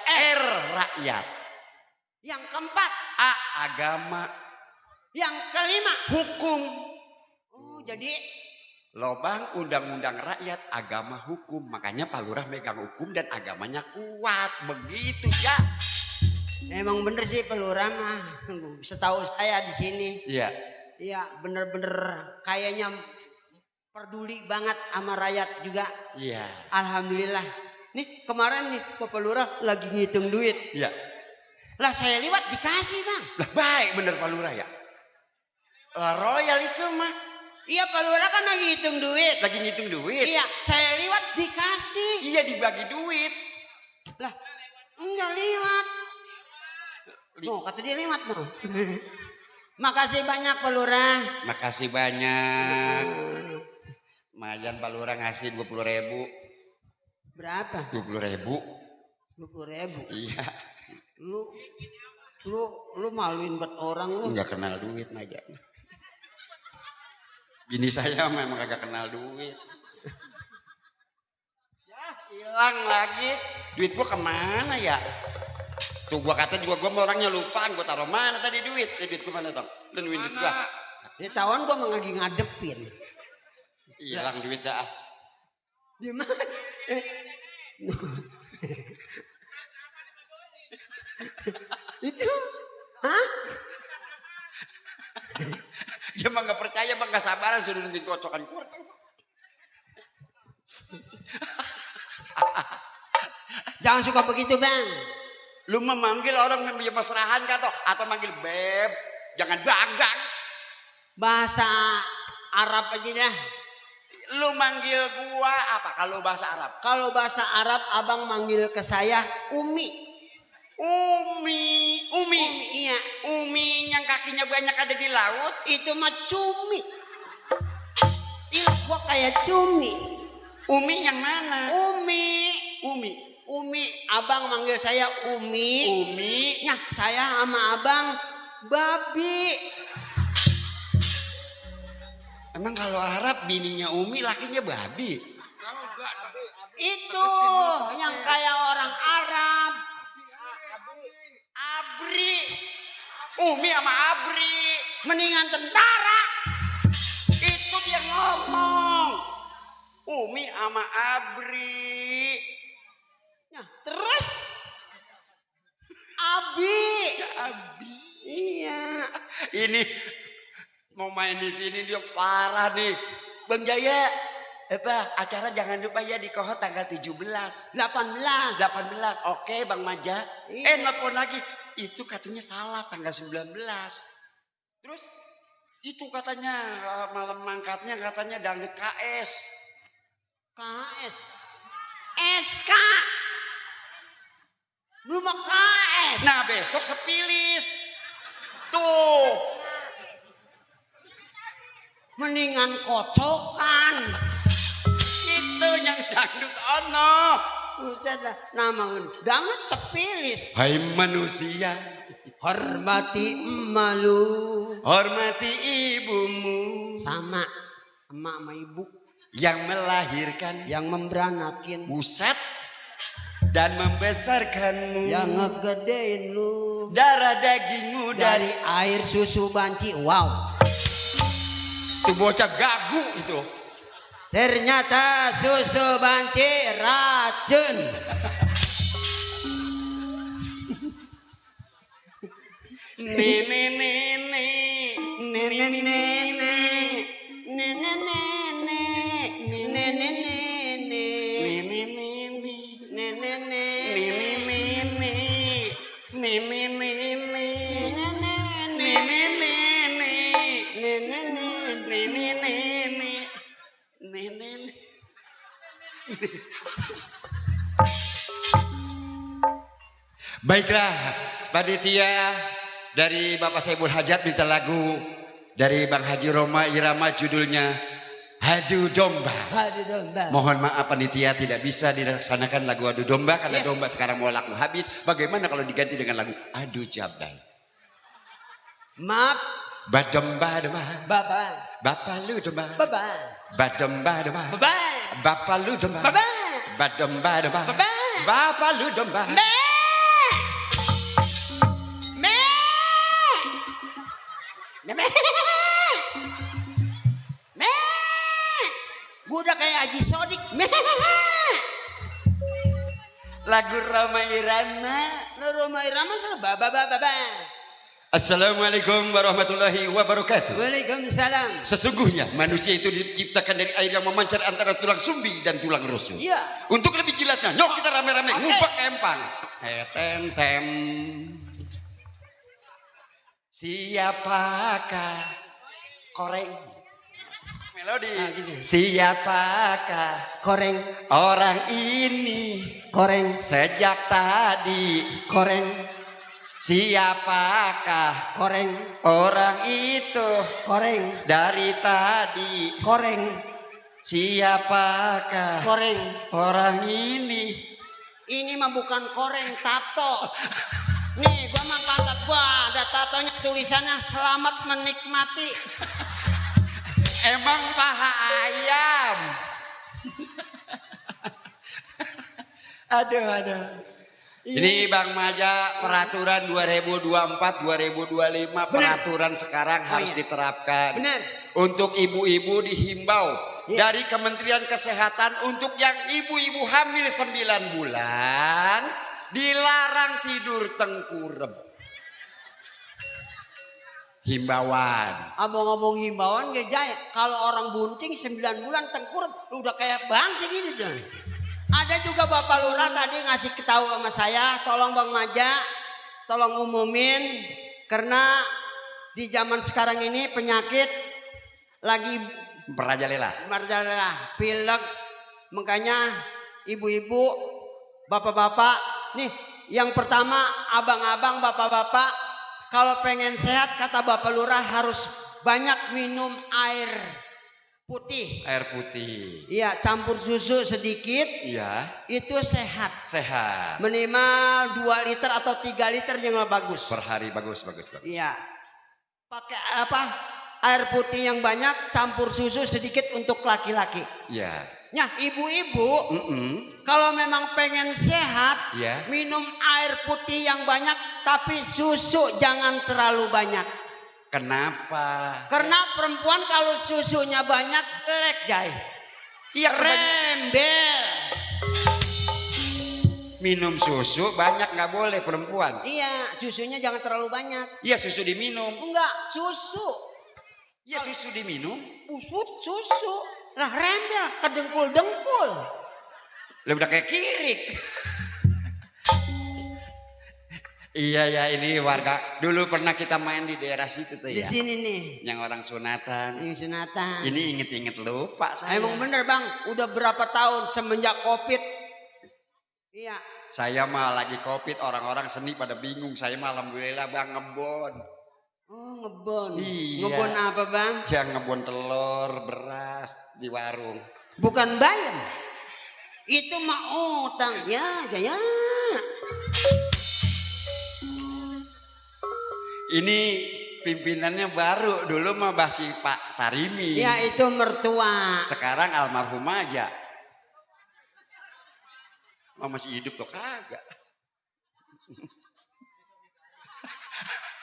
rakyat. yang keempat, Agama, yang kelima. hukum. Oh, jadi Lobang, undang-undang rakyat, agama, hukum. Makanya Pak Lurah megang hukum dan agamanya kuat. Begitu ya. emang bener sih Pak Lurah mah. Setahu saya di sini. Iya. Iya, bener-bener kayaknya peduli banget sama rakyat juga. Iya. Alhamdulillah. Nih kemarin nih Pak Lurah lagi ngitung duit. Iya. Lah saya lewat dikasih bang. Lah baik bener Pak Lurah ya. Royal itu mah. Iya Pak Lurah kan lagi hitung duit. Lagi ngitung duit. Iya saya lewat dikasih. Iya dibagi duit. Lah enggak lewat. Oh kata dia lewat dong. Makasih banyak Pak Lurah. Makasih banyak. Majan Pak Lurah ngasih 20.000. Berapa? 20.000. 20.000. Iya. Lu maluin buat orang lu. Enggak kenal duit Majan. Bini saya memang kagak kenal duit. Ya hilang lagi. Duit gua kemana ya? Tuh gua kata juga gua orangnya lupa. Gua taruh mana tadi duit? Duit gua mana Tong? Lu duit gua. Dia tawan gua mau lagi ngadepin. Hilang duit dah. Di mana? Itu? Hah? Dia mah nggak percaya bang, nggak sabaran sudah nungguin kocokan keluar. Jangan suka begitu bang. Lu memanggil orang yang punya mesrahan atau manggil beb, jangan bang. Bahasa Arab aja dah. Lu manggil gua apa kalau bahasa Arab? Kalau bahasa Arab abang manggil ke saya Umi. Umi, Iya. Umi yang kakinya banyak ada di laut. Itu mah cumi. Iya gua kayak cumi. Umi yang mana? Umi, abang manggil saya Umi. Nah, saya sama abang Babi. Emang kalau Arab bininya Umi, lakinya babi. Itu yang kayak orang Arab. Abri, Umi sama Abri. Mendingan tentara. Itu dia ngomong. Umi sama Abri. Nah, terus Abi. Abi. Iya. Ini mau main di sini dia parah nih. Bang Jaya, acara jangan lupa ya di Kohot tanggal 17. 18. 18. Oke Bang Maja. Iya. Nelpon lagi. Itu katanya salah tanggal 19. Terus itu katanya malam mangkatnya katanya dangdut KS. KS. SK. Belum mau KS. Nah besok sepilis. Tuh. Mendingan kocokan. Itu yang dangdut ono. Buset dah, nama dangdut sepilis. Hai manusia, Hormati emalu. hormati ibumu Sama emak sama ibu yang melahirkan, yang memberanakin, buset, dan membesarkanmu. yang ngegedein lu Darah dagingmu dari dari air susu banci. Wow. itu bocah gagu itu. Ternyata susu banci racun. Nenek. Nenek nenek nenek nenek nenek nenek Baiklah, panitia dari Bapak Saibul Hajat minta lagu dari Bang Haji Roma Irama judulnya adu domba. Adu domba. Mohon maaf panitia tidak bisa dilaksanakan lagu adu domba karena domba sekarang mau laku habis. Bagaimana kalau diganti dengan lagu adu jablay? Maaf. Badomba domba. Baba. Bapak lu domba. Baba. Badomba domba. Baba. Bapak lu domba. Baba. Badomba domba. Baba. Bapak lu domba. Me. Me. Me. Me. Gua udah kayak Haji Sodik. Me. Lagu Roma Irama. Roma Irama sana baba baba baba. Assalamualaikum warahmatullahi wabarakatuh. Waalaikumsalam. Sesungguhnya manusia itu diciptakan dari air yang memancar antara tulang sumbi dan tulang rusuk. Iya. Untuk lebih jelasnya, yuk kita rame-rame ngubek empang. Tentem. Siapakah koreng? Melodi. Siapakah Koreng, orang ini koreng, sejak tadi? koreng, Siapakah koreng, orang itu koreng, dari tadi? koreng, Siapakah koreng. orang ini? Ini mah bukan koreng, tato. Nih, gua mah pantat gua ada tatonya, tulisannya selamat menikmati. Emang paha ayam. Aduh. Ini Bang Maja peraturan 2024-2025 peraturan sekarang harus diterapkan. Benar. Untuk ibu-ibu dihimbau Iya. dari Kementerian Kesehatan untuk yang ibu-ibu hamil 9 bulan dilarang tidur tengkurap. Himbauan. Abang-abang himbauan gak jaya. Kalau orang bunting 9 bulan tengkurap, lu udah kayak bangsa gini dong. Ada juga Bapak Lurah tadi ngasih ketahu sama saya, tolong Bang Maja, tolong umumin karena di zaman sekarang ini penyakit lagi Merajalela. merajalela, pilek, makanya ibu-ibu, bapak-bapak, nih yang pertama abang-abang, bapak-bapak, kalau pengen sehat kata Bapak Lurah harus banyak minum air putih. Air putih. Iya, campur susu sedikit, Iya. itu sehat. Sehat. Minimal 2 liter atau 3 liter yang bagus. Per hari bagus. Iya. Pakai apa? Air putih yang banyak, campur susu sedikit untuk laki-laki. Iya. Nah, ibu-ibu kalau memang pengen sehat, Iya. minum air putih yang banyak, tapi susu jangan terlalu banyak. Kenapa? Karena perempuan kalau susunya banyak, lek jai. Iya, Rembel. minum susu banyak nggak boleh perempuan. Iya, susunya jangan terlalu banyak. Iya, susu diminum. Enggak, susu. Iya, susu diminum. Susu. Lah rembel, kedengkul-dengkul. Lah udah kayak kirik. Iya ya, ini warga dulu pernah kita main di daerah situ tuh Di ya. sini nih, Yang orang sunatan. ini sunatan. Ini inget-inget lupa saya. Emang bener Bang, udah berapa tahun semenjak Covid? Iya. Saya mah lagi Covid, orang-orang seni pada bingung. Saya mah alhamdulillah Bang ngebon. Oh ngebon. Iya. Ngebon apa Bang? Yang ngebon telur, beras di warung. Bukan bayar. Itu mah utang. Ya, Jaya. Ini pimpinannya baru, dulu mah masih Pak Tarimi. Ya itu mertua. Sekarang almarhum aja. Oh, masih hidup tuh kagak.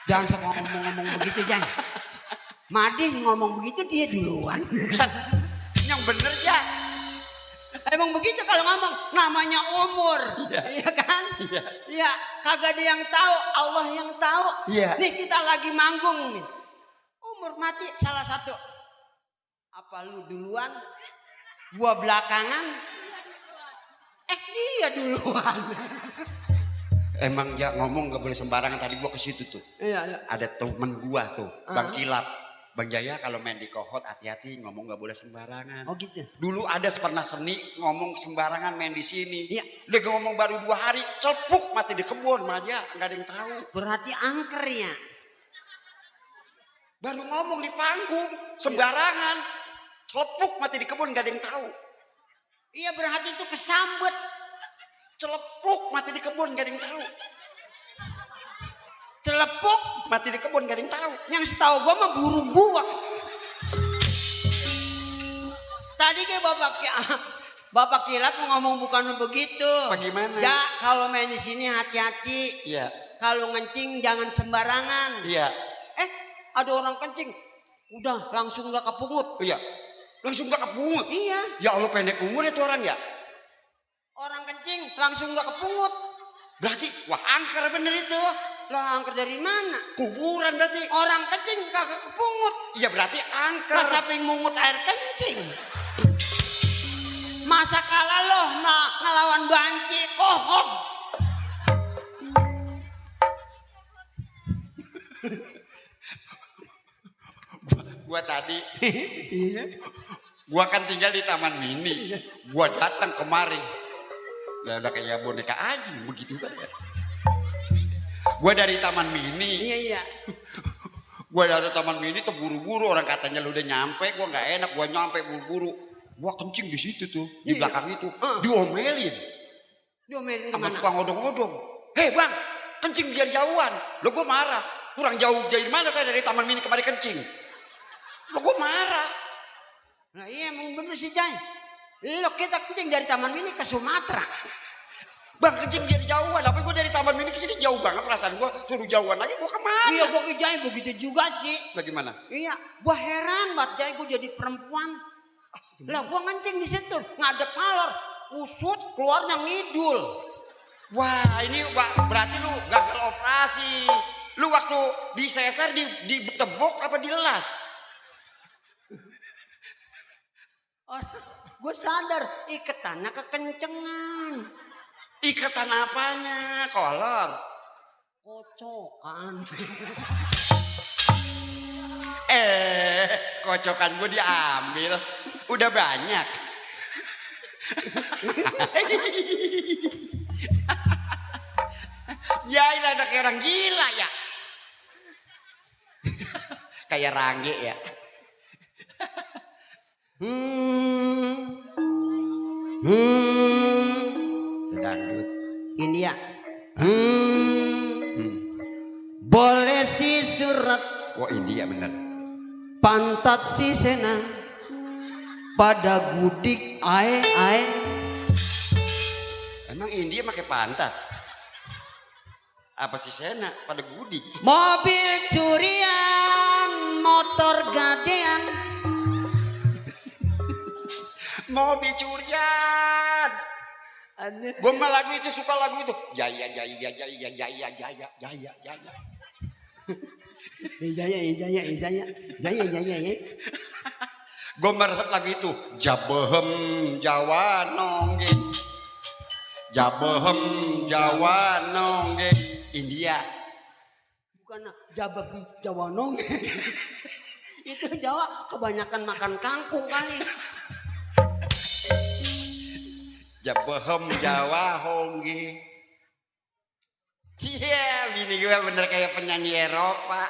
Jangan suka ngomong-ngomong begitu Jan. Madin ngomong begitu dia duluan. Set, yang bener ya. Emang begitu kalau ngomong, namanya umur. Iya kan? Iya. Iya, kagak ada yang tahu, Allah yang tahu. Iya. Nih kita lagi manggung nih. Umur mati salah satu. Apa lu duluan? Gua belakangan. Dia duluan. Emang ya ngomong gak boleh sembarangan. Tadi gua ke situ tuh. Iya. Ada temen gua tuh, Bang Kilap. Bang Jaya kalau main di kohot hati-hati ngomong gak boleh sembarangan. Oh gitu. Dulu ada pernah seni ngomong sembarangan main di sini. Iya. Dia ngomong baru 2 hari, celpuk mati di kebun aja, nggak ada yang tahu. Berarti angker ya. Baru ngomong di panggung sembarangan. Celepuk mati di kebun gak ada yang tahu. Iya berarti itu kesambet. Celepuk mati di kebun gak ada yang tahu. Celepuk. Mati di kebun gak ada yang tahu. Yang setahu gua mah burung buak. Tadi kayak Bapak Kilap mau ngomong bukan begitu. Bagaimana? Ya kalau main di sini hati-hati. Iya. Kalau ngencing jangan sembarangan. Iya. Ada orang kencing, udah langsung gak kepungut. Iya. Langsung gak kepungut. Iya. Ya Allah pendek umur itu orang ya. Orang kencing langsung gak kepungut. Berarti wah angker bener itu. Lah angker dari mana? Kuburan berarti. Orang kencing kagak kepungut. Iya berarti angker. Lah siapa yang mungut air kencing? Masa kalah loh ngelawan banci kohok. Gua tadi gua kan tinggal di Taman Mini. Gua datang kemari. Ya udah kayak boneka anjing begitu kan ya. Gua dari Taman Mini. Iya. Gua dari Taman Mini tuh buru-buru, orang katanya lu udah nyampe, gua nggak enak, gua nyampe buru-buru. Gua kencing di situ tuh, di Iya. belakang itu. Diomelin Diomelin sama kemana? tukang odong-odong. Hei bang, kencing biar jauhan. Lo gua marah. Kurang jauh dari mana saya dari Taman Mini kemari kencing. Lo gua marah. Nah iya emang bener sih Jai. Lo kita kencing dari Taman Mini ke Sumatera. Bang kencing biar jauhan. Tapi gua dari Taman Mini ke sini jauh banget perasaan gua. Suruh jauhan lagi gua kemana? Iya gua ke Jai begitu juga sih. Bagaimana? Iya, gua heran banget Jai gua jadi perempuan. Lah gua ngencing di situ, ngadep ngalor, usut keluarnya ngidul. Wah ini berarti lu gagal operasi. Lu waktu disesar ditebok apa dilelas? Gue sadar iketannya kekencengan. Ikatan apanya? Kolor. Kocokan. Kocokan gue diambil. Udah banyak. Ya ini ada kayak orang gila ya. Kayak Rangge ya. Dangdut. Ini ya. Boleh si surat Wah India bener. pantat si sena pada gudik ae. Emang India pakai pantat? Apa sih Sena pada gudik? Mobil curian, motor gadean. Mobil curian. Gue mah lagu itu suka lagu itu. Jaya. Jaya. Gue meresep lagu itu. Jabehem Jawa nongge. Jabehem Jawa nongge. India. Bukan Jawa nong. Itu Jawa kebanyakan makan kangkung kali. Jabehem Jawa hongge. Cia, bini gue bener kayak penyanyi Eropa.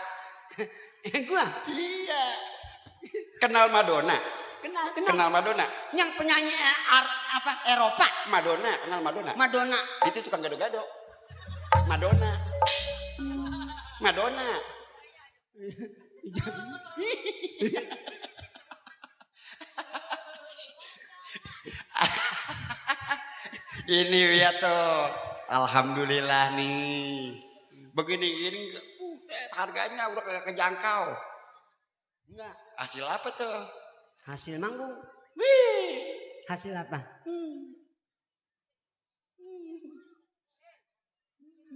Gua Iya. Kenal Madonna? Kenal Madonna? yang penyanyi Eropa. Madonna, kenal Madonna? Madonna. Itu tukang gado-gado. Madonna. Ini ya tuh. Alhamdulillah nih. Begini-gini harganya udah kayak kejangkau. Enggak. Hasil apa tuh? Hasil manggung. Wih. Hasil apa?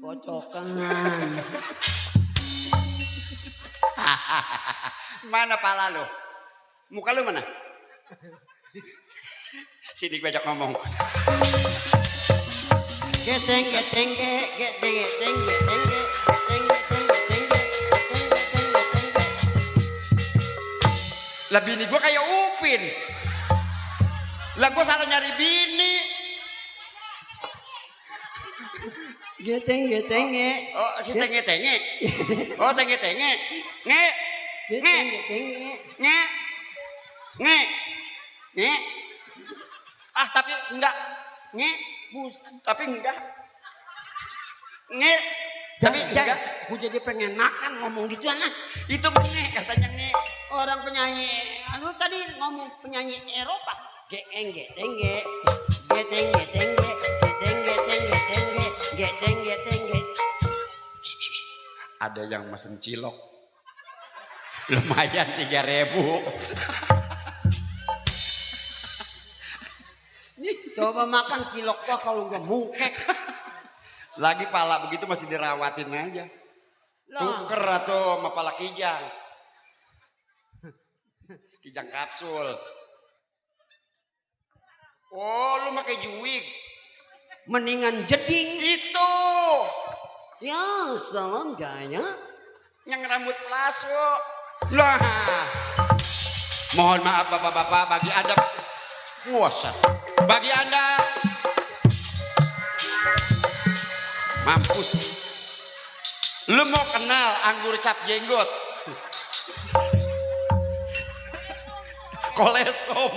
Kocokan. Mana pala lo? Muka lu mana? Sini gue ajak ngomong. Geteng. Lah bini gue kayak Upin. Lah gue salah nyari bini. Geteng. Oh si tenge. Oh tenge. Nge. Geteng. Nge. Nge. Ah tapi enggak. Nge. Tapi enggak. Nge. Tapi enggak. Gue jadi pengen makan ngomong gitu anak. Itu nge katanya nge. Orang penyanyi, anu tadi ngomong penyanyi Eropa. Geteng, geteng, geteng, geteng, geteng, geteng, geteng, geteng, geteng, geteng. Ada yang mesen cilok. Lumayan 3.000. Coba makan cilok gua kalau nggak mungkek. Lagi pala begitu masih dirawatin aja. Tuker atau sama pala kijang. Kijang kapsul. Oh, lu pakai juwig. Mendingan jeding. Itu. Ya, salam jaya. Yang rambut pelaso. Lah. Mohon maaf bapak-bapak bagi Anda. Puasat. Bagi Anda. Mampus. Lu mau kenal anggur cap jenggot? Kolesom.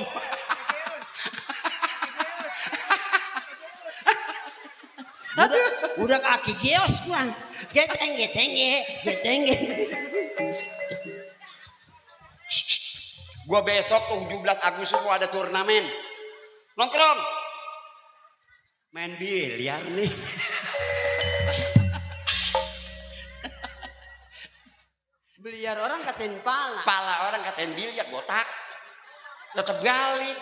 Udah kaki geos gua. Geteng, geteng, geteng, geteng. Gua besok tuh 17 Agustus gua ada turnamen. Nongkrong. Main biliar nih. Biliar orang katain pala. Pala orang katain biliar botak. Tetep balik.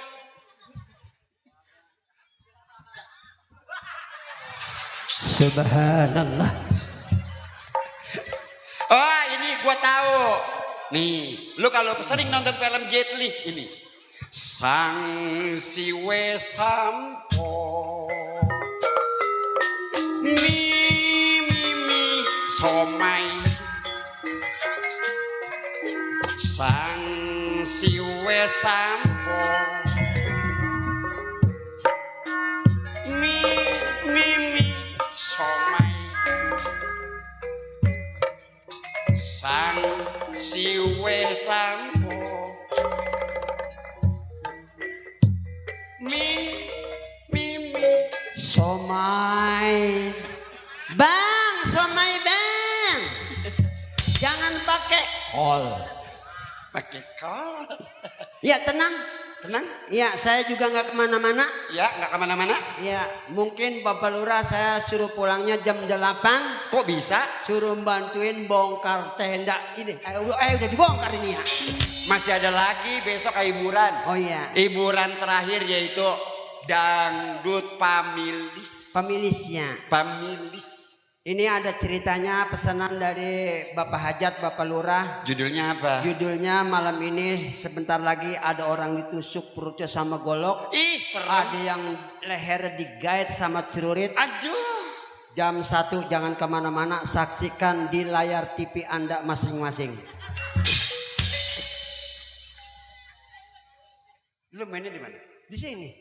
Subhanallah. Oh ini gua tahu. Nih, lu kalau sering nonton film Jet Li ini. Sang siwe sampo. Mi somai. Sang siwe sampo. Mi somai. Sang siwe sampo. Mi Somai. Bang, somai bang. Jangan pakai kol. pakai kol. Ya tenang. Tenang. Ya saya juga nggak kemana-mana. Ya nggak kemana-mana. Ya mungkin Bapak Lurah saya suruh pulangnya jam 8. Kok bisa? Suruh bantuin bongkar tenda ini. Udah dibongkar ini ya. Masih ada lagi besok hiburan. Oh iya. Hiburan terakhir yaitu dangdut pamilis. Pemilisnya. Pamilis. Ini ada ceritanya pesanan dari Bapak Hajat, Bapak Lurah. Judulnya apa? Judulnya malam ini sebentar lagi ada orang ditusuk perutnya sama golok. Ih, serem. Ada yang leher digait sama celurit. Aduh. Jam 1 jangan kemana-mana, saksikan di layar TV Anda masing-masing. Lu mainnya di mana? Di sini.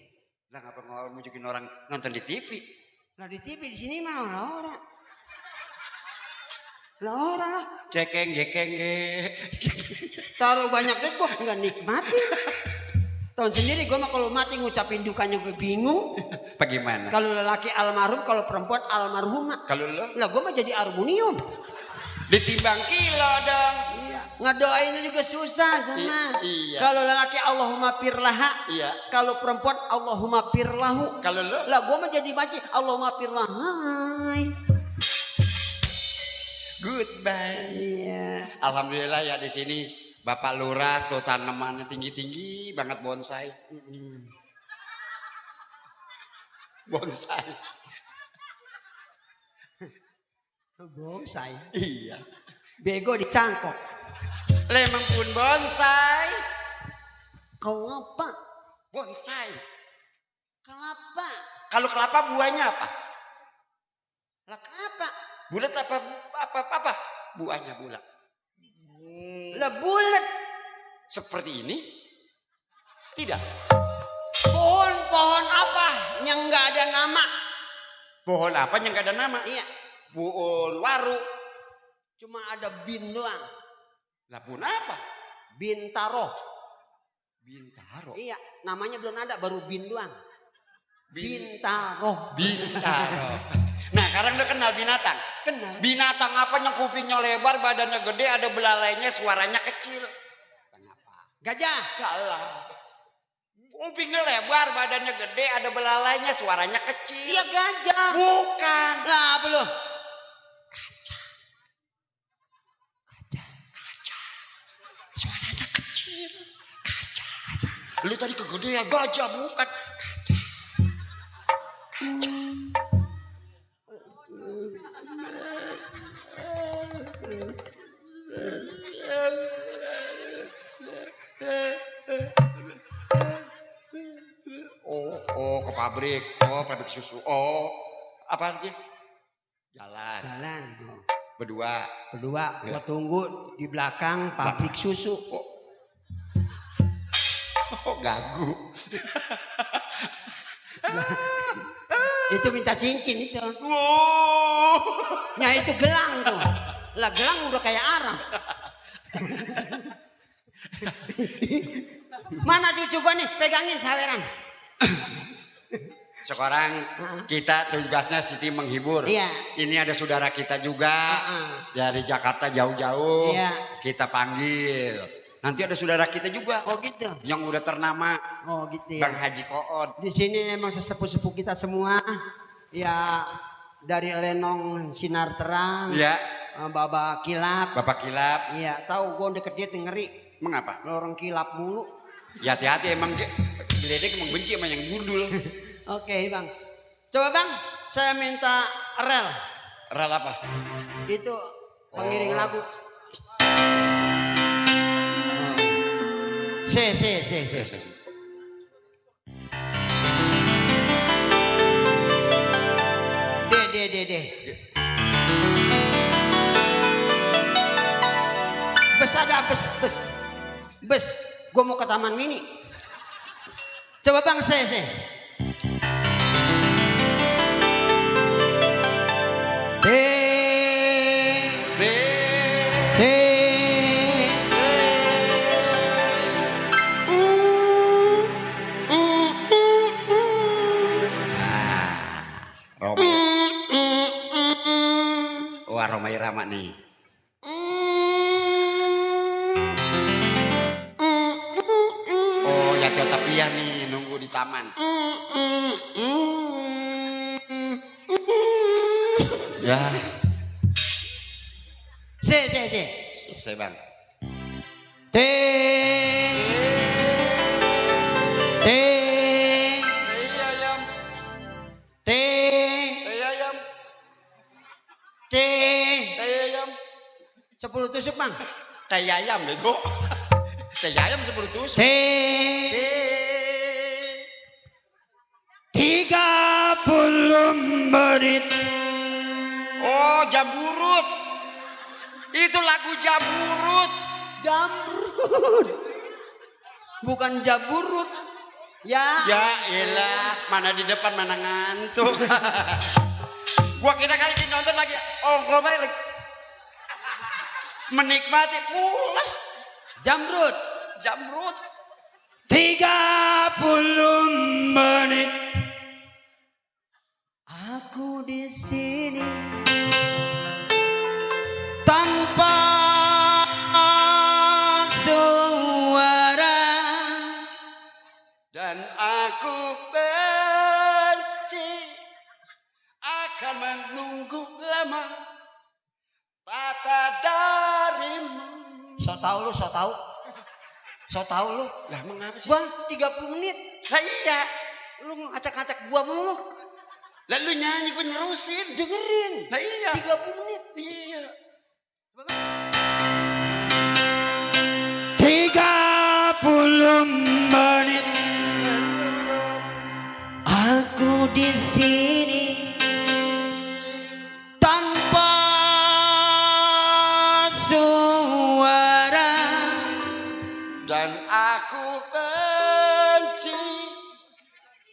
Lah ngapa mau mujukin orang nonton di TV? Nah di TV di sini mah orang. Lah orang lah. Jekeng. Taruh banyak duit gua nggak nikmatin. Tahun sendiri gua mah kalau mati ngucapin dukanya gue bingung. Bagaimana? Kalau lelaki almarhum, kalau perempuan almarhumah. Kalau lu Lah gua mah jadi harmonium. ditimbang kilo dong. Iya. Ngedoainnya juga susah gua mah. Iya. Kalau lelaki Allahumma firlaha. Iya. Kalau perempuan Allahumma firlahu. Kalau lu Lah gua mah jadi baca Allahumma firlahai. goodbye. Iya. Alhamdulillah ya di sini Bapak Lurah tuh tanamannya tinggi-tinggi banget bonsai. Bonsai. Bonsai. Iya. Bego dicangkok. Lemang pun bonsai. Kelapa. Bonsai. Kelapa. Kalau kelapa buahnya apa? Lah kelapa. Bulat apa? Buahnya bulat. Lah bulat. Seperti ini? Tidak. Pohon apa yang nggak ada nama? Pohon apa yang gak ada nama? Iya. Pohon waru. Cuma ada bin doang. Lah pohon apa? Bintaro. Bintaro. Iya, namanya belum ada, baru bin doang. Bin- Bintaro. Bintaro. Nah, sekarang lu kenal binatang? Kenal. Binatang apa yang kupingnya lebar, badannya gede, ada belalainya, suaranya kecil? Gajah. Salah. Kupingnya lebar, badannya gede, ada belalainya, suaranya kecil. Iya gajah. Bukan. Lah belum. Suaranya kecil. Gajah. Lu tadi kegedean, gajah bukan. Oh, ke pabrik. Oh, pabrik susu. Oh, apa lagi? Jalan. Jalan. Berdua. Berdua, Ya. gua tunggu di belakang pabrik susu. Oh, gagu. Itu minta cincin itu. Wow. Ya itu gelang tuh. Lah gelang udah kayak Arab. Mana cucu gua nih? Pegangin saweran. Sekarang kita tugasnya Siti menghibur. Iya. Ini ada saudara kita juga Heeh. dari Jakarta jauh-jauh. Iya. Kita panggil. Nanti ada saudara kita juga Oh gitu. yang udah ternama, Oh gitu Bang ya. Haji Koon. Di sini emang sesepuh-sepuh kita semua. Ya dari Lenong Sinar Terang. Iya, Baba Kilap. Bapak Kilap. Iya, tahu gua deket dia tuh ngeri. Mengapa? Orang kilap mulu. Ya hati-hati emang Geledek emang benci sama yang gundul. Oke, Bang. Coba Bang, saya minta rel. Rel apa? Itu pengiring Oh. lagu. Se. De. Bus ada bus. Gua mau ke Taman Mini. Coba Bang, se. Romai. Wah, Romai Rama nih. Oh, ya Topia nih nunggu di taman. Ya, Se. selesai Bang. Te. Ayam, Te. ayam, Te. ayam. 10 tusuk Bang. Teh ayam bego. Teh ayam 10 tusuk. Te. 30 menit. Oh, jamburut. Itu lagu jamburut. Jamrut. Bukan jaburut. Ya. Ya elah, mana di depan mana ngantuk. Gua kira kali ini nonton lagi. Oh, Romai lagi menikmati pules Jamrut. jamrut. 30 menit. Aku di sini tanpa suara. Dan aku benci akan menunggu lama kata darimu. So tau lu. Lah mengapa sih? Gua 30 menit. Lah iya. Lu ngacak-ngacak gua mulu. Lalu nyanyi gue nerusin. Dengerin. Lah iya. 30 menit. Iya. 30 menit. Aku di sini tanpa suara. Dan aku benci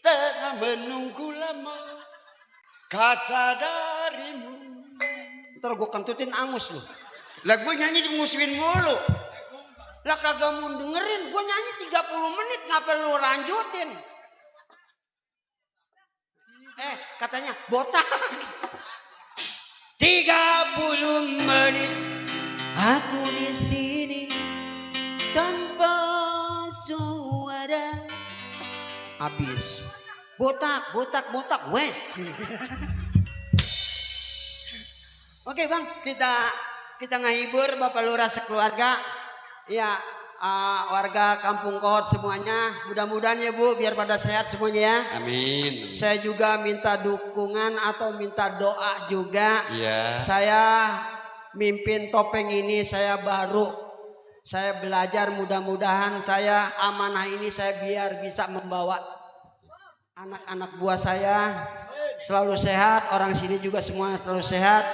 tengah menunggu lama kata darimu. Ntar gue kentutin angus lu. Lah gue nyanyi dimusuhin mulu. Lah kagak mau dengerin, gue nyanyi 30 menit, ngapa lu lanjutin? Katanya botak. 30 menit aku di sini tanpa suara. Habis. Botak, wes. Oke bang, kita ngehibur Bapak Lurah sekeluarga. Ya, warga Kampung Kohot semuanya. Mudah-mudahan ya Bu, biar pada sehat semuanya ya. Amin. Saya juga minta dukungan atau minta doa juga. Iya. Saya mimpin topeng ini, saya baru. Saya belajar, mudah-mudahan saya amanah ini saya biar bisa membawa anak-anak buah saya selalu sehat, orang sini juga semua selalu sehat.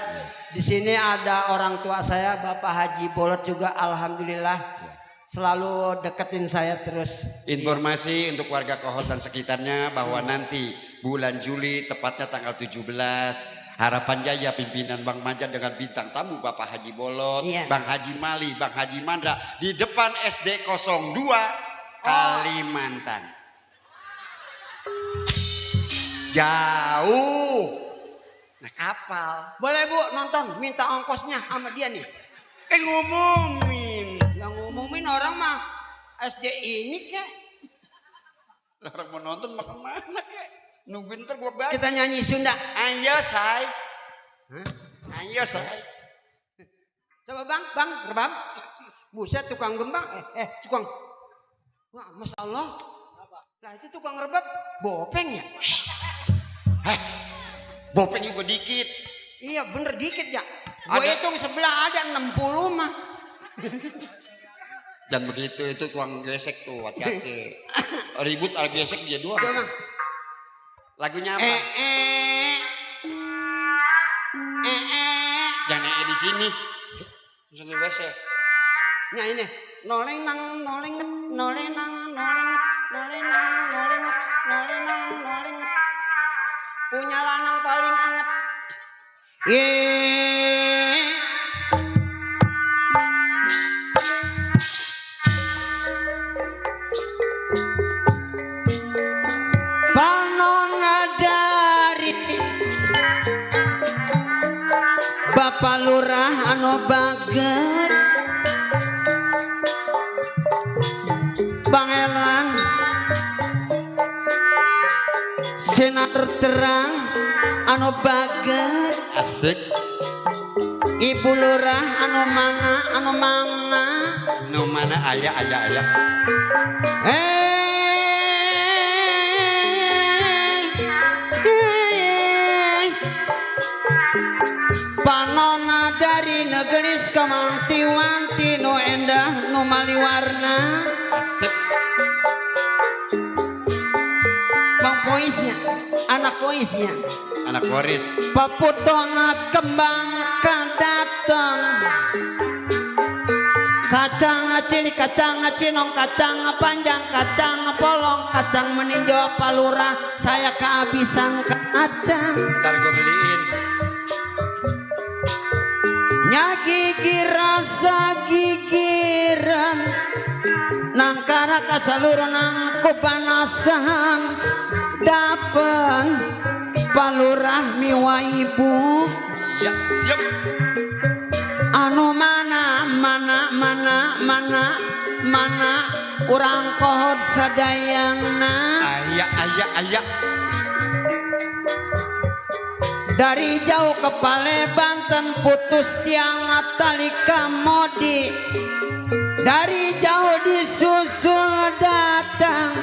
Di sini ada orang tua saya, Bapak Haji Bolot juga, alhamdulillah selalu deketin saya terus. Informasi untuk warga Kohot dan sekitarnya bahwa nanti bulan Juli tepatnya tanggal 17 Harapan Jaya pimpinan Bang Majan dengan bintang tamu Bapak Haji Bolot, Bang Haji Mali, Bang Haji Mandra di depan SD 02 Kalimantan. Jauh. Nah kapal. Boleh Bu nonton, minta ongkosnya sama dia nih. Ngomongin. Yang ngomongin orang mah SD ini kek. Orang mau nonton mah kemana kek? Nungguin ntar gua baca. Kita nyanyi Sunda. Ayo say. Ayo say. Coba bang, rebab. Buset tukang gembang. Tukang. Wah Masya Allah. Lah itu tukang rebab bopeng ya. Bopeng juga dikit. Iya bener dikit ya. Gue hitung sebelah ada 60 mah. Jangan begitu, itu tukang gesek tuh, hati-hati. Ribut al gesek dia doang. Coba. Lagunya apa? Jangan di sini. Langsung di WC. Nah ini. Noleng nang noleng noleng nang noleng noleng nang noleng noleng nang noleng. Punya lanang paling anget. Panona dari Bapak Lurah anu bager Bang Elan sinar terang anu bager Asik. Ibu Lurah anu mana Nu mana ayah. Panona dari negeri kamanti-wanti nu endah nu maliwarna. Asik. Bang poisnya, anak poisnya. Anak waris. Paputona kembang kadaton. Kacang cilik, kacang cinong, kacang panjang, kacang polong, kacang meninjau Palurah. Saya kehabisan kacang. Ntar gue beliin. Nyagigi rasa gigiran nangkara kasalur nang kupanasan dapen Palurah miwa ibu. Iya siap. Anu mana urang Kohot sadayangna. Ayah. Dari jauh ke Pale Banten putus tiang tali kamodi. Dari jauh disusul datang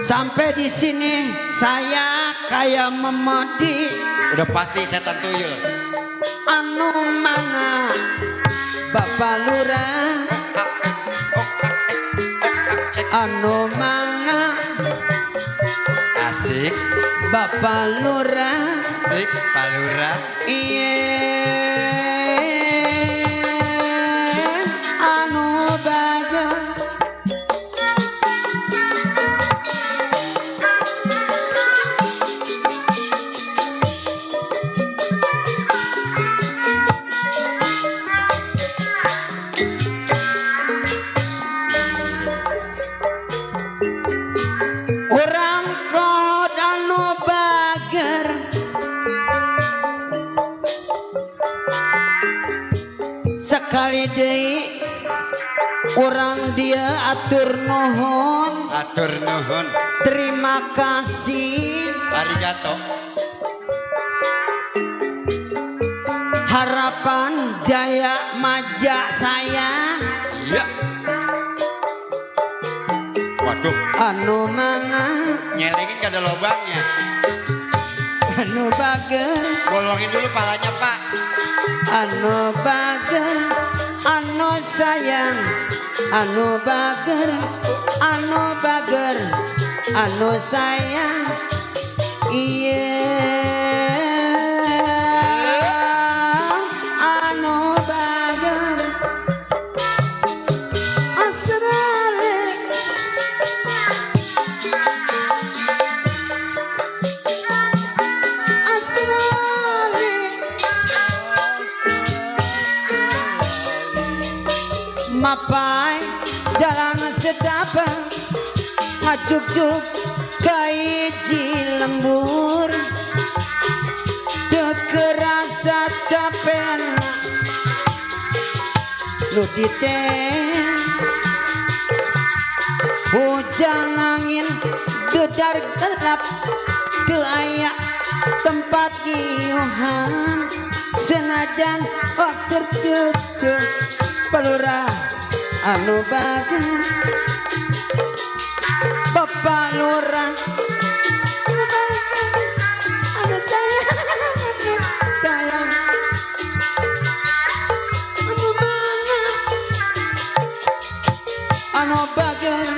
sampai di sini saya kayak memedi. Udah pasti setan tuyul. Anu mana Bapak Lurah? Anu mana Asik. Bapak Lurah? Asik Pak Lurah. Iya anu bagus. Orang dia atur nuhun, Atur nuhun. terima kasih. Arigato. Harapan jaya majak saya. Iya. Waduh, Anu mana, nyelengin gak ada lubangnya. anu bager, Bolongin dulu palanya, Pak. anu bager, anu sayang, anu bager, anu bager, anu sayang. Iya, anu bager, asrale. Asrale. Mapai jalan sedapang ngajuk-juk kaiji lembur teu kerasa capek nu diteh hujan angin gedar gelap teu aya tempat giuhan senajan waktu tercucuk palurah anu bager Bapak Lurah anu sayang anu mana anu bager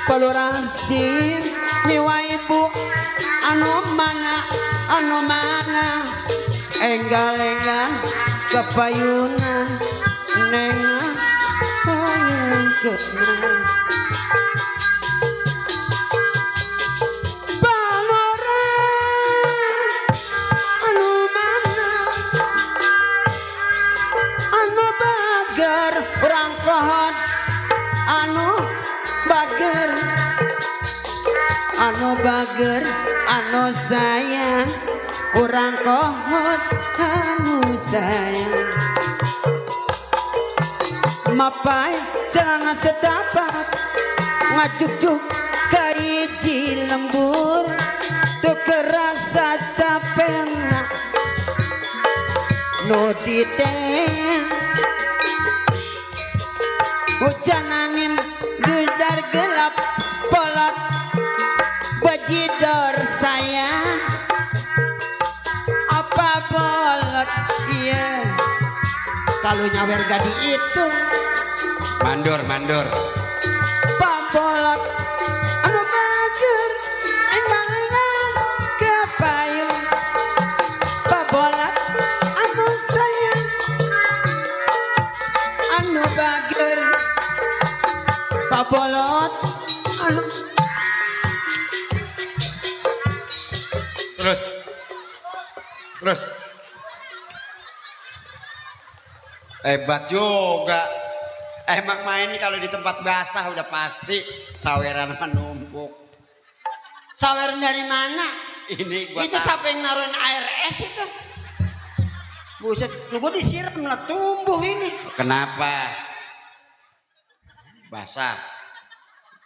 Palurah sih miwa ibu anu mana enggal-enggal kepayunan neng hayung kenang orang kohot anu bager anu sayang orang kohot anu sayang mapai jalan setapak ngajuk-juk kaiji lembur tuh kerasa capek nu diteh hujan angin gedar gelap polot bajidor saya apa bolot iya kalau nyawer gadi itu Mandor. pak bolot anu bager enggal-enggal ke payung pak bolot anu sayang anu bager pak bolot anu Terus. Hebat juga. Emang main nih kalau di tempat basah udah pasti saweran menumpuk. sawer dari mana Ini gua itu siapa yang naruhin air es itu buset lu gua disiram malah tumbuh ini Kenapa? Basah.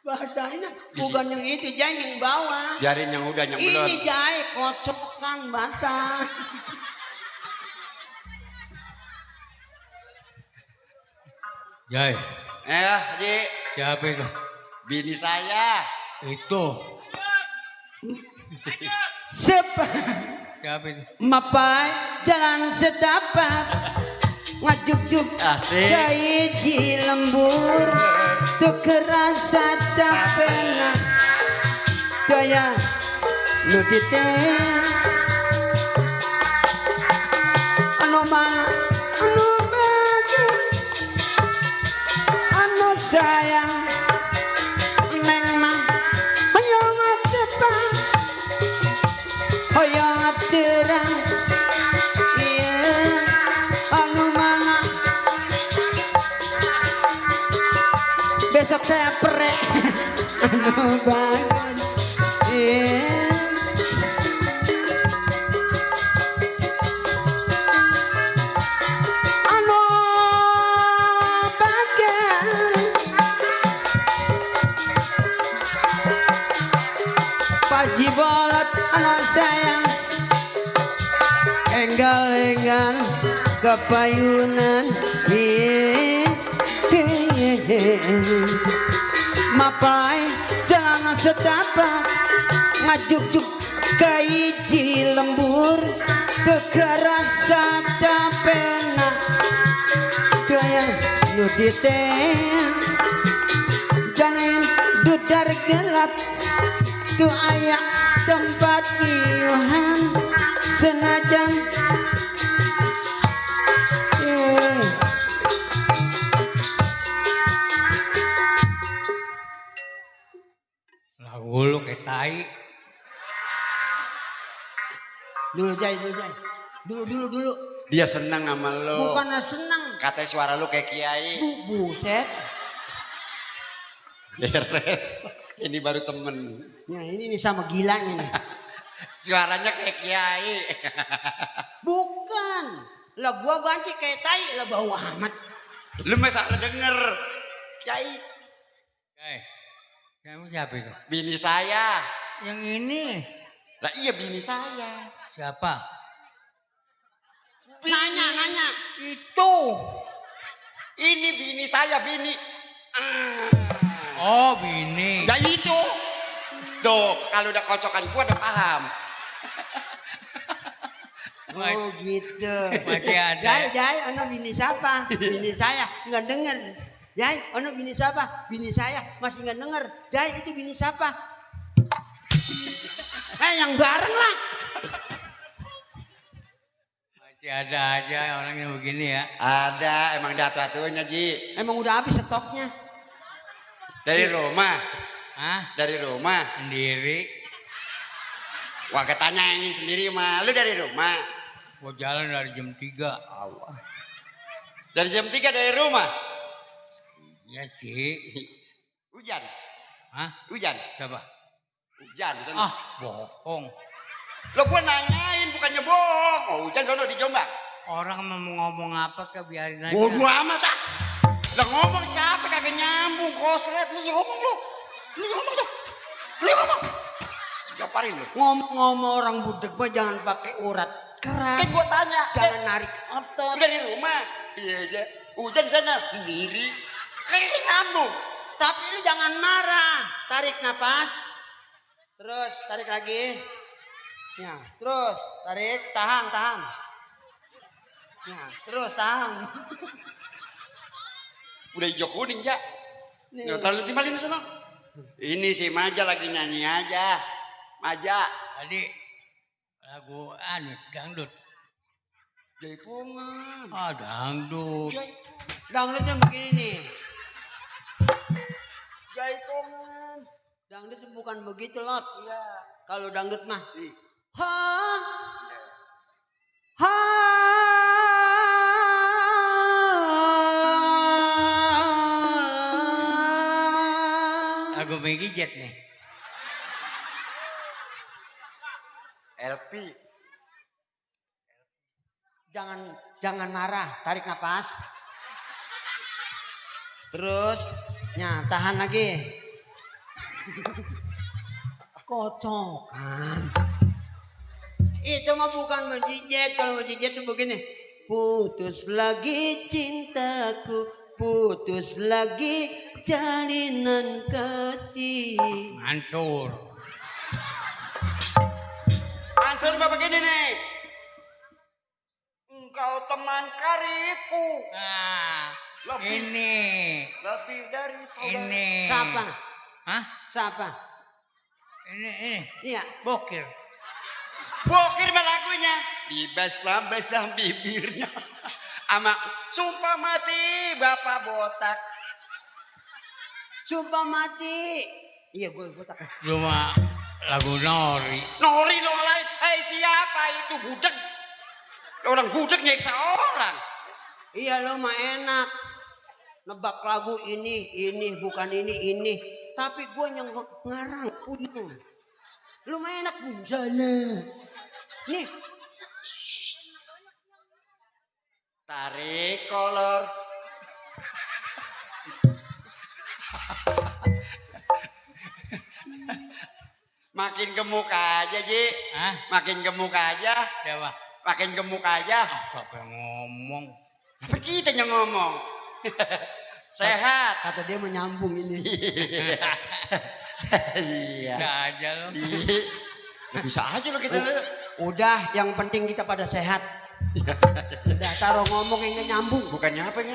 bahasanya bukan yang itu jahe yang bawah Biarin yang udah yang belum. ini jahe kocokan basah Jai, Haji, siapa itu? bini saya. Itu. Siapa itu? mapai jalan setapak ngajuk-juk Asik. kaiji lembur tuh kerasa capek gaya nu diteh anu mana anu bager anu sayang neng mah hoyong atepang hoyong aterang iya anu mana besok saya perek anu bager iya anu bager jibolot anak sayang enggal-enggal kepayunan mapai jalan setapak ngajuk-juk kaiji lembur kekerasa capena daya nudite jangan dudar gelap tu ayak tempat iuhan senajan lagu lu kayak tai. dulu Jai dulu Dia senang sama lo. bukan senang Katanya suara lu kayak kiai. buset Beres. Ini baru temen. ya ini nih sama gilanya nih Suaranya kayak kiai. bukan lah gua banci kayak tai lah bau amat Lu mah salah denger. Kiai. Kamu siapa itu? Bini saya. Yang ini Lah iya bini saya. siapa? nanya Itu. Ini bini saya bini. Oh, bini. Gak itu. Tuh kalau udah kocokan gua udah paham. oh gitu Masih ada. Jai ono bini siapa bini saya nggak denger Jai ono bini siapa bini saya masih nggak denger Jai itu bini siapa yang bareng lah Masih ada aja orang yang begini ya. Ada emang datu-datunya Ji. emang udah habis stoknya Dari rumah. Hah? Dari rumah. Sendiri. Wah katanya ini sendiri mah. Lu dari rumah. Gua jalan dari jam 3. Allah. Dari jam 3 dari rumah. Iya sih. Hujan. Hah? Hujan. Siapa? Hujan di sana. Ah, bohong. Lo gua nanyain bukannya bohong. Oh, hujan sono di Jombang. Orang mau ngomong apa ke biarin aja. Bodoh amat ah. Lah ngomong capek kagak nyambung koslet lu ngomong lu. Lu ngomong tuh. Lu ngomong. Gaparin lu. ngomong-ngomong orang budek mah jangan pakai urat keras Kan gua tanya. jangan narik otot Lu dari rumah. Iya aja. Hujan di sana sendiri. Kagak nyambung. tapi lu jangan marah tarik napas terus tarik lagi ya terus tarik tahan ya terus tahan Udah hijau kuning ya. Nih. Nggak terlalu timbalin di sana. Ini si Maja lagi nyanyi aja. Maja. Tadi lagu dangdut. Jaipongan. Ah, dangdut. dangdutnya begini nih Jaipongan. dangdut bukan begitu lot Iya. kalau dangdut mah Ih. ha ha Lagu Meggy Jet nih. LP. jangan marah tarik napas terus ya tahan lagi kocokan itu mah bukan menjijet kalau menjijet itu begini putus lagi cintaku putus lagi jalinan kasih Mansur. Ansur mah begini nih. Engkau teman karibku. Nah, Lebih. ini. Lebih dari saudara. Ini. siapa Hah? siapa Ini. iya Bokir. Bokir mah lagunya. Dibasah-basah bibirnya. Ama sumpah mati bapak botak. sumpah mati iya gue tak Cuma lagu Nori. Nori lain. Hei siapa itu budek? Orang budek nyeksa orang. iya lo mah enak nebak lagu ini bukan ini tapi gue yang ngarang punya lu mah enak bunjana nih Tarik kolor. Makin gemuk aja, Ji. Hah? Makin gemuk aja. Siapa? Makin gemuk aja. Ah, siapa yang ngomong? Apa kita yang ngomong? Sehat. Kata dia menyambung ini. Iya. Udah aja lo. Iya. Bisa aja lo kita. Udah, yang penting kita pada sehat. Udah taruh ngomong yang nggak nyambung. Bukannya apa ini,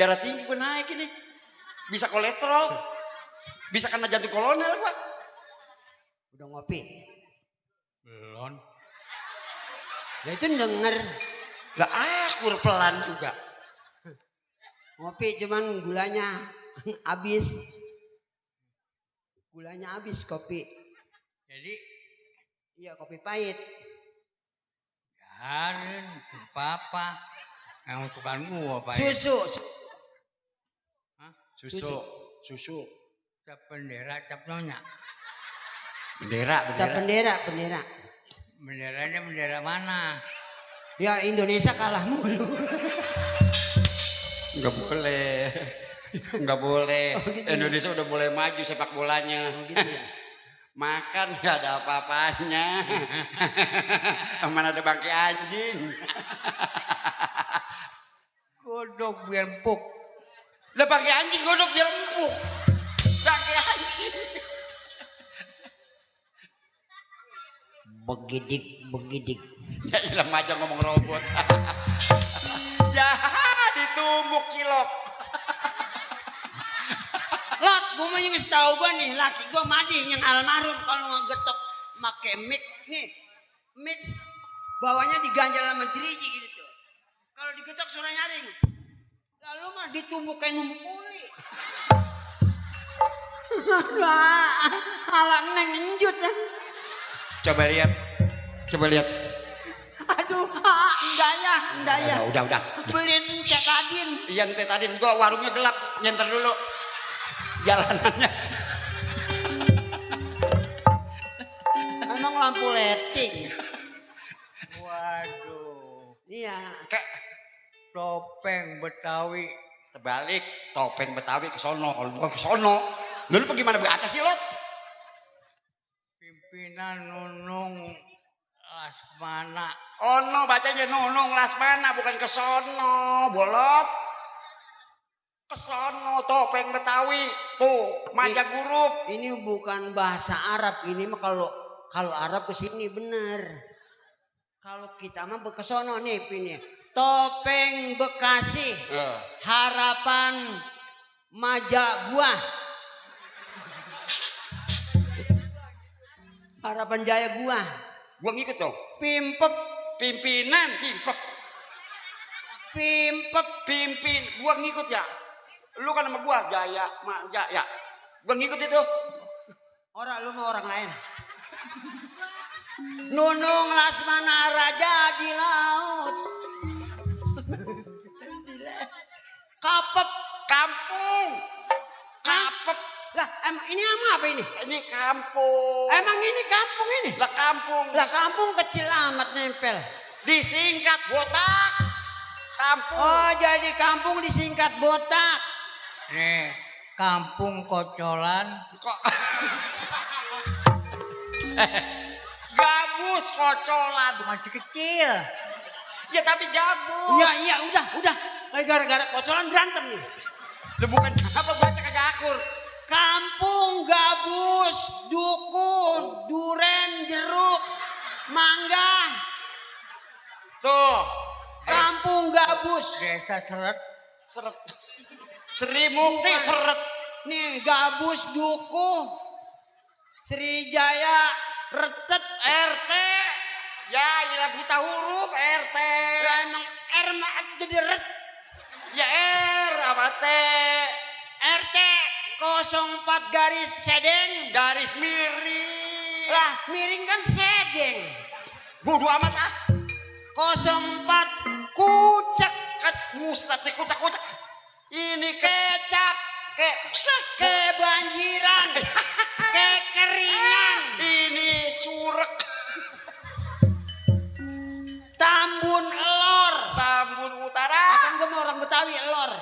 darah tinggi gue naik ini. Bisa kolesterol. Bisa kena jantung kolonel gua. Udah ngopi. Belum. Lah itu denger. Lah akur pelan juga. Ngopi cuman gulanya habis. Gulanya habis kopi. Jadi Iya, kopi pahit. biarin apa-apa. Yang sukaan gua apa ya? Susu. Susu. Cap bendera, cap nyonya. Bendera. Cap bendera. Benderanya bendera mana? Ya Indonesia kalah mulu. Enggak boleh. Enggak boleh. Oh, gitu ya? Indonesia udah mulai maju sepak bolanya. Oh, gitu ya. Makan nggak ada apa-apanya. Mana ada bangkai anjing. Godok biar empuk. Lah bangkai anjing godok dia empuk. Bangkai anjing. Begidik. Ya ilang aja ngomong robot. Ya ditumbuk cilok. Lot, gue mau yang tahu gue nih, laki gue Madi yang almarhum kalau ngegetok make mic nih, mic bawahnya diganjal sama jeriji gitu tuh. Kalau digetok suara nyaring. Lalu mah ditumbuk kayak numbuk uli. Halang neng enjut ya. Coba lihat. Aduh, enggak ya. Udah. Beliin cetadin. Iya ente tadi gua warungnya gelap, nyenter dulu. Jalanannya. Emang lampu leting. Waduh. Iya. Kayak Topeng Betawi. terbalik, topeng Betawi ke sono, kalau bukan ke sono. Lu bagaimana baca sih, Lot? Pimpinan Nunung Lasmana. Ono bacanya Nunung Lasmana, bukan ke sono, bolot. Ke sono, topeng Betawi. Tuh, maja huruf. Ini bukan bahasa Arab, ini mah kalau Arab ke sini bener. Kalau kita mah ke sono nih ini. Topeng Bekasi. Harapan Maja gua. Harapan Jaya gua. Gua ngikut dong. Pimpep, Pimpinan, pimpin. Gua ngikut ya. Lu kan sama gua, Jaya, Maja ya. Gua ngikut itu. orang lu mau orang lain. Nunung Lasmana Raja di laut. Kapep, Kampung. Kapep. lah emang ini apa ini? Ini kampung. Emang ini kampung ini? Lah kampung. Lah kampung kecil amat nempel. Disingkat botak. Kampung. Oh jadi kampung disingkat botak. Nih, kampung kocolan. Kok gabus kocolan. Masih kecil. Ya tapi gabus. Iya udah. Gara-gara kocolan berantem nih. Lu bukan apa baca kagak akur. Kampung gabus, dukun, duren, jeruk, mangga. Tuh, Kampung gabus. Desa Seret. seret. Sri Mukti seret. Nih gabus, duku, Srijaya, Retet, RT. Ya, ilah buta huruf RT. lah emang R mah jadi ret. Ya R apa T? RT 04 garis sedeng. Garis miring. Lah miring kan sedeng. Bodoh amat ah. 04 kucek. Buset nih kucak-kucak. Ini Kecap. buset. Kebanjiran. Kekeringan. Ini curek. Tambun elor. Tambun Utara. Apa gue mau orang Betawi elor.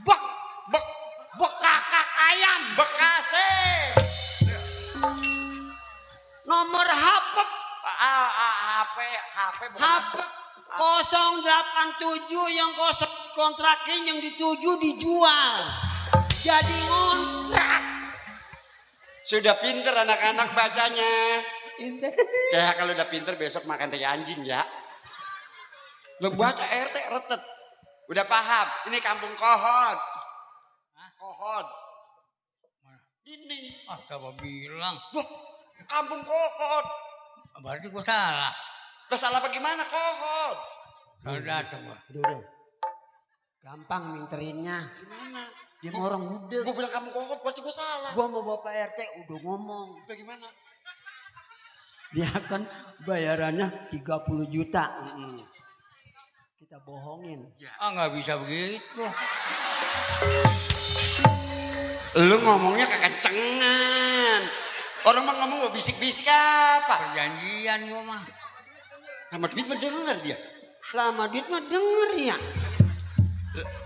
Bek. Bek. Bekakak ayam. Bekasi. HP bukan HP 087 yang kosong kontrakin, yang dituju dijual. Jadi ngontrak. Sudah pinter anak-anak bacanya. Kayak kalau udah pinter besok makan teh anjing ya. Lo baca RT retet. Udah paham. Ini kampung Kohod. Kohod. Ini. Ah, siapa bilang? Wah, kampung Kohod. Berarti gua salah. Lo salah bagaimana Kohod? Salah datang gua. Udah. Gampang minterinnya. Gimana? Dia mau orang muda. Gue bilang kampung Kohod berarti gue salah. Gua mau Bapak RT udah ngomong. Bagaimana? Dia kan bayarannya 30 juta. Kita bohongin. Ah, nggak bisa begitu. Lu ngomongnya kekencengan. Orang mah ngomong bisik-bisik apa? Perjanjian gua mah. Sama duit mah denger dia. Lama duit mah denger ya.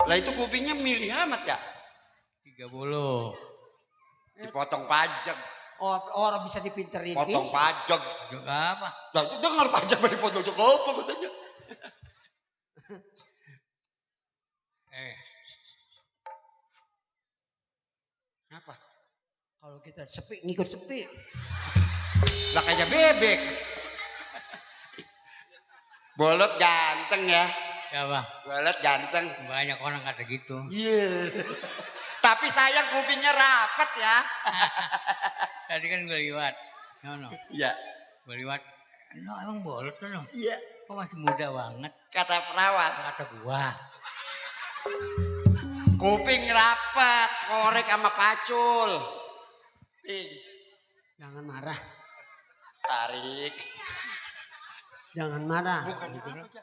Lah itu kupingnya milih amat ya. 30. Dipotong pajak. Oh, orang bisa dipinterin. Potong bisa. pajak. Juga apa? Lah itu denger pajak mah dipotong pajak apa katanya. Apa? Kalau kita sepi, ngikut sepi. Lah kayak bebek. Bolot ganteng ya. Siapa? Bolot ganteng. Banyak orang kata gitu. Iya. Tapi sayang kupingnya rapat ya. Tadi kan gue liwat. No. Iya. Gue liwat. No, emang bolot tuh no. Iya. Kok masih muda banget. Kata perawat. Kata gua. Kuping rapat, korek sama pacul. Jangan marah. Tarik. Jangan marah. Bukan Gitu, apa no. aja.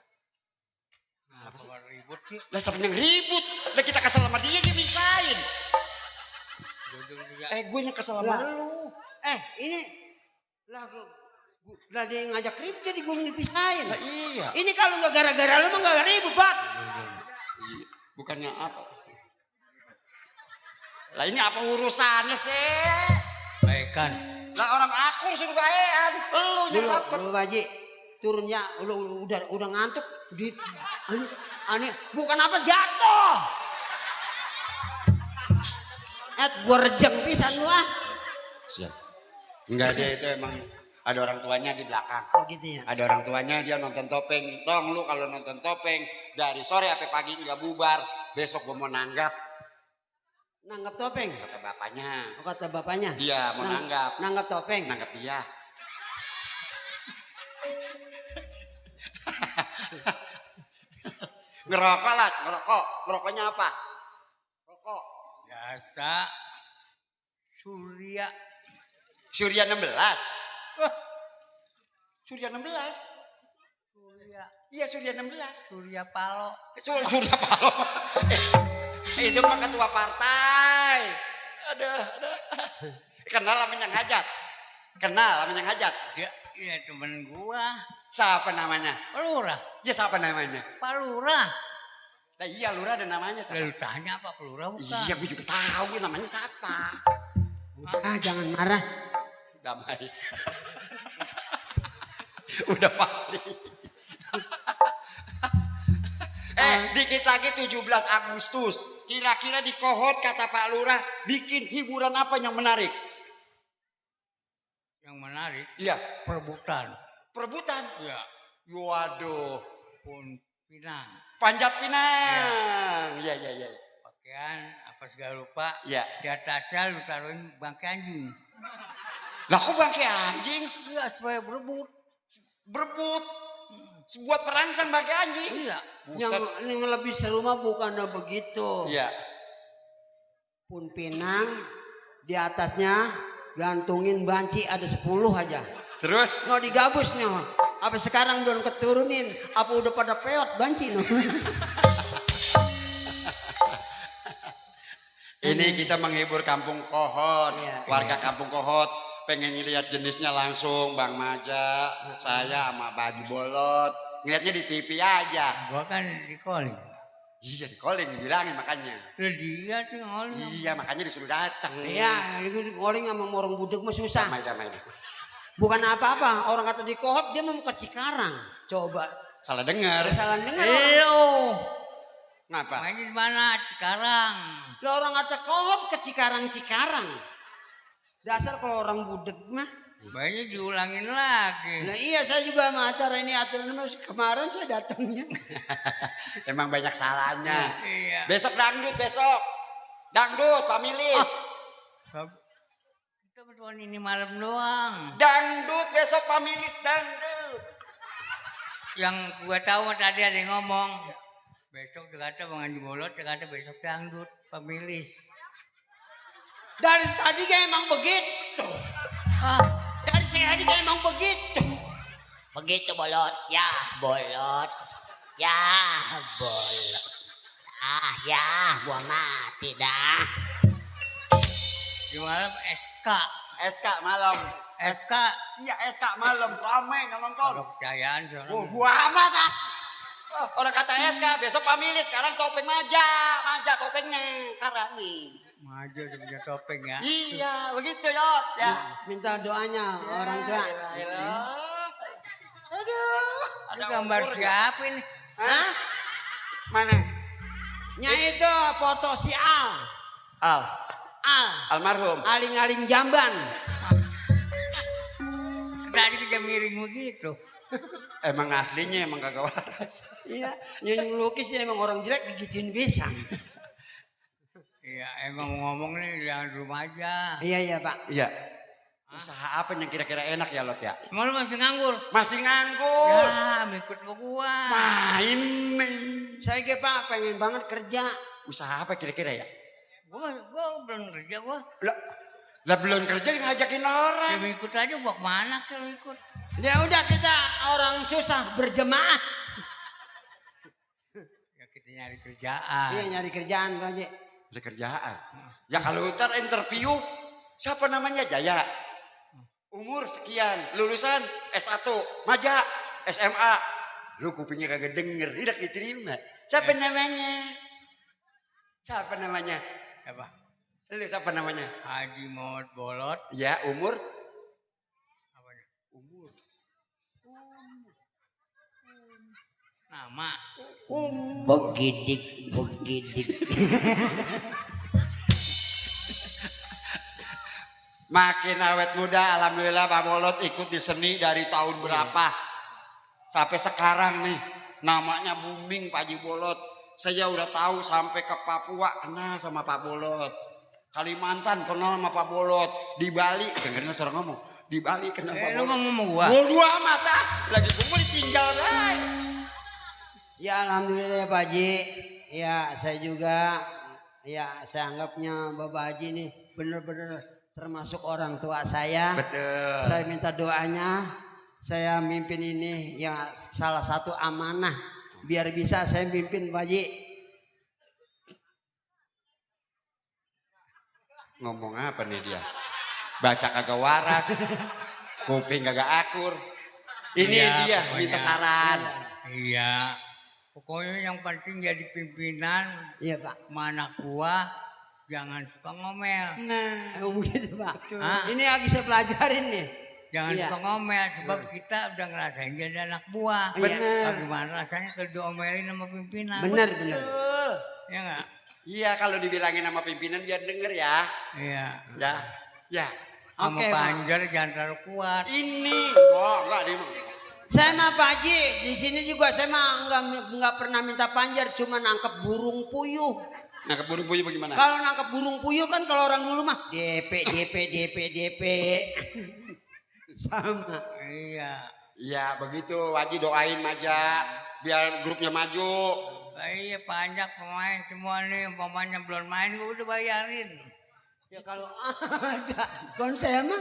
Apa sih? Ribut sih. Lah siapa yang ribut? Lah kita kesel sama dia misain. Jodoh juga. Gue yang kesel sama Lah. lu. Ini lah dia yang ngajak ribut jadi gue dipisahin. Lah iya. Ini kalau nggak gara-gara lu mah nggak ribut, Pak. Iya. Bukannya apa? Lah ini apa urusannya sih? Baikan. Lah orang akur suruh bayan. Lu yang rapat. Lu Baji turunnya lu udah ngantuk di aneh bukan apa jatuh. Gua rejeng pisan lu ah. Siap. Enggak dia itu emang ada orang tuanya di belakang. Oh gitu ya. Ada orang tuanya dia nonton topeng. Tong lu kalau nonton topeng dari sore sampai pagi nggak bubar. Besok gua mau nanggap. Nanggap topeng. Kata bapaknya. Oh, kata bapaknya. Dia mau nanggap. Nanggap topeng. Nanggap dia. Ngerokok lah, ngerokok. Ngerokoknya apa? Rokok. Biasa. Surya. Surya 16. Wah. Surya 16. Surya. Iya Surya 16. Surya Palo. Surya Paloh. Itu mah ketua partai. Ada. Kenal namanya Hajat. Kenal namanya Hajat. Dia temen gua. Siapa namanya? Lurah. Ya siapa namanya? Pak Lurah. Nah, iya Lurah ada namanya siapa? Lalu tanya apa Pak Lurah bukan? Iya gue juga tahu namanya siapa. Jangan marah. Damai. Udah pasti. Dikit lagi 17 Agustus. Kira-kira di Kohod kata Pak Lurah bikin hiburan apa yang menarik? Yang menarik. Iya. Perebutan. Perebutan. Iya. Waduh. Pun Pinang. Panjat pinang. Iya. Pakaian apa segala lupa. Iya. Di atasnya lu taruhin bangkai anjing. Lah kok bangkai anjing? Iya supaya berebut. Berebut. Buat perangsang bangkai anjing. Iya. Yang lebih seru mah bukannya begitu. Iya. Pun pinang di atasnya gantungin banci ada 10 aja. Terus? No digabusnya. Apa sekarang belum keturunin? Apa udah pada peot banci no? Ini kita menghibur kampung Kohod. Iya. Warga kampung Kohod pengen ngeliat jenisnya langsung Bang Maja, saya sama Baji Bolot. Ngeliatnya di TV aja. Gua kan di calling. Iya di calling bilangin makanya. Lah dia tuh calling. Iya makanya disuruh datang. Iya, itu calling sama orang budek mah susah. Damai. Bukan apa-apa, orang kata di Kohod dia mau ke Cikarang. Coba. Salah dengar. Salah dengar. Lo Ngapa? main di mana sekarang? Lo orang kata kohon ke Cikarang. Dasar kalau orang budeg mah. Banyak diulangin lagi. Nah iya saya juga sama acara ini aturan kemarin saya datangnya. Emang banyak salahnya. Iya. Besok dangdut besok. Dangdut Pak Milis. Kita berdua ini malam doang. Dangdut besok Pak Milis dangdut. Yang gue tahu tadi ada yang ngomong. Besok kata Bang Haji Bolot, kata besok dangdut pemilis. Dari tadi kayak emang begitu. Dari saya tadi kayak emang begitu. Begitu bolot. Ya bolot. Ya bolot. Ya gua mati dah. Di malam SK. SK malam. SK. Iya SK malam ramai nggak nonton. Kalau percayaan seorang. Oh gua amat ah. Oh, orang kata SK besok Pak Milis sekarang topeng maja topengnya sekarang nih. Maju udah punya topeng ya. Iya begitu Yot ya. Minta doanya orang tua. Aduh. Ada gambar siapa ini? Hah? Mana? Nya itu foto si Al. Al. Almarhum. Almarhum. Aling-aling jamban. Tadi kerja miring begitu. Emang aslinya emang kagak waras. Iya. Yang lukisnya emang orang jelek digituin bisa. Iya emang ngomong nih jangan di rumah aja. Iya Pak. Iya. Usaha apa yang kira-kira enak ya Lot ya? Emang lu masih nganggur? Masih nganggur. Ya ikut sama gua. Main nih. Saya ke Pak pengen banget kerja. Usaha apa kira-kira ya? Gua belum kerja gua. Lah belum kerja ngajakin orang. Ya ikut aja gua kemana kalau ikut. Ya udah kita orang susah berjemaah. Ya kita nyari kerjaan. Iya nyari kerjaan Pak Haji. Ada kerjaan. Ya kalau ntar interview siapa namanya Jaya. Umur sekian, lulusan S1, maja, SMA. Lu kupingnya kagak denger, tidak diterima. Siapa namanya? Siapa namanya? Apa? Lu siapa namanya? Haji Maut Bolot. Ya, umur? Apanya? Umur. Nama. Begidik. Makin awet muda, alhamdulillah Pak Bolot ikut di seni dari tahun berapa sampai sekarang nih, namanya booming Pak Haji Bolot. Saya udah tahu sampai ke Papua kenal sama Pak Bolot, Kalimantan kenal sama Pak Bolot, di Bali dengerin orang ngomong, di Bali kenal Pak Lu Bolot. ngomong sama gua. Bodo amat ah, lagi kumpul ditinggal dah. Ya alhamdulillah ya Pak Haji. Ya saya juga. Ya saya anggapnya Bapak Haji nih bener-bener termasuk orang tua saya. Betul. Saya minta doanya. Saya mimpin ini ya salah satu amanah. Biar bisa saya mimpin Pak Haji. Ngomong apa nih dia? Baca kagak waras, kuping kagak akur. Ini Iya, dia pokoknya. minta saran. Iya. Pokoknya yang penting jadi pimpinan. Iya Pak. Mana gua jangan suka ngomel. Nah, Begitu Pak. Ah. Ini lagi saya pelajarin nih. Jangan Iya. suka ngomel sebab kita udah ngerasain jadi anak buah. bener. Bagaimana rasanya kalau diomelin sama pimpinan? Benar. Ya enggak? Iya kalau dibilangin sama pimpinan biar denger ya. Iya. Ya, ya. Sama Oke, Pak. Panjer jangan terlalu kuat. Ini enggak dia. Saya mah Pak Haji di sini juga saya mah nggak pernah minta panjar, cuma nangkep burung puyuh. Nah keburu puyuh bagaimana? Kalau nangkep burung puyuh kan kalau orang dulu mah DP. Sama. Iya. Iya begitu, Haji doain Maja biar grupnya maju. Iya banyak pemain semua nih, umpamanya belum main gua udah bayarin. Ya kalau ada, kon saya mah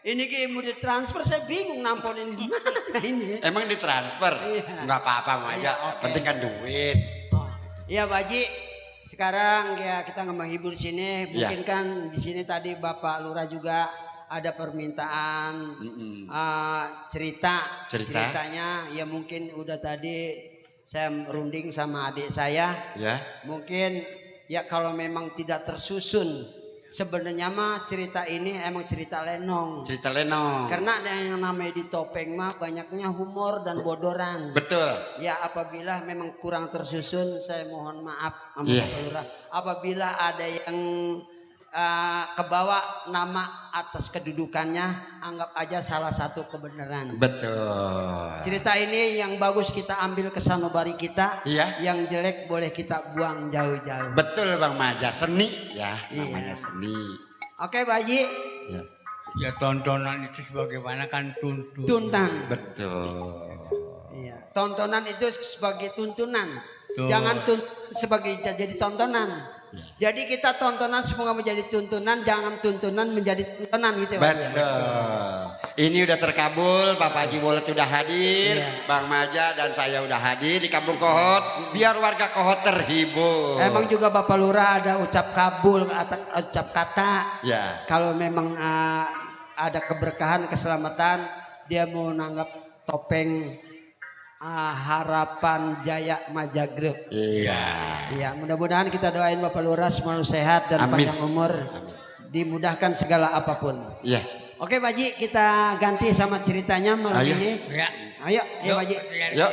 ini kayak mau ditransfer saya bingung namponin di mana ini. Emang ditransfer? Iya. Enggak apa-apa Maja, Iya, oke. penting kan duit. Oh, iya Pak Haji, sekarang ya kita nggak menghibur di sini. Mungkin kan di sini tadi Bapak Lurah juga ada permintaan cerita. Ceritanya ya mungkin udah tadi saya runding sama adik saya. Ya. Mungkin ya kalau memang tidak tersusun Sebenarnya mah cerita ini emang cerita lenong. Cerita lenong. Karena ada yang namanya di topeng mah banyaknya humor dan bodoran. Betul. Ya apabila memang kurang tersusun saya mohon maaf sama Iya. Bapak Lurah. Apabila ada yang kebawa nama atas kedudukannya anggap aja salah satu kebenaran. Betul. Cerita ini yang bagus kita ambil ke sanubari kita. Iya. Yang jelek boleh kita buang jauh-jauh. Betul Bang Maja, seni ya, Iya. namanya seni. Oke Pak Haji. Ya. Ya tontonan itu sebagaimana kan tuntun. Tuntan. Betul. Iya. Tontonan itu sebagai tuntunan. Tuh. Jangan sebagai jadi tontonan. Jadi kita tontonan semoga menjadi tuntunan, jangan tuntunan menjadi tontonan gitu. Pak. Betul. Ini udah terkabul, Bapak Haji Bolot udah hadir, Iya. Bang Maja dan saya udah hadir di Kampung Kohot, biar warga Kohot terhibur. Emang juga Bapak Lurah ada ucap kabul, ucap kata. Ya. Kalau memang ada keberkahan, keselamatan, dia mau nanggap topeng Harapan Jaya Maja Group. Iya. Iya, mudah-mudahan kita doain Bapak Lurah selalu sehat dan Amin. panjang umur. Dimudahkan segala apapun. Iya. Oke Pak Haji, kita ganti sama ceritanya malam Ayo. ini. Ya. Ayo, Pak Haji. Yuk.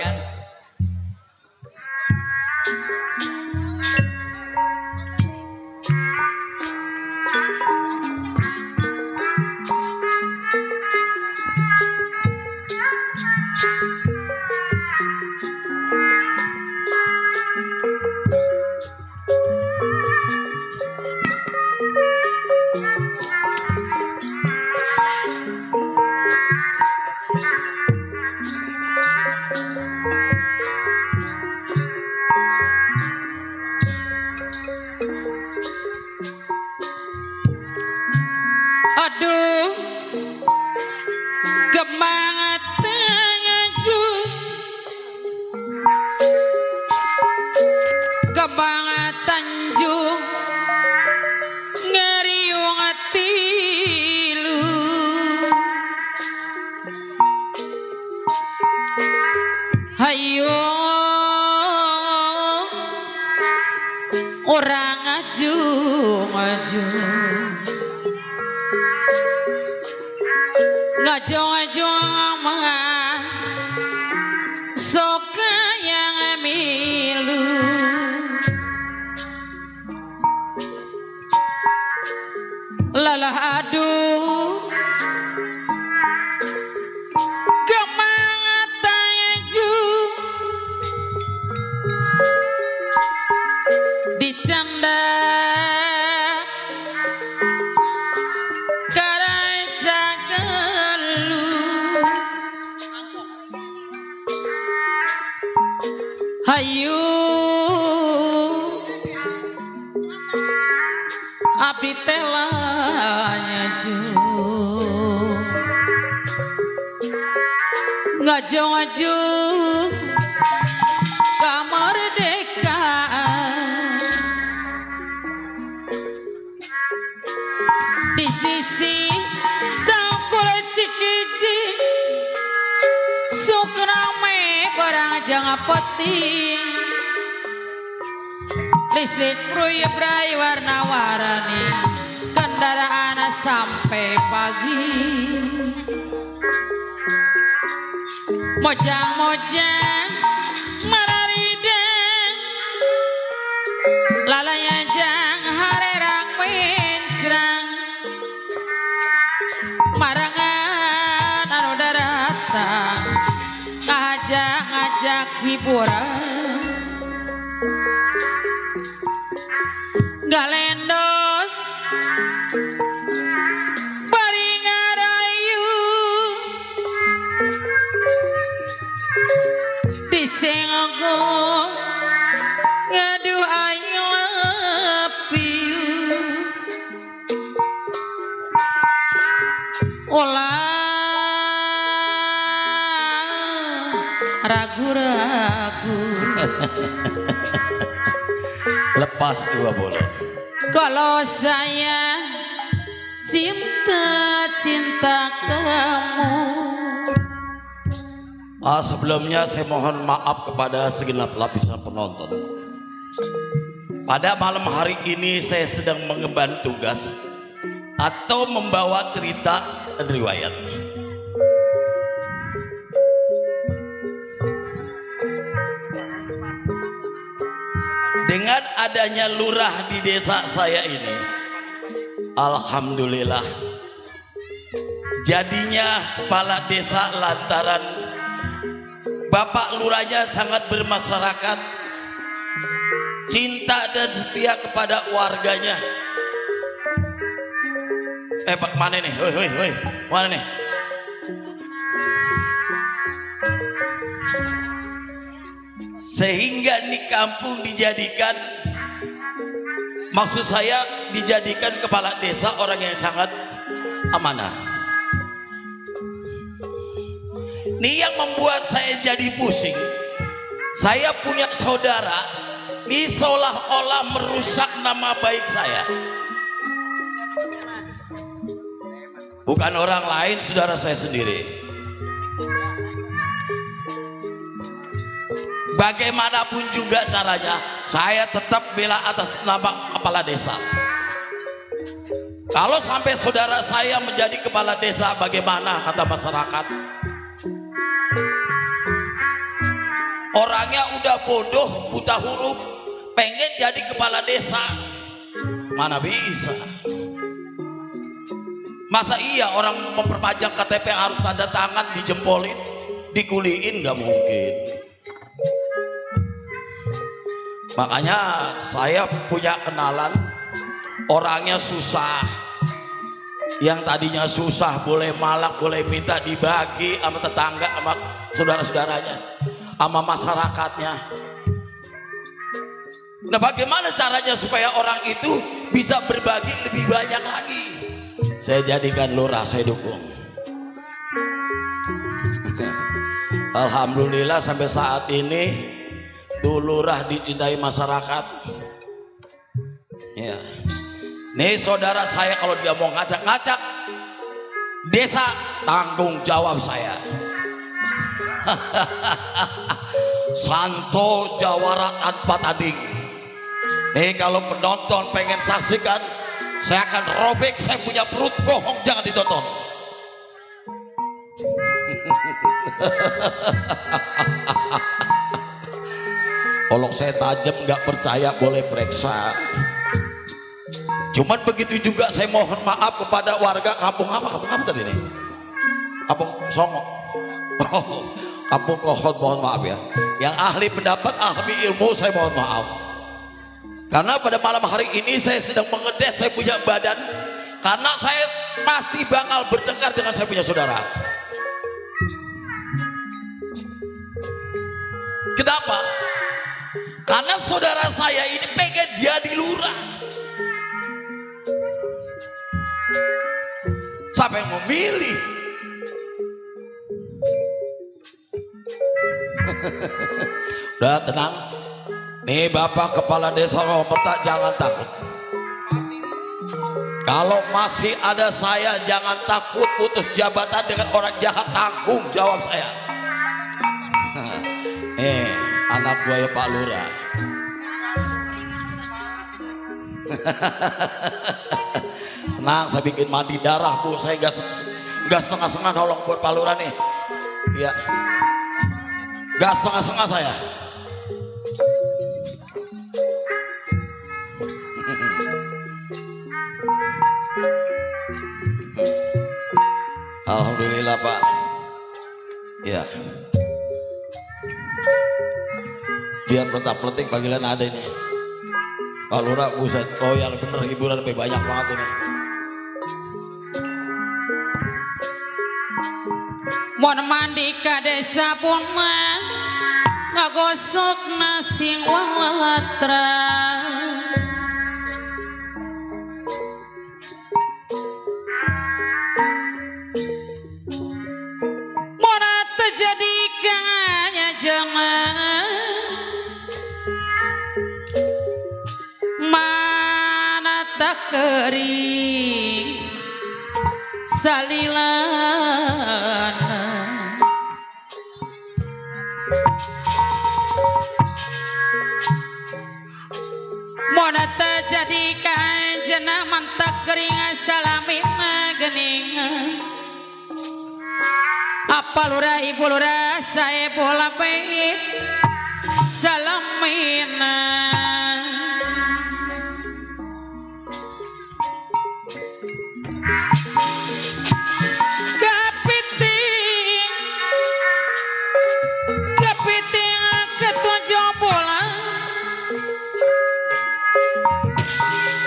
Aduh, gemangat ngaju, gemangat tanjung, ngeriung atilu. Hayo, orang ngaju. Ngajong-ngajong mga soka yang milu. Lalah aduh gemangat taju dicanda hayu abdi telanya ngajong-ngajong kemerdekaan di sisi tangkul cikiji sukrame barang jangan peti listrik pruy-pray warna-warni kendaraan sampai pagi mojang-mojang mararidang lalanya jang harerang mencrang marangan anu datang ngajak hiburan galendos bari ngarayu disenggo ngadu I love you olah ragu-ragu Lepas dua bola. kalau saya cinta kamu. Sebelumnya saya mohon maaf kepada segenap lapisan penonton. Pada malam hari ini saya sedang mengemban tugas atau membawa cerita dan riwayat. Dengan adanya lurah di desa saya ini, alhamdulillah, jadinya kepala desa lantaran Bapak Lurahnya sangat bermasyarakat, cinta dan setia kepada warganya. Pak mana nih? Woi, mana nih? Sehingga di kampung dijadikan, maksud saya dijadikan kepala desa orang yang sangat amanah. Ini yang membuat saya jadi pusing. Saya punya saudara, ini seolah-olah merusak nama baik saya. Bukan orang lain, saudara saya sendiri. Bagaimanapun juga caranya, saya tetap bela atas nama kepala desa. Kalau sampai saudara saya menjadi kepala desa, bagaimana kata masyarakat? Orangnya udah bodoh, buta huruf, pengen jadi kepala desa, mana bisa? Masa iya orang memperpanjang KTP harus tanda tangan, dijempolin, dikuliin? Gak mungkin. Makanya saya punya kenalan, orangnya susah. Yang tadinya susah boleh malak, boleh minta dibagi sama tetangga, sama saudara-saudaranya, sama masyarakatnya. Nah, bagaimana caranya supaya orang itu bisa berbagi lebih banyak lagi? Saya jadikan lurah, saya dukung. Alhamdulillah sampai saat ini tuh lurah dicintai masyarakat. Ya. Nih saudara saya kalau dia mau ngacak-ngacak desa, tanggung jawab saya. Santo Jawara tanpa tanding. Nih kalau penonton pengen saksikan, saya akan robek saya punya perut, bohong jangan ditonton. Kalau saya tajam nggak percaya boleh periksa. Cuman begitu juga saya mohon maaf kepada warga kampung apa tadi nih? Kampung Songo. Oh, kampung Kohot, mohon maaf ya. Yang ahli pendapat, ahli ilmu, saya mohon maaf. Karena pada malam hari ini saya sedang mengedes saya punya badan, karena saya pasti bakal bertengkar dengan saya punya saudara. Kenapa? Karena saudara saya ini pengen jadi lurah. Siapa yang memilih? Udah tenang. Nih Bapak Kepala Desa Romerta, jangan takut. Kalau masih ada saya, jangan takut putus jabatan dengan orang jahat, tanggung jawab saya. Anak buaya Pak Lurah. Tenang, saya bikin mandi darah Bu, saya gak setengah-setengah nolong buat Pak Lurah nih. Iya, gak setengah-setengah saya. Alhamdulillah Pak. Ya, biar pelentak-pelentik panggilan ada ini. Pak Lurah buset, royal bener, hiburan lebih banyak banget ini. Mon mandi ka desa pun mah ngagosok nasi wawatra. Mon terjadi kanya jangan mana tak kering salilan. Mona terjadi kan jenah mantak gering salami gening apa lurah ibu lurah saya bola baik salamina kepiting ketujuh bola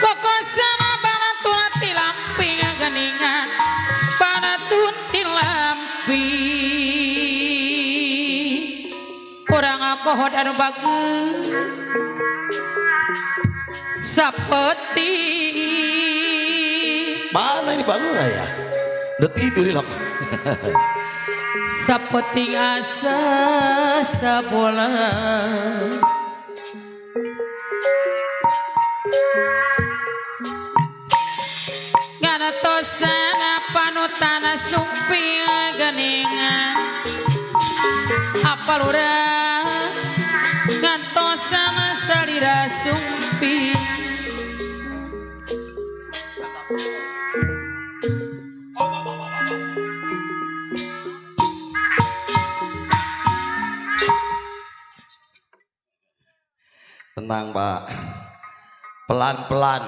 kokosan banatun tilamping geningan banatun tilamping kurang alkohol anu bagus sapeti Mana ini Pak Lurah ya? Udah tidur loh. sapeti asa sabola tosana panutana sumping geningan apa lurah ngantosana salira sumping Tenang Pak, pelan-pelan,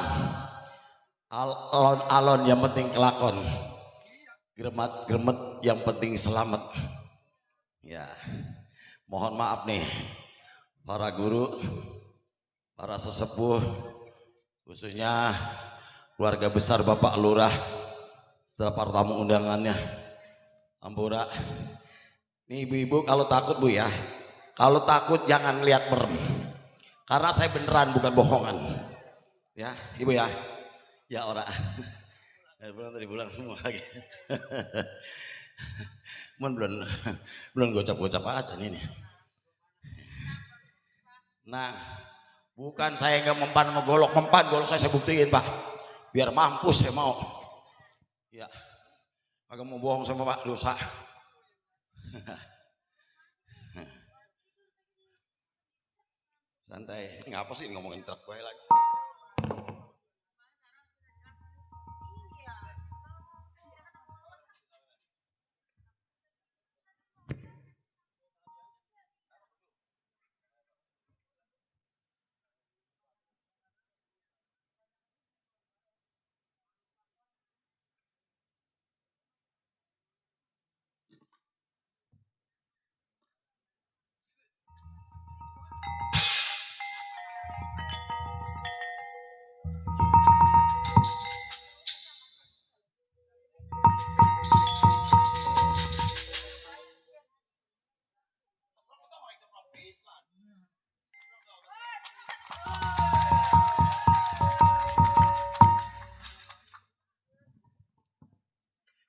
alon-alon yang penting kelakon, gremet-gremet yang penting selamat. Ya, mohon maaf nih para guru, para sesepuh, khususnya keluarga besar Bapak Lurah, setelah para tamu undangannya, Ampura. Nih ibu-ibu kalau takut Bu ya, kalau takut jangan lihat merem. Karena saya beneran bukan bohongan. Ya, Ibu ya. Ya ora. Belum tadi pulang semua lagi. belum gocap-gocap aja nih. Nah, bukan saya nggak mempan mau golok saya buktiin Pak. Biar mampus saya mau. Ya. Agak mau bohong sama Pak dosa. Santai, ngapa sih ngomongin truk gue lagi?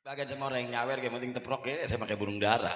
Bagian sama orang yang nyawer yang penting teprok ya, saya pakai burung dara.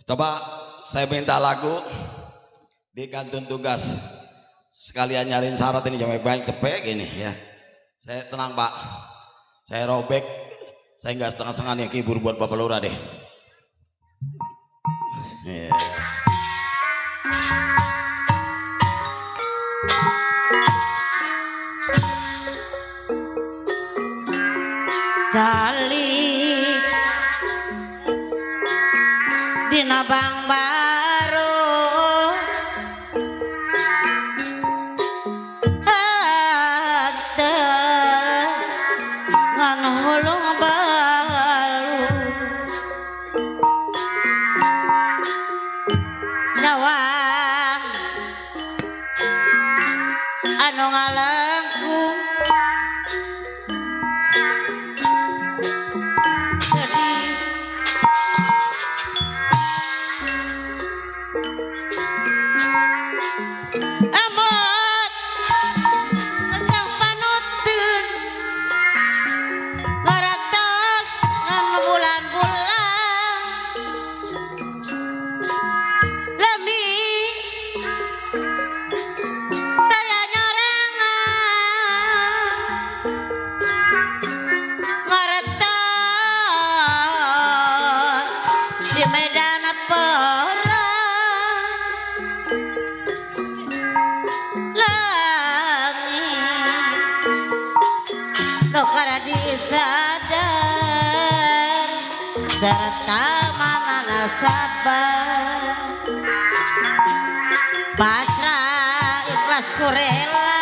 Coba saya minta lagu di kantun tugas sekalian nyariin syarat ini jamai baik cepet gini ya. Saya tenang Pak, saya robek, saya nggak setengah-setengah nih kibur buat Bapak Lurah deh. Yeah. Tali dina bang baru hate ngan hulung balu nyawang anu ngalangkung disadar serta manana sabar pasrah ikhlas kurela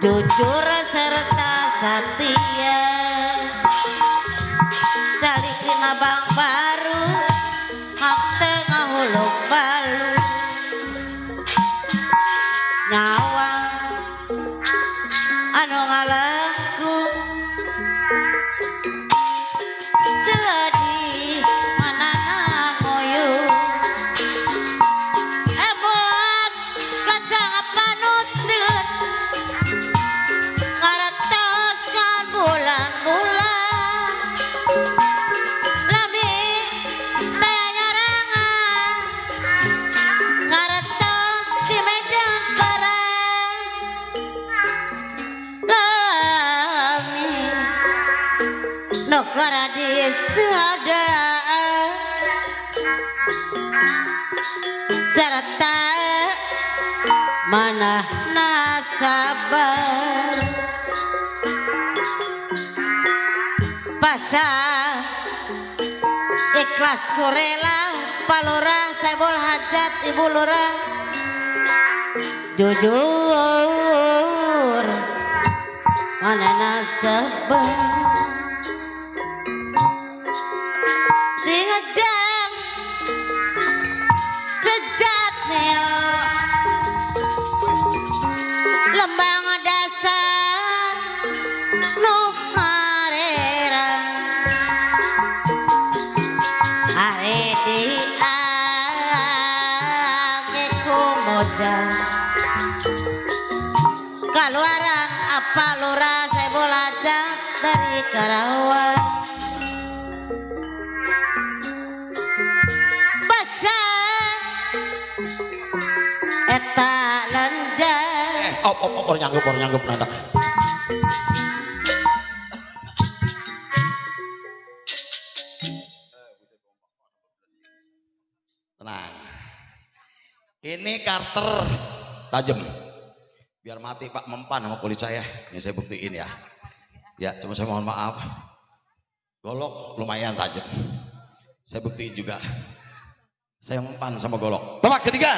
jujur serta setia salikin abang baru hak tengah huluk balu nyawa anu ngalanku sedih manana ngoyo buat kasang panuntun ngaretoskan bulan-bulan lami tanya rangan ngaretos di medan perang lami nukara disadar serta mana nasabar pasang ikhlas kurela palura sebol hajat ibu lurah jujur mana nasabar si ngejang sejatnya lembang dasar nu harera are di ange kumodang keluaran apa lurah saya bolaca dari Karawang besar eta lenjang Baru nyanggup nanda. Tenang. Ini Carter tajam. Biar mati Pak mempan sama kulit saya. Ini saya buktiin ya. Ya, cuma saya mohon maaf. Golok lumayan tajam. Saya buktiin juga. Saya mempan sama golok. Tebak ketiga.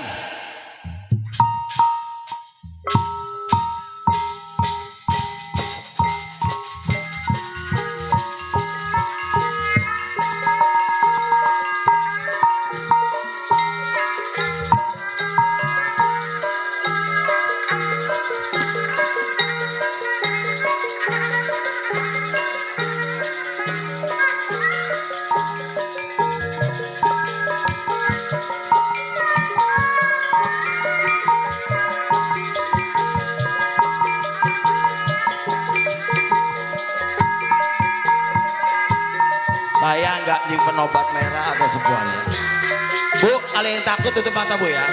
Saya nggak nyimpen obat merah atau sebuahnya. Bu, kalau yang takut tutup mata Bu ya.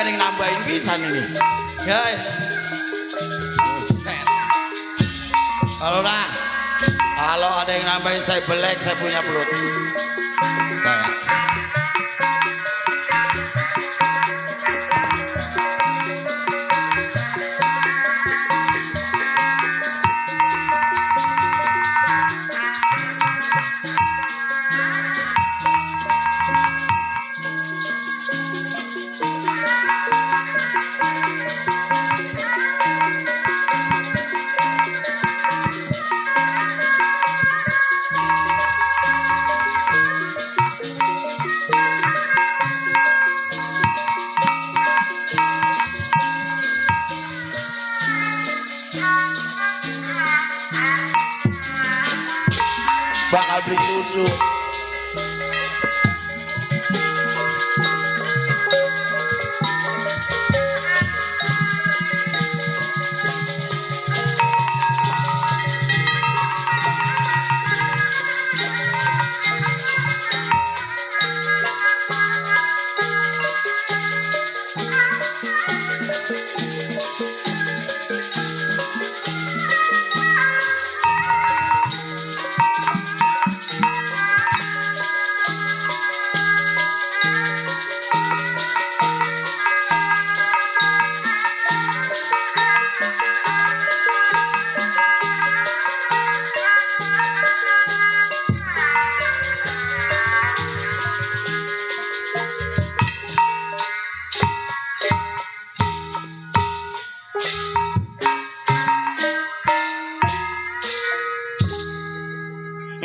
ada yang nambahin pisan ini. Ya. Buset. Kalau ada yang nambahin saya belek, saya punya pelut. Nah. Bakal beli susu.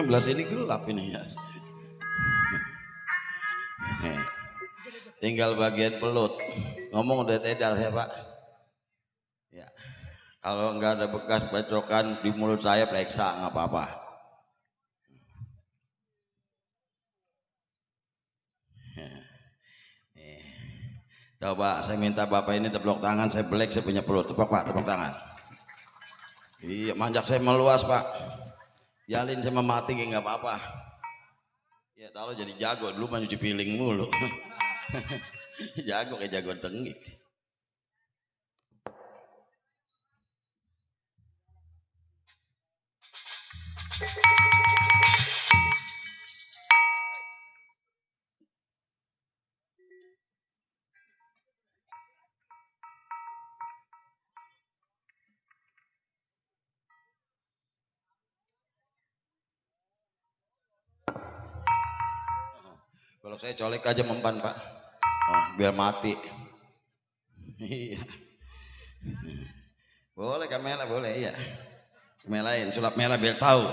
Belas ini gelap ini ya. Tinggal bagian pelut. Ngomong udah tedal ya Pak. Ya. Kalau nggak ada bekas bacokan di mulut saya periksa nggak apa-apa. Coba saya minta Bapak ini tepuk tangan, saya belek, saya punya pelut. Tepuk Pak, tepuk tangan. Iya, manjak saya meluas Pak. Jalin sama mati nggak apa-apa. Ya tahu jadi jago dulu mah nyuci piring mulu. Jago kayak jagoan tengik. Kalau saya colek aja mempan Pak, biar mati. Iya. Boleh kamera boleh iya. Kamerain sulap merah biar tahu.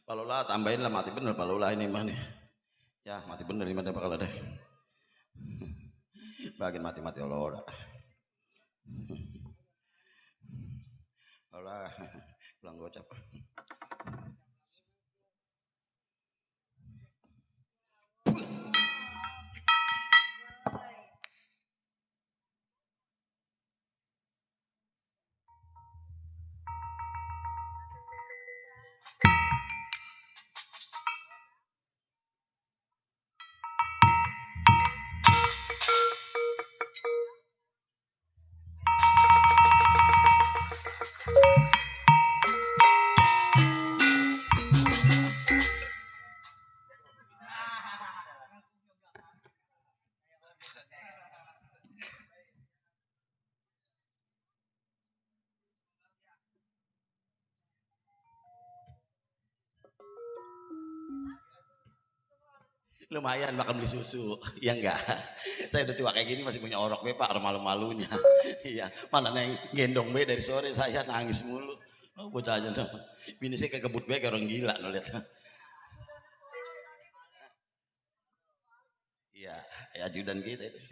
Palula tambahin lah mati bener palula ini mah nih. Ya mati bener ini mah bakal ada. Bagian mati-mati Allah. Allah pulang gocap. Lumayan makan beli susu, ya enggak? Saya udah tua kayak gini masih punya orok be pak, malu-malunya. Iya, mana neng gendong be dari sore saya nangis mulu. Oh bocah aja dong. Bini saya kekebut be kayak orang gila lo lihat. Iya, ya ajudan kita itu.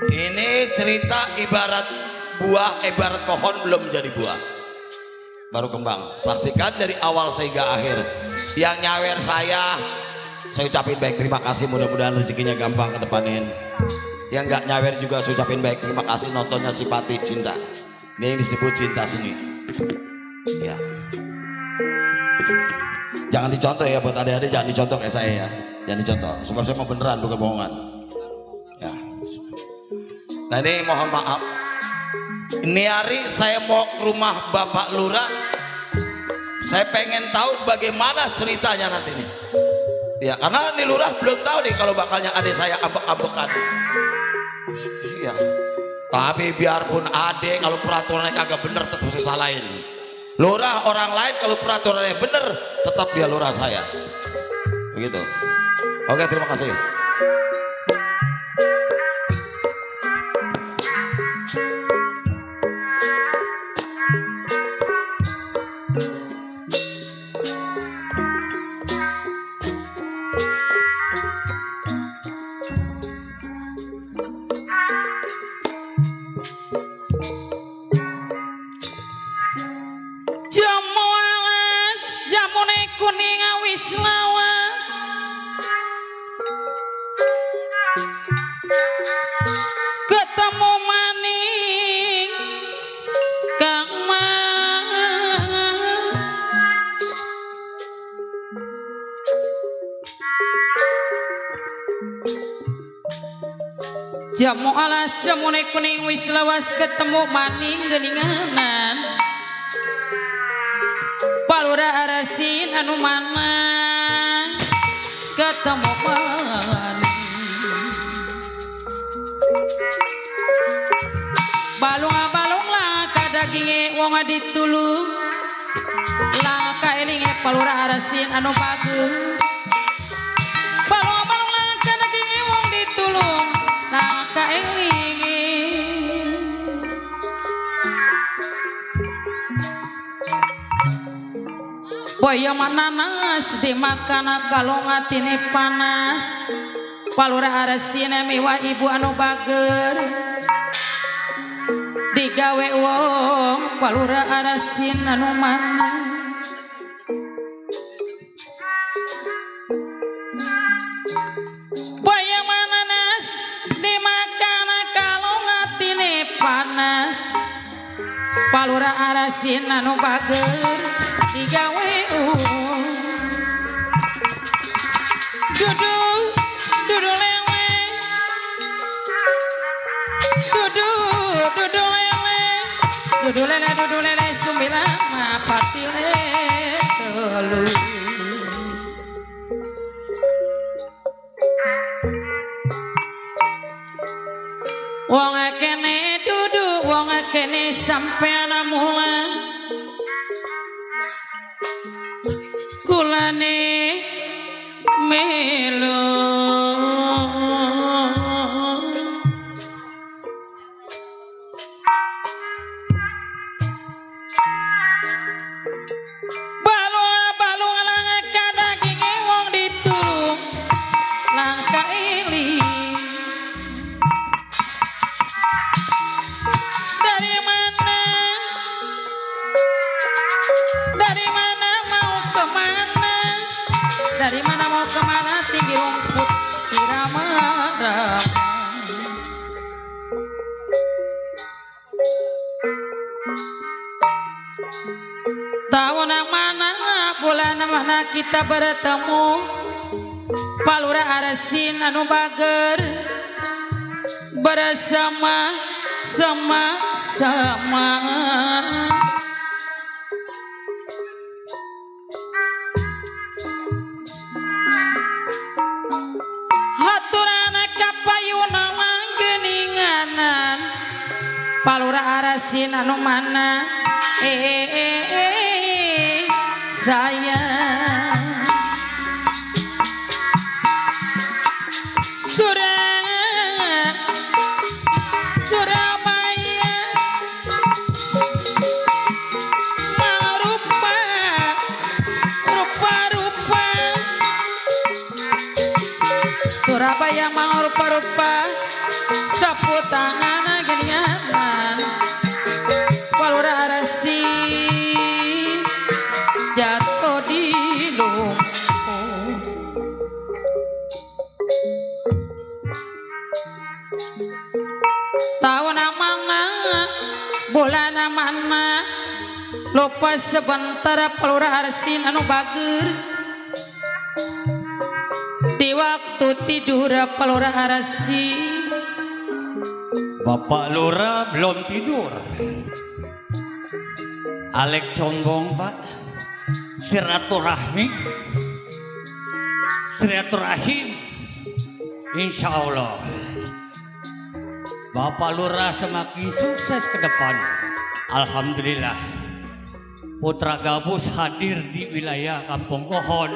Ini cerita ibarat buah, ibarat pohon belum jadi buah, baru kembang. Saksikan dari awal sehingga akhir. Yang nyawer saya ucapin baik terima kasih, mudah-mudahan rezekinya gampang ke depanin. Yang nggak nyawer juga saya ucapin baik terima kasih, nontonnya simpati cinta. Ini yang disebut cinta seni. Ya. Jangan dicontoh ya buat adik-adik, jangan dicontoh kayak saya ya. Jangan dicontoh, sebab saya mau beneran bukan bohongan. Ya. Nah ini mohon maaf. Ini hari saya mau ke rumah Bapak Lurah. Saya pengen tahu bagaimana ceritanya nanti nih. Ya karena ini Lurah belum tahu nih kalau bakalnya adik saya ambek-ambekan. Iya. Tapi biarpun adik kalau peraturannya kagak bener tetap saya salahin. Lurah orang lain kalau peraturannya bener tetap dia lurah saya. Begitu. Oke, terima kasih. Kuning awis lawas ketemu maning Kang Mas jamu alas jamune kuning wis lawas ketemu maning geninganan Palura arasin anu mana ketemu maning balung lah kadaginge wong ditulung lah kaelinge palura arasin anu bagus balung lah kadaginge wong ditulung lah kaelinge Boya mananas dimakan kalau ngatine panas palura arasina mewah ibu anu bager digawe wong palura arasin anu mana boya mananas dimakan kalau ngatine panas Palura arasin anu bager digawe dudu lewe dudu lele sumbilang mapatile telu wong kene dudu wong kene sampean mulang kulane melo balung lang kadaging wong ditulung langka ili dari mana mau kemana tinggi rumput irama tahun mana bulan mana kita bertemu Palura arasin anu bager bersama sama Palura arasin anu mana saya Surabaya rupa Surabaya mau rupa sapu tangan genianan Palura arasin jatuh di lumpur tahun mana bulan mana lupa sebentar Palura arasin anu bager di waktu tidur Palura arasin Bapak Lura belum tidur. Alek combong Pak. Silaturahmi. Silaturahim. Insya Allah. Bapak Lura semakin sukses ke depan. Alhamdulillah. Putra Gabus hadir di wilayah Kampung Kohon.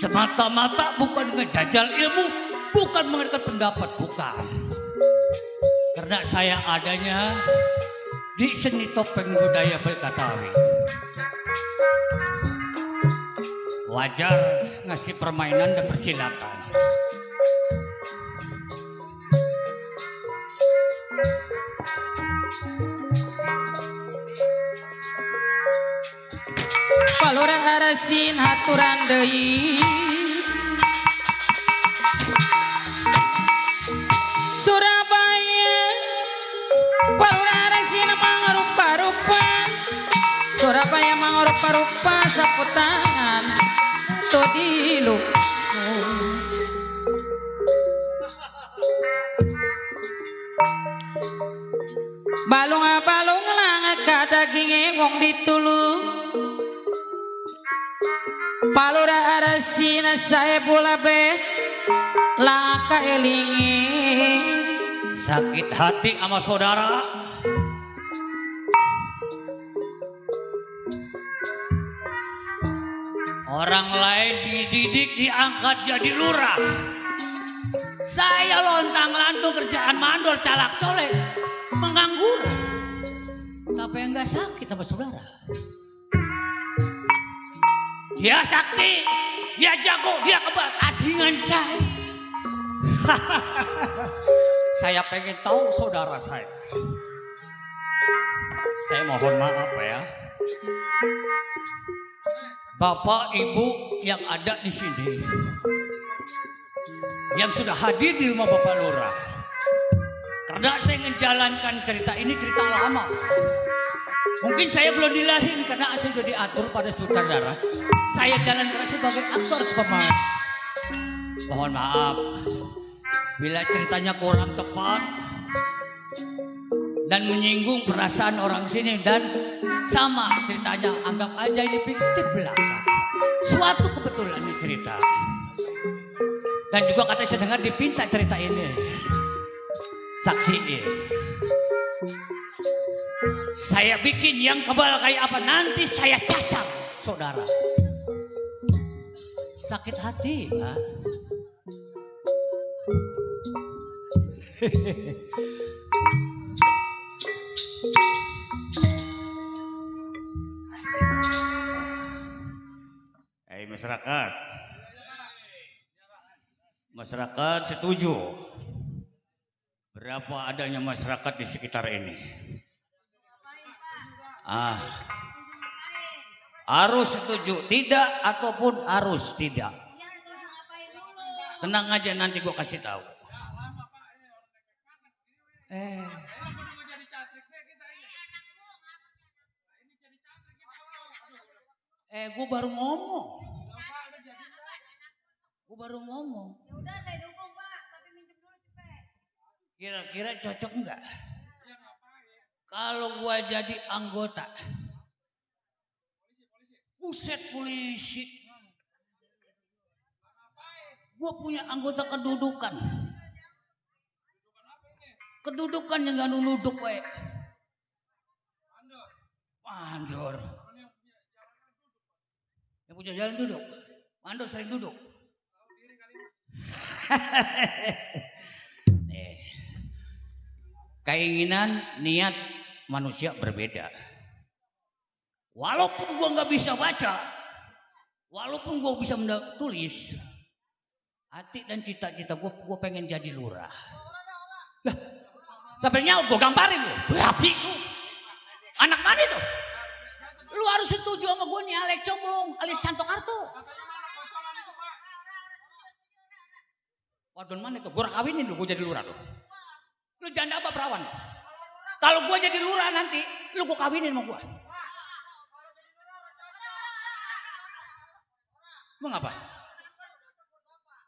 Semata-mata bukan ngejajal ilmu, bukan mengadakan pendapat, bukan. Karena saya adanya di seni topeng budaya Betawi. Wajar ngasih permainan dan persilatan. Palura arasin haturan deui Surabaya Palura arasin mangrupa-rupa Surabaya mangrupa-rupa sapu tangan tuh di lumpur balung lang kadaging wong ditulung Palura arasin saya bola bet langka elingi sakit hati sama saudara. Orang lain dididik diangkat jadi lurah. Saya lontang-lantung kerjaan mandor calak colek menganggur. Siapa yang gak sakit sama saudara? Dia sakti, dia jago, dia kebat. Adingan saya. Saya pengen tahu saudara saya. Saya mohon maaf ya. Bapak Ibu yang ada di sini, yang sudah hadir di rumah Bapak Lurah, Karena saya menjalankan cerita ini cerita lama. Mungkin saya belum dilahirin karena saya sudah diatur pada sutradara. Saya jalankan sebagai aktor pemain. Mohon maaf bila ceritanya kurang tepat dan menyinggung perasaan orang sini, dan sama ceritanya anggap aja ini fiktif belaka. Suatu kebetulan ini cerita. Dan juga katanya saya dengar dipinta cerita ini. Saksiin. Saya bikin yang kebal kayak apa nanti saya cacat, saudara. Sakit hati, Pak. Hei masyarakat. Masyarakat setuju. Berapa adanya masyarakat di sekitar ini? Harus setuju, tidak ataupun harus tidak. Tenang aja nanti gua kasih tahu. Gua baru ngomong. Udah saya dukung Pak, tapi minjem dulu cepet. Kira-kira cocok enggak? Kalau gua jadi anggota. Buset polisi. Gua punya anggota kedudukan. Kedudukan yang gak nunduk we. Mandor. Yang punya jalan duduk. Mandor sering duduk. Keinginan, niat manusia berbeda. Walaupun gua nggak bisa baca, walaupun gua bisa tulis, hati dan cita-cita gua pengen jadi lurah. Lah, sampai nyaut gua gambarin lu, berapi lu. Anak mana itu? Lu harus setuju sama gua nih, Alek Combong, alias Santo Kartu. Wadon mana itu? Gua kawinin lu, gua jadi lurah lu. Lu janda apa perawan? Kalau gua jadi lurah nanti, lu gua kawinin sama gua. Emang apa?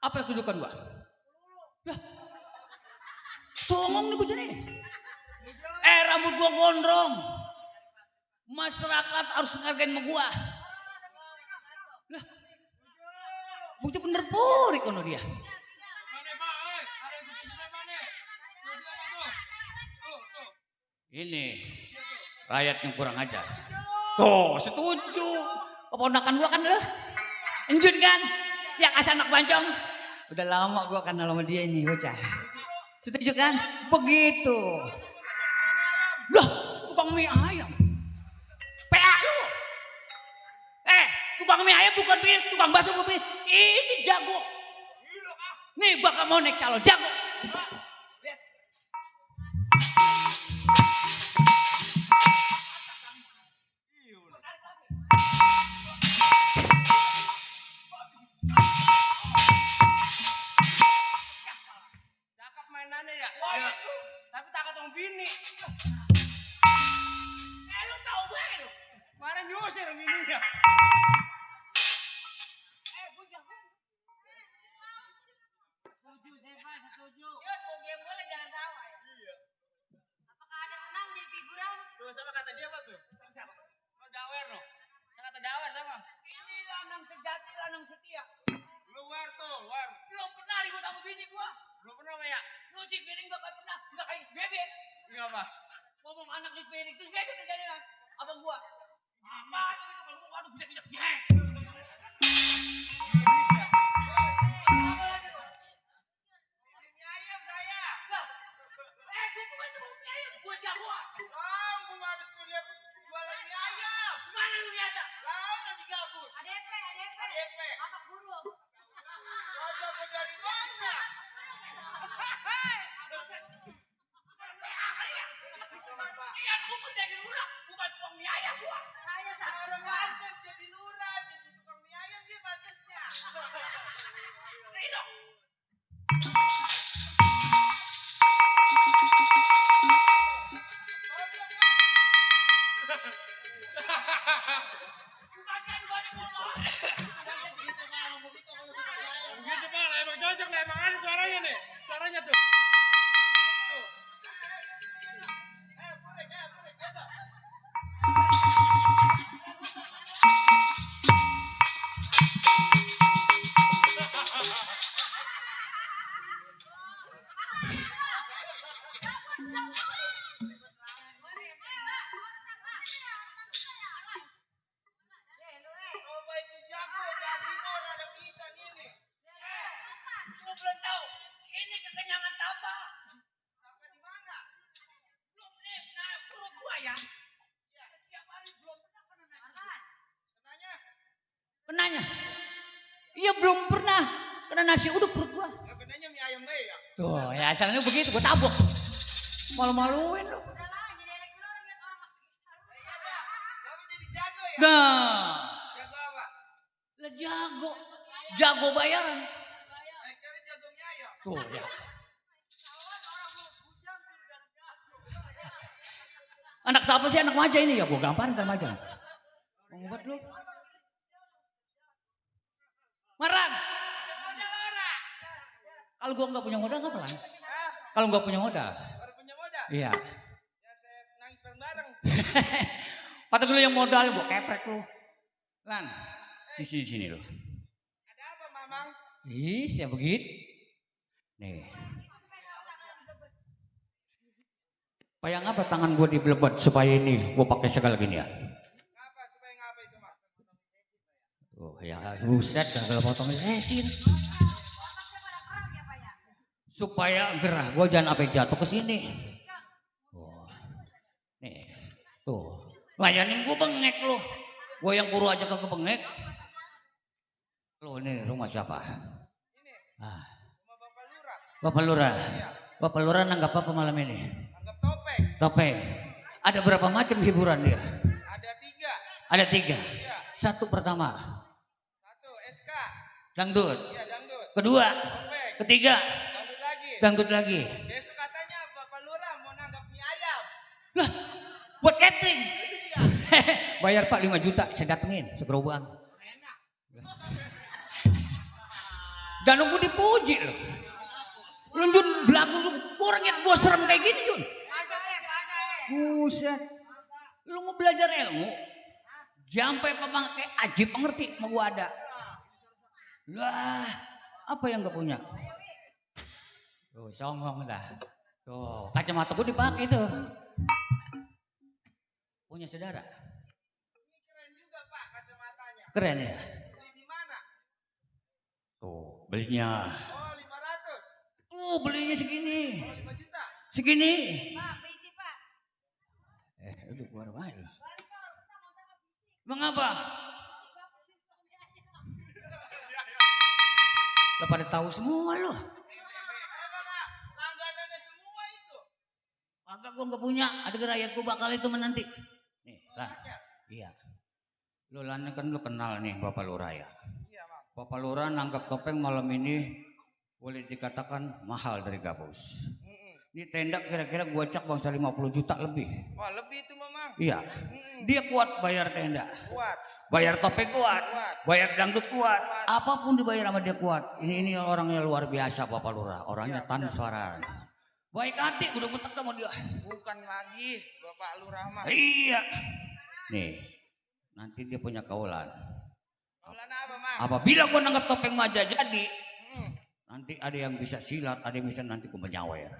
Apa yang tunjukkan gua? Lah, songong nih bocah nih. Rambut gua gondrong. Masyarakat harus ngargain sama gua. Lah, bukti bener purik kono dia. Ini rakyat yang kurang ajar. Tuh, setuju. Keponakan gua kan lu. Enjun kan? Yang asal anak bancong. Udah lama gua kenal sama dia ini, bocah. Setuju kan? Begitu. Loh, tukang mie ayam. PA lu. Tukang mie ayam bukan mie, tukang bakso bukan mie. Ini jago. Nih bakal mau naik calon jago. Lihat. Cakep mainannya ya? Iya. Tapi takut sama bini. Lu tahu gue lu. Kemarin nyusir bininya. Setuju. Yuk, mau game boleh jangan salah ya. Iya. Apakah ada senang di figuran? Tuh sama kata dia apa tuh? Siapa? Oh, Dawer no. Kata Dawer sama. Ini lanang sejati, lanang setia. Lu war tuh, war. Belum pernah ribut sama bini gua. Belum pernah ya? Nyuci piring gak pernah, gak kayak bebek. Iya apa? Ngomong anak nyuci piring, terus bebek kerjanya abang gua. Apa begitu kalau gua waduh bisa. Ayam saya. Gua bukan tukang mie ayam, gua jagoan. Gua habis lihat jualan mie ayam. Mana lu lihat? Lah, udah digabus. ADP. ADP. Apa burung? Kau jago dari mana? Iya, gua pun jadi lurah, bukan tukang mie ayam gua. Saya saksi. Orang pantas jadi lurah, jadi tukang mie ayam dia pantasnya. Nih dong. Gua belum tahu. Ini kekenyangan apa? Belum nih, nah perut gua ya. Setiap hari belum pernah kena nasi. Kenanya? Iya belum pernah kena nasi uduk perut gua. Kenanya mie ayam bae ya. Tuh ya asalnya begitu gua tabok. Malu-maluin lu. Nah. Jago apa? Lah jago. Jago bayaran. Jago mie ayam. Tuh ya. Anak siapa sih anak maja ini ya? Gua gamparin ntar maja. Mau ngobat lu? Maran. Kalau gua nggak punya modal nggak pelan. Kalau nggak punya modal. Baru punya modal. Iya. Ya saya nangis bareng-bareng. Patut lu yang modal gua keprek lu. Lan. Di sini lu. Ada apa, Mamang? Ih, siapa begitu? Nih. Payang apa tangan gue dibelebet supaya ini gue pakai segala gini ya? Ngapa supaya ngapa itu, Mak? Oh ya, buset gagal potong resin. Supaya gerah gue jangan sampai jatuh ke sini. Oh. Nih. Tuh. Layanin gue bengek lu. Gue yang kuru aja kagak bengek. Lu ini rumah siapa? Ini. Ah. Rumah Bapak Lurah. Bapak Lurah. Iya. Bapak Lurah nanggap apa malam ini? Anggap topeng. Topeng. Ada berapa macam hiburan dia? Ada 3. Ada 3. Iya. Satu pertama. 1 SK. Dangdut. Iya, dangdut. Kedua. Topeng. Ketiga. Dangdut lagi. Dangdut lagi. Besok katanya Bapak Lurah mau nanggap mie ayam. Lah, buat catering. Iya. Bayar Pak 5 juta, saya datengin segerobak. Dan nunggu dipuji loh. Lu Jun belagu lu orangnya gua serem kayak gini Jun. Buset. Lu mau belajar ilmu? Sampai pemakai ajib pengerti sama gua ada. Lah, apa yang gak punya? Tuh, songong dah. Tuh, kacamata gua dipakai tuh. Punya saudara. Ini keren juga, Pak, kacamatanya. Keren ya? Beli di mana? Tuh, belinya. Oh, 500. Tuh, belinya segini. Oh, 5 juta. Segini. Pak, berisi Pak. Udah gua baik. Mengapa? Lo pada tahu semua lo. Langganannya semua itu. Agak gua nggak punya. Ada gerayat gua bakal itu menanti. Nih, lah. Iya. Lo Lan kan lo kenal nih Bapak Lurah ya. Iya, Bang. Bapak Lurah nangkap topeng malam ini boleh dikatakan mahal dari Gabus. Ini tenda kira-kira gua cak bangsa 50 juta lebih. Wah, lebih itu, Mamang. Iya. Dia kuat bayar tenda. Kuat. Bayar topeng kuat. Kuat. Bayar dangdut kuat. Apapun dibayar sama dia kuat. Ini orangnya luar biasa Bapak Lurah. Orangnya transparan. Baik hati udah gue teka sama dia. Bukan lagi Bapak Lurah mah. Iya. Nih. Nanti dia punya kaulan. Kaulan apa, Mang? Apabila gua nanggap topeng maja jadi. Nanti ada yang bisa silat. Ada yang bisa nanti gue menyawer.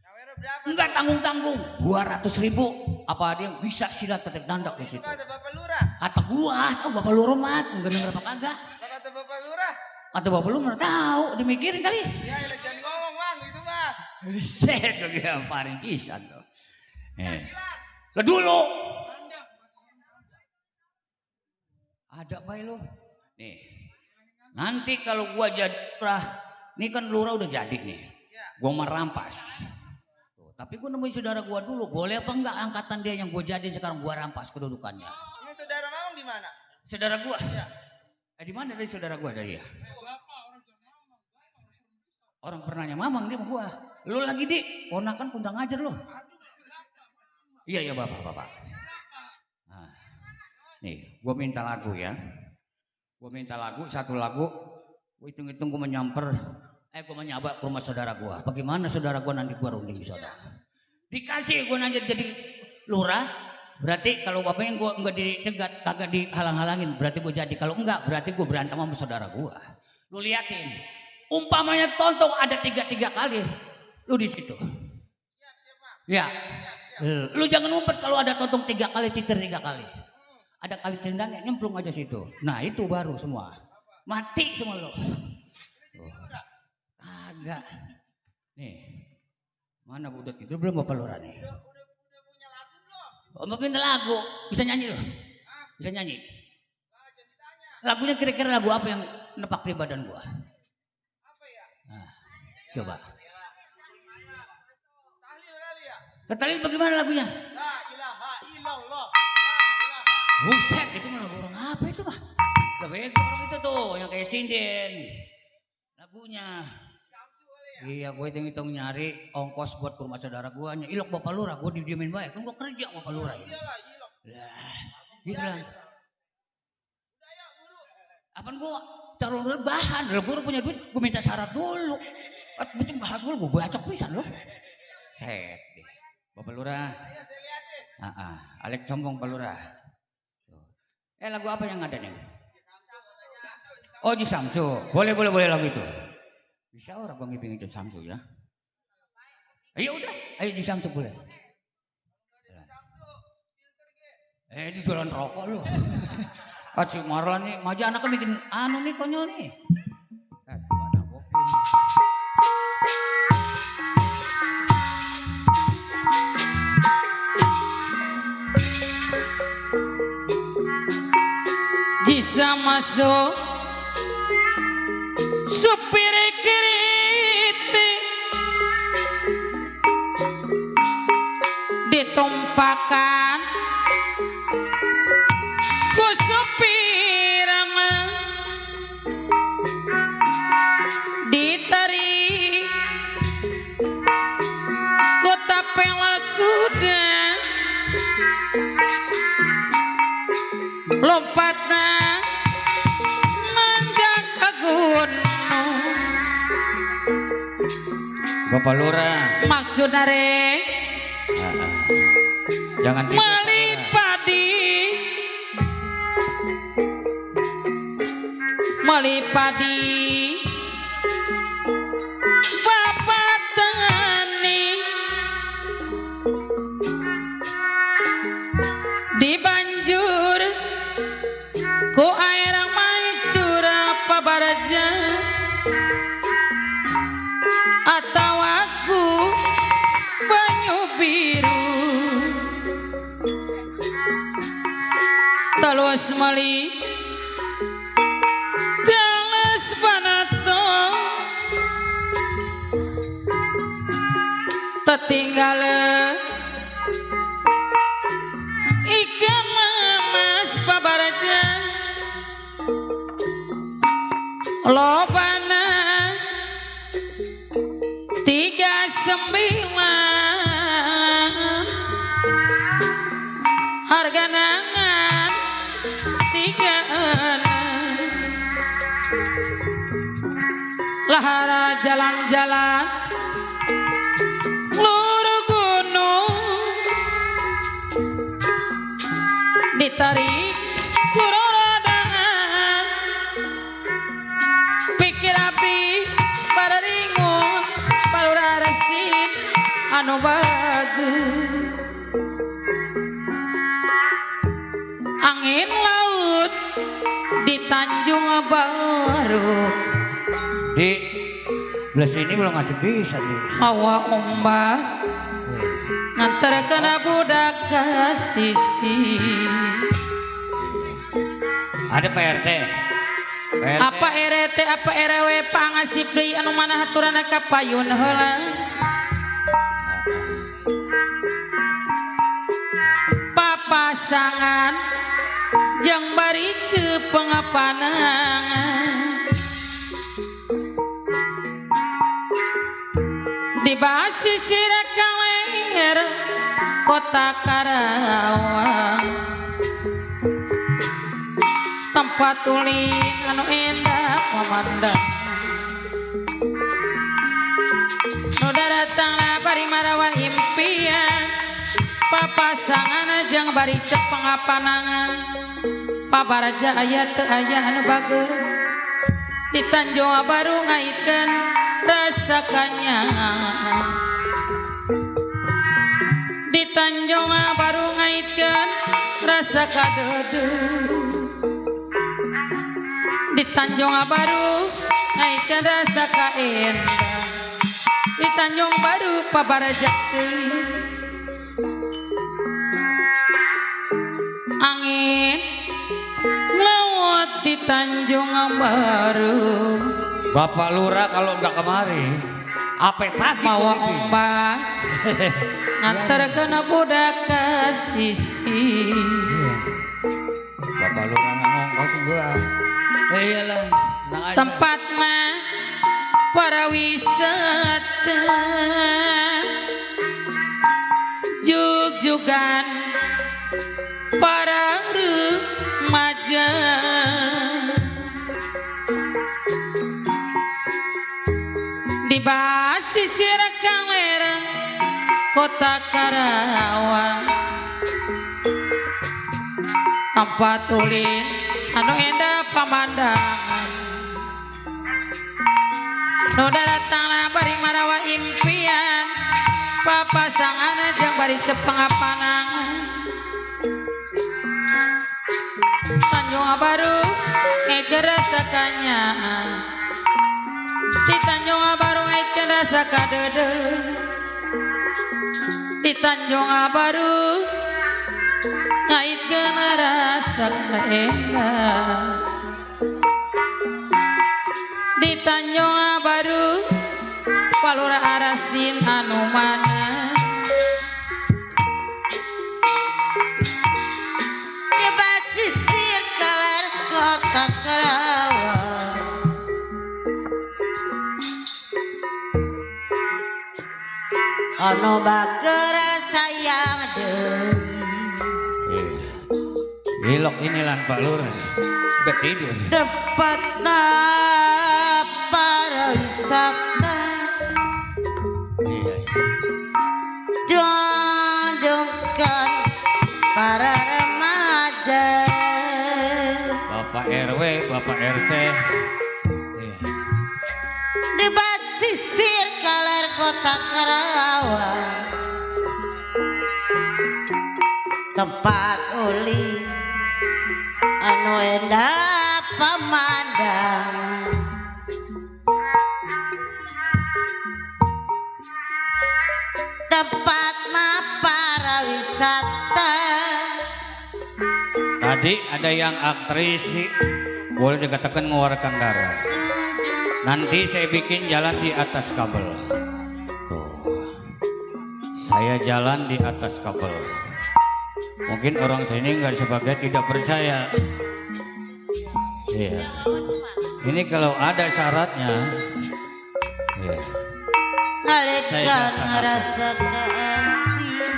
Nyawer berapa? Enggak tanggung-tanggung. 200.000. Apa ada yang bisa silat ketik dandak di Itu situ? kata Bapak Lurah. Kata gua, Bapak Lurah mat. Enggak denger apa kagak. Apa kata Bapak Lurah? Kata Bapak lu mana tahu, dimikirin kali. Ya, jangan ngomong, Bang, gitu, Bang. Set lo gamparin pisan tuh. Lah dulu. Ada bae lo. Nih. Nanti kalau gua jadi lurah, ini kan lurah udah jadi nih. Gua merampas. Tuh, tapi gua nemuin saudara gua dulu, boleh apa enggak angkatan dia yang gua jadi sekarang gua rampas kedudukannya. Ini saudara Mamang di mana? Saudara gua. Iya. Di mana tadi saudara gua dari ya? Orang pernahnya Mamang dia sama gua. Lu lagi di, ponakan kundang ajar lu. Iya bapak. Nah, nih, gua minta lagu ya. Gua minta lagu, satu lagu. Gua hitung-hitung gua menyamper. Gua menyabak ke rumah saudara gua. Bagaimana saudara gua nanti gua runding di saudara. Dikasih gua nanti jadi lurah. Berarti kalau bapaknya gua enggak dicegat, kagak dihalang-halangin. Berarti gua jadi. Kalau enggak, berarti gua berantem sama saudara gua. Lu liatin. Umpamanya tontong ada 3 kali, lu di situ. Ya. Lu jangan ngumpet kalau ada totong 3 kali, titir 3 kali. Ada kali celendangnya nyemplung aja situ. Nah itu baru semua. Mati semua lo. Kagak. Nih. Mana budak itu belum Bapak Lurah nih. Oh, mau pindah lagu. Bisa nyanyi lo? Bisa nyanyi? Lagunya kira-kira lagu apa yang nepak di badan gua? Nah, coba. Tahlil bagaimana lagunya? La ilaha illallah. Buset, itu mah lagu orang apa itu mah? Lah bego orang itu tuh yang kayak sinden. Lagunya. Iya, gue hitung nyari ongkos buat ke rumah saudara gue. Ilok Bapak Lurah, gue didiemin baik. Kan gue kerja Bapak Lurah. Iyalah, ilok. Lah, dia bilang. Apaan gue calon bahan? Lah gue punya duit, gue minta syarat dulu. Macam bahas dulu, gue bacok pisan loh. Set deh. Bapak Lurah. Alek sombong Pak Lurah. Lagu apa yang ada nih? Oh, Ji Samsu. Boleh lagu itu. Bisa orang Bang Iping itu Samsu ya. Ayo udah, ayo Ji Samsu boleh. Di jualan rokok lu. Si Marlan nih, maju anaknya bikin anu nih konyol nih. Bisa masuk supir kereta ditumpakan ku supir ditarik ku tapel kuda lompatna nanjak ke gunung. Bapak Lurah. Maksudnya rek Jangan Malipadi Bapak tani dibanjur ku air maicur apa baraja atau aku banyu biru talus mali talus panato tertinggal ikan mas pabaraja lobana 39 harga nangan 36 lahara jalan-jalan luru gunung ditarik kurodangan pikir api pada ringung palura resin anu bagus angin laut di Tanjung Baru di belah sini belum masih bisa nih. hawa ombak ngantar kena budak ke sisi. Ada PRT. Apa RT apa RW pangasip deui anu mana haturana ka payun heula. Papasangan jeung bari pengapanangan di basisir kaler kota Karawang tempat ulin anu endah memandang nu datangna bari marawa impian papasangan jeung bari cek pengapanangan pabaraja aya teu aya anu bager di Tanjung Baru ngaitkeun rasa kanyangan di Tanjung baru ngaitkan rasa kadede di Tanjung baru ngaitkan rasa kaendah di Tanjung baru pabarajak teuing angin lewat di Tanjung baru. Bapak Lurah kalau nggak kemari, apa pagi mawa kok ini? ombak nganter kena budak ke sisi. Bapak Lurah ngomong kosong gua. Iyalah. Tempat mah para wisata jug-jugan para remaja di basisir Kalera kota Karawang tempat ulin anu endah pemandangan nu datangna bari marawa impian papasangan jeung bari cepeng panangan Tanjung baru ngeke rasa kanyaan di Tanjung baru ngeke rasa kadede di Tanjung baru ngaitkeun rasa kaendah di Tanjung baru palura arasin anu mana di basisir Kaler kota Karawang anu bager sayang deui Ilok inilah Pak Lurah. Udah tidur. tempatna para wisata Iya. junjungkan para remaja Bapak RW, Bapak RT. Iya. di basisir Kaler kota Karawang tempat uli anu endah pemandangan tempatna para wisata Tadi ada yang aktris boleh dikatakan mengeluarkan darah. Nanti saya bikin jalan di atas kabel. Tuh. Saya jalan di atas kabel. Mungkin orang sini nggak sebagai tidak percaya. Iya. Ini kalau ada syaratnya. Iya. nalika ngerasa kasih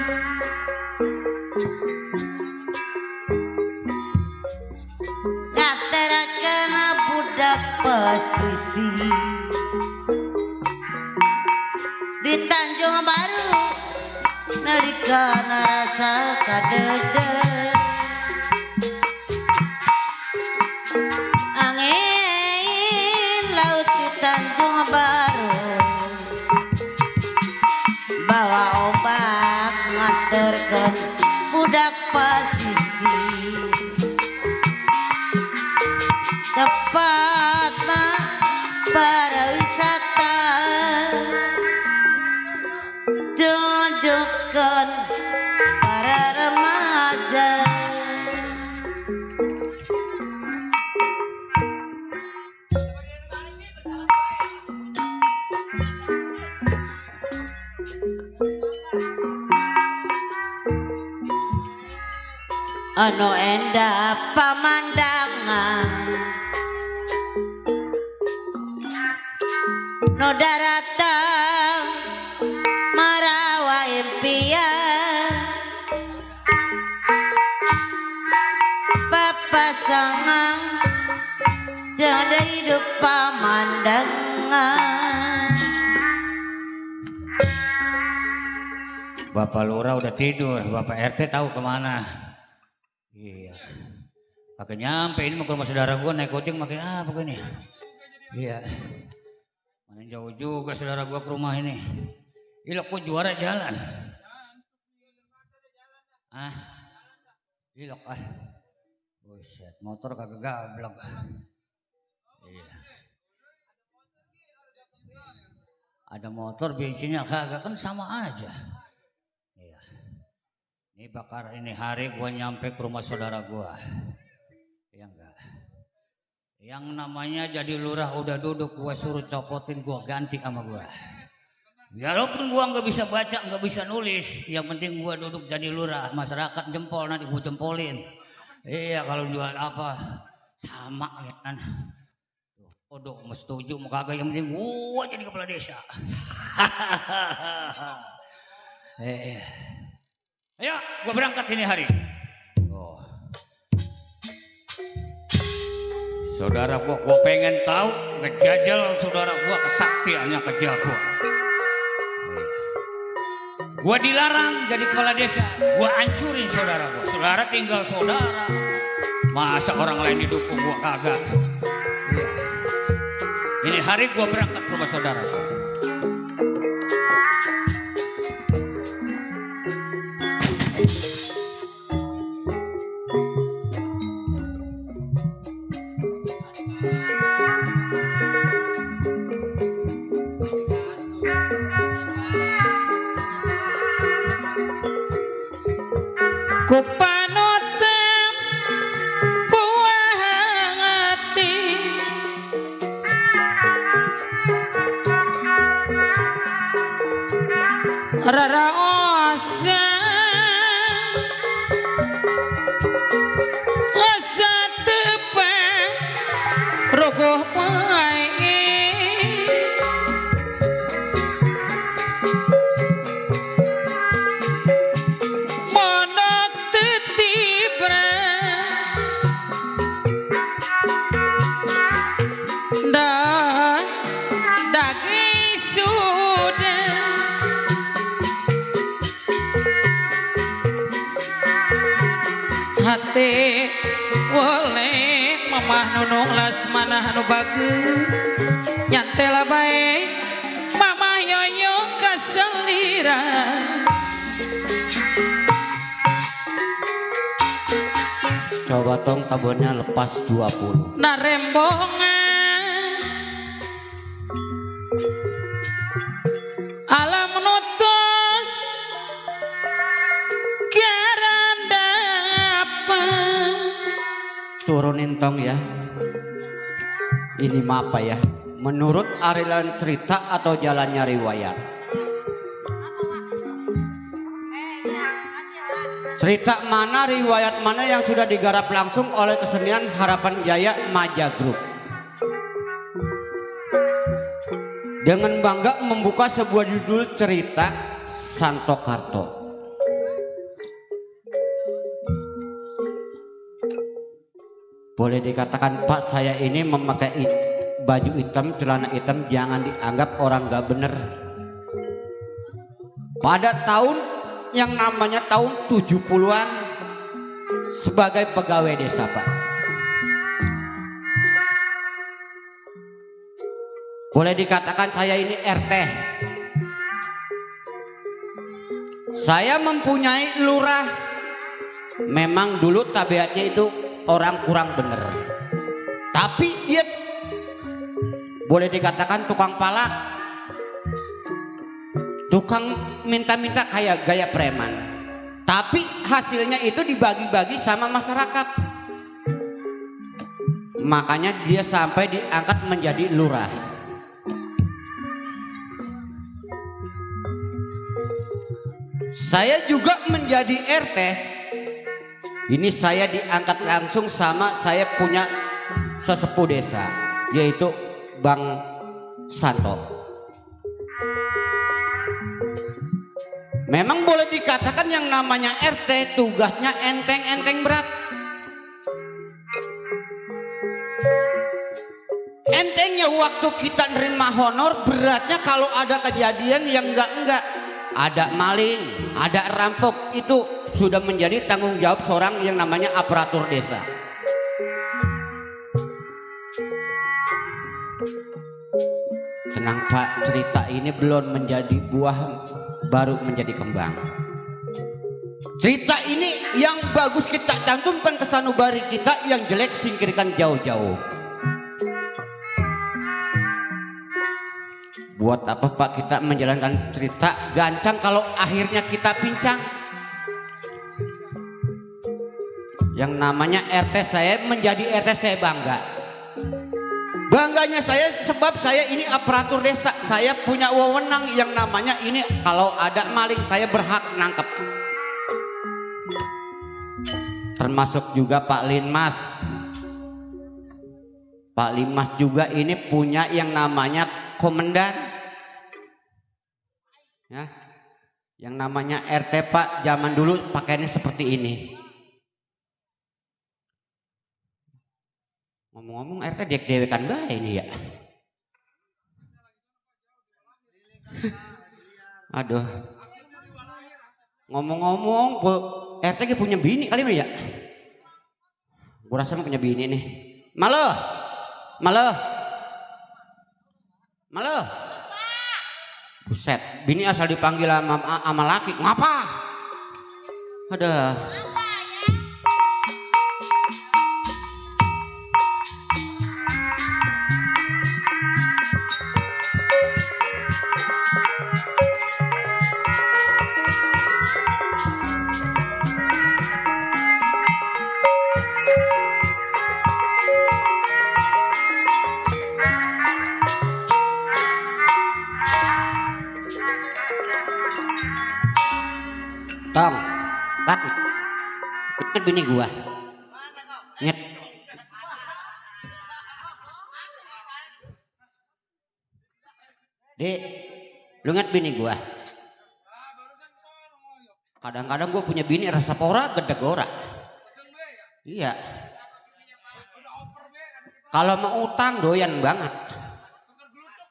ngaterakeun budak pesisir di Tanjung Baru nalika ngerasa kadede angin laut di Tanjung Baru bawa ombak ngaturkeun budak pesisir tepatna para wisata junjukkeun para remaja anu endah pamandangan nu daratang marawa impian papasangan jadi hidup pamandangan Bapak Lurah udah tidur, Bapak RT tahu kemana. Iya. Kagak nyampe ini mau ke rumah saudara gue naik kucing pakai apa gue nih? Iya. Mana jauh juga saudara gue ke rumah ini. Ilok gue juara jalan. Ah, gilok ah. Buset, motor kagak gablok. Iya. Ada motor bensinnya kagak kan sama aja. Iya. Ini bakar ini hari gua nyampe ke rumah saudara gua. Iya enggak. Yang namanya jadi lurah udah duduk, gua suruh copotin, gua ganti sama gua. Walaupun gua nggak bisa baca, nggak bisa nulis, yang penting gua duduk jadi lurah. Masyarakat jempol nanti gua jempolin. Iya, kalau jual apa sama ya kan. Odok mau setuju mau kagak, yang penting gua jadi kepala desa. Ayo, gua berangkat ini hari. Oh. Saudara gua pengen tahu ngejajal saudara gua kesaktiannya kejal gua. Gua dilarang jadi kepala desa, gua hancurin saudara gua. Saudara tinggal saudara. Masa orang lain didukung gua kagak. Ini hari gua berangkat ke rumah saudara. Ku panutan buah hati rara osa tepang rogoh pai monok tetibra daging sudah hati boleh mamah nunung lasmana anu bagus nyantela baik mamah yoyo kaselira Coba tong tabunnya lepas 20. narembongan alam nutus garanda apa Turunin tong ya. Ini mah apa ya? Menurut arilan cerita atau jalannya riwayat? Cerita mana, riwayat mana yang sudah digarap langsung oleh kesenian Harapan Jaya Maja Group? Dengan bangga membuka sebuah judul cerita Santokarto. Boleh dikatakan Pak, saya ini memakai baju hitam, celana hitam, jangan dianggap orang gak bener. Pada tahun yang namanya tahun 70-an sebagai pegawai desa Pak. Boleh dikatakan saya ini RT. Saya mempunyai lurah. Memang dulu tabiatnya itu orang kurang bener. Tapi dia boleh dikatakan tukang palak. Tukang minta-minta kayak gaya preman. Tapi hasilnya itu dibagi-bagi sama masyarakat. Makanya dia sampai diangkat menjadi lurah. Saya juga menjadi RT. Ini saya diangkat langsung sama saya punya sesepuh desa, yaitu Bang Santo. Memang boleh dikatakan yang namanya RT tugasnya enteng-enteng berat. Entengnya waktu kita nerima honor, beratnya kalau ada kejadian yang enggak. Ada maling, ada rampok, itu sudah menjadi tanggung jawab seorang yang namanya aparatur desa. Tenang Pak, cerita ini belum menjadi buah, baru menjadi kembang. Cerita ini yang bagus kita cantumkan ke sanubari kita, yang jelek singkirkan jauh-jauh. Buat apa Pak kita menjalankan cerita gancang kalau akhirnya kita pincang? Yang namanya RT saya menjadi RT saya bangga. Bangganya saya sebab saya ini aparatur desa. Saya punya wewenang yang namanya ini kalau ada maling saya berhak nangkep. Termasuk juga Pak Linmas. Pak Linmas juga ini punya yang namanya komandan. Ya. Yang namanya RT Pak zaman dulu pakaiannya seperti ini. Ngomong-ngomong RT dek-dewekan bae ini ya. Aduh. Ngomong-ngomong RT punya bini kali ya? Gue rasa punya bini nih. Malo. Buset, bini asal dipanggil sama laki. Ngapa? Ada. Tong, laki. Ingat bini gua. Ingat. Dek, lu ingat bini gua? Kadang-kadang gua punya bini rasa pora gede gora. Iya. Kalau mau utang doyan banget.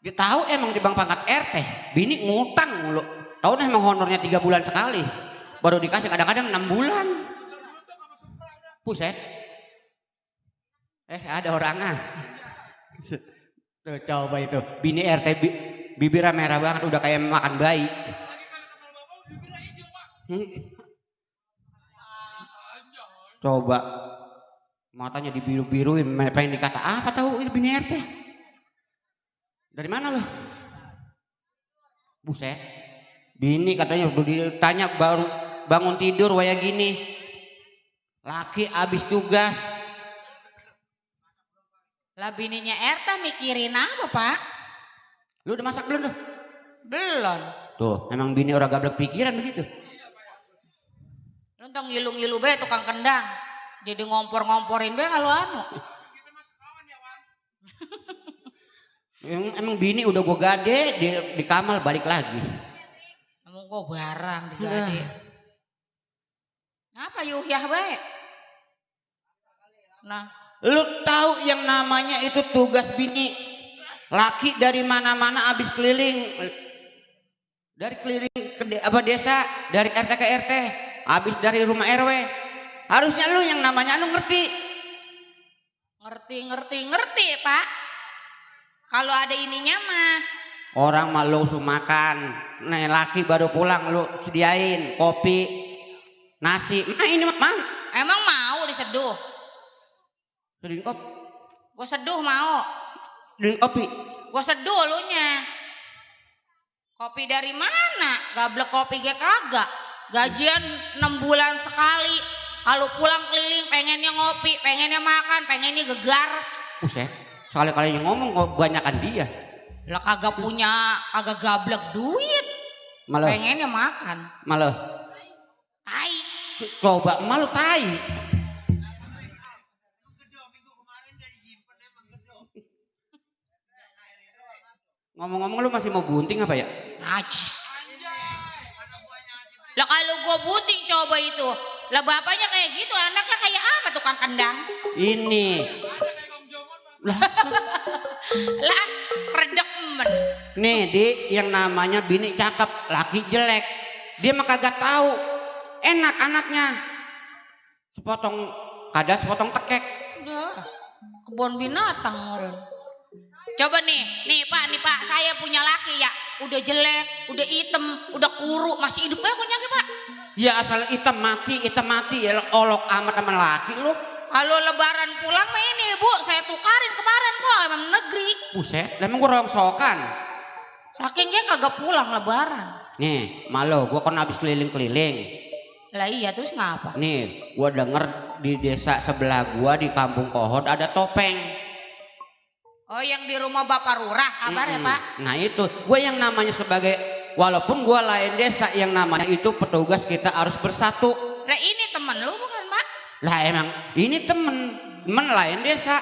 Dia tahu emang di bang pangkat RT, bini ngutang mulu. Tahu emang honornya 3 bulan sekali. Baru dikasih kadang-kadang 6 bulan. Buset. Ada orangnya. Tuh, coba itu. Bini RT bibirnya merah banget udah kayak makan bayi. Coba. Matanya dibiru-biruin, pengen dikata apa tahu itu bini RT. Dari mana lo? Buset. Bini katanya ditanya baru bangun tidur waya gini. Laki abis tugas. Lah bininya Erta mikirin apa Pak? Lu udah masak belum tuh? Belum. Tuh emang bini orang gablek pikiran begitu. Lu tong ngilu-ngilu be tukang kendang. Jadi ngompor-ngomporin be kalau anu. Emang bini udah gue gade di kamal balik lagi. Emang kok barang digade. Ngapa yuhyah bae? Nah, lu tahu yang namanya itu tugas bini. Laki dari mana-mana abis keliling. Dari keliling ke desa, dari RT ke RT, abis dari rumah RW. Harusnya lu yang namanya lu ngerti. Ngerti Pak. Kalau ada ininya mah. Orang mah lu makan. Nih laki baru pulang lu sediain kopi, nasi. Nah ini mah emang mau diseduh? Seduhin kopi. Gue seduh mau. Seduhin kopi. Gue seduh lunya. Kopi dari mana? Gablek kopi gue kagak. Gajian 6 bulan sekali. Kalau pulang keliling pengennya ngopi, pengennya makan, pengennya gegares. Buset. Sekali-kalinya ngomong kebanyakan dia. Lah kagak punya, kagak gablek duit. Malah. Pengennya makan. Malah. Tai. Coba malu tai. Ngomong-ngomong lu masih mau bunting apa ya? Najis. Lah kalau gue bunting coba itu. Lah bapaknya kayak gitu, anaknya kayak apa tukang kendang? Ini. Lah redek men. Nih di yang namanya bini cakep, laki jelek. Dia mah kagak tahu. Enak anaknya. Sepotong kada sepotong tekek. Udah. Kebun binatang meren. Coba nih Pak, saya punya laki ya, udah jelek, udah hitam, udah kuru, masih hidup banyak Pak. Ya asal hitam mati ya olok amat sama laki lu. Kalau lebaran pulang mah ini Bu, saya tukarin kemarin kok emang negeri. Buset, emang gua rongsokan. Saking dia kagak pulang lebaran. Nih, malu gua kan habis keliling-keliling. Lah iya terus ngapa? Nih, gua denger di desa sebelah gua di Kampung Kohod ada topeng. Oh yang di rumah Bapak Lurah, kabar ya Pak? Nah itu, gue yang namanya sebagai, walaupun gue lain desa, yang namanya itu petugas kita harus bersatu. Lah ini temen lu bukan Pak? Lah emang ini temen lain desa.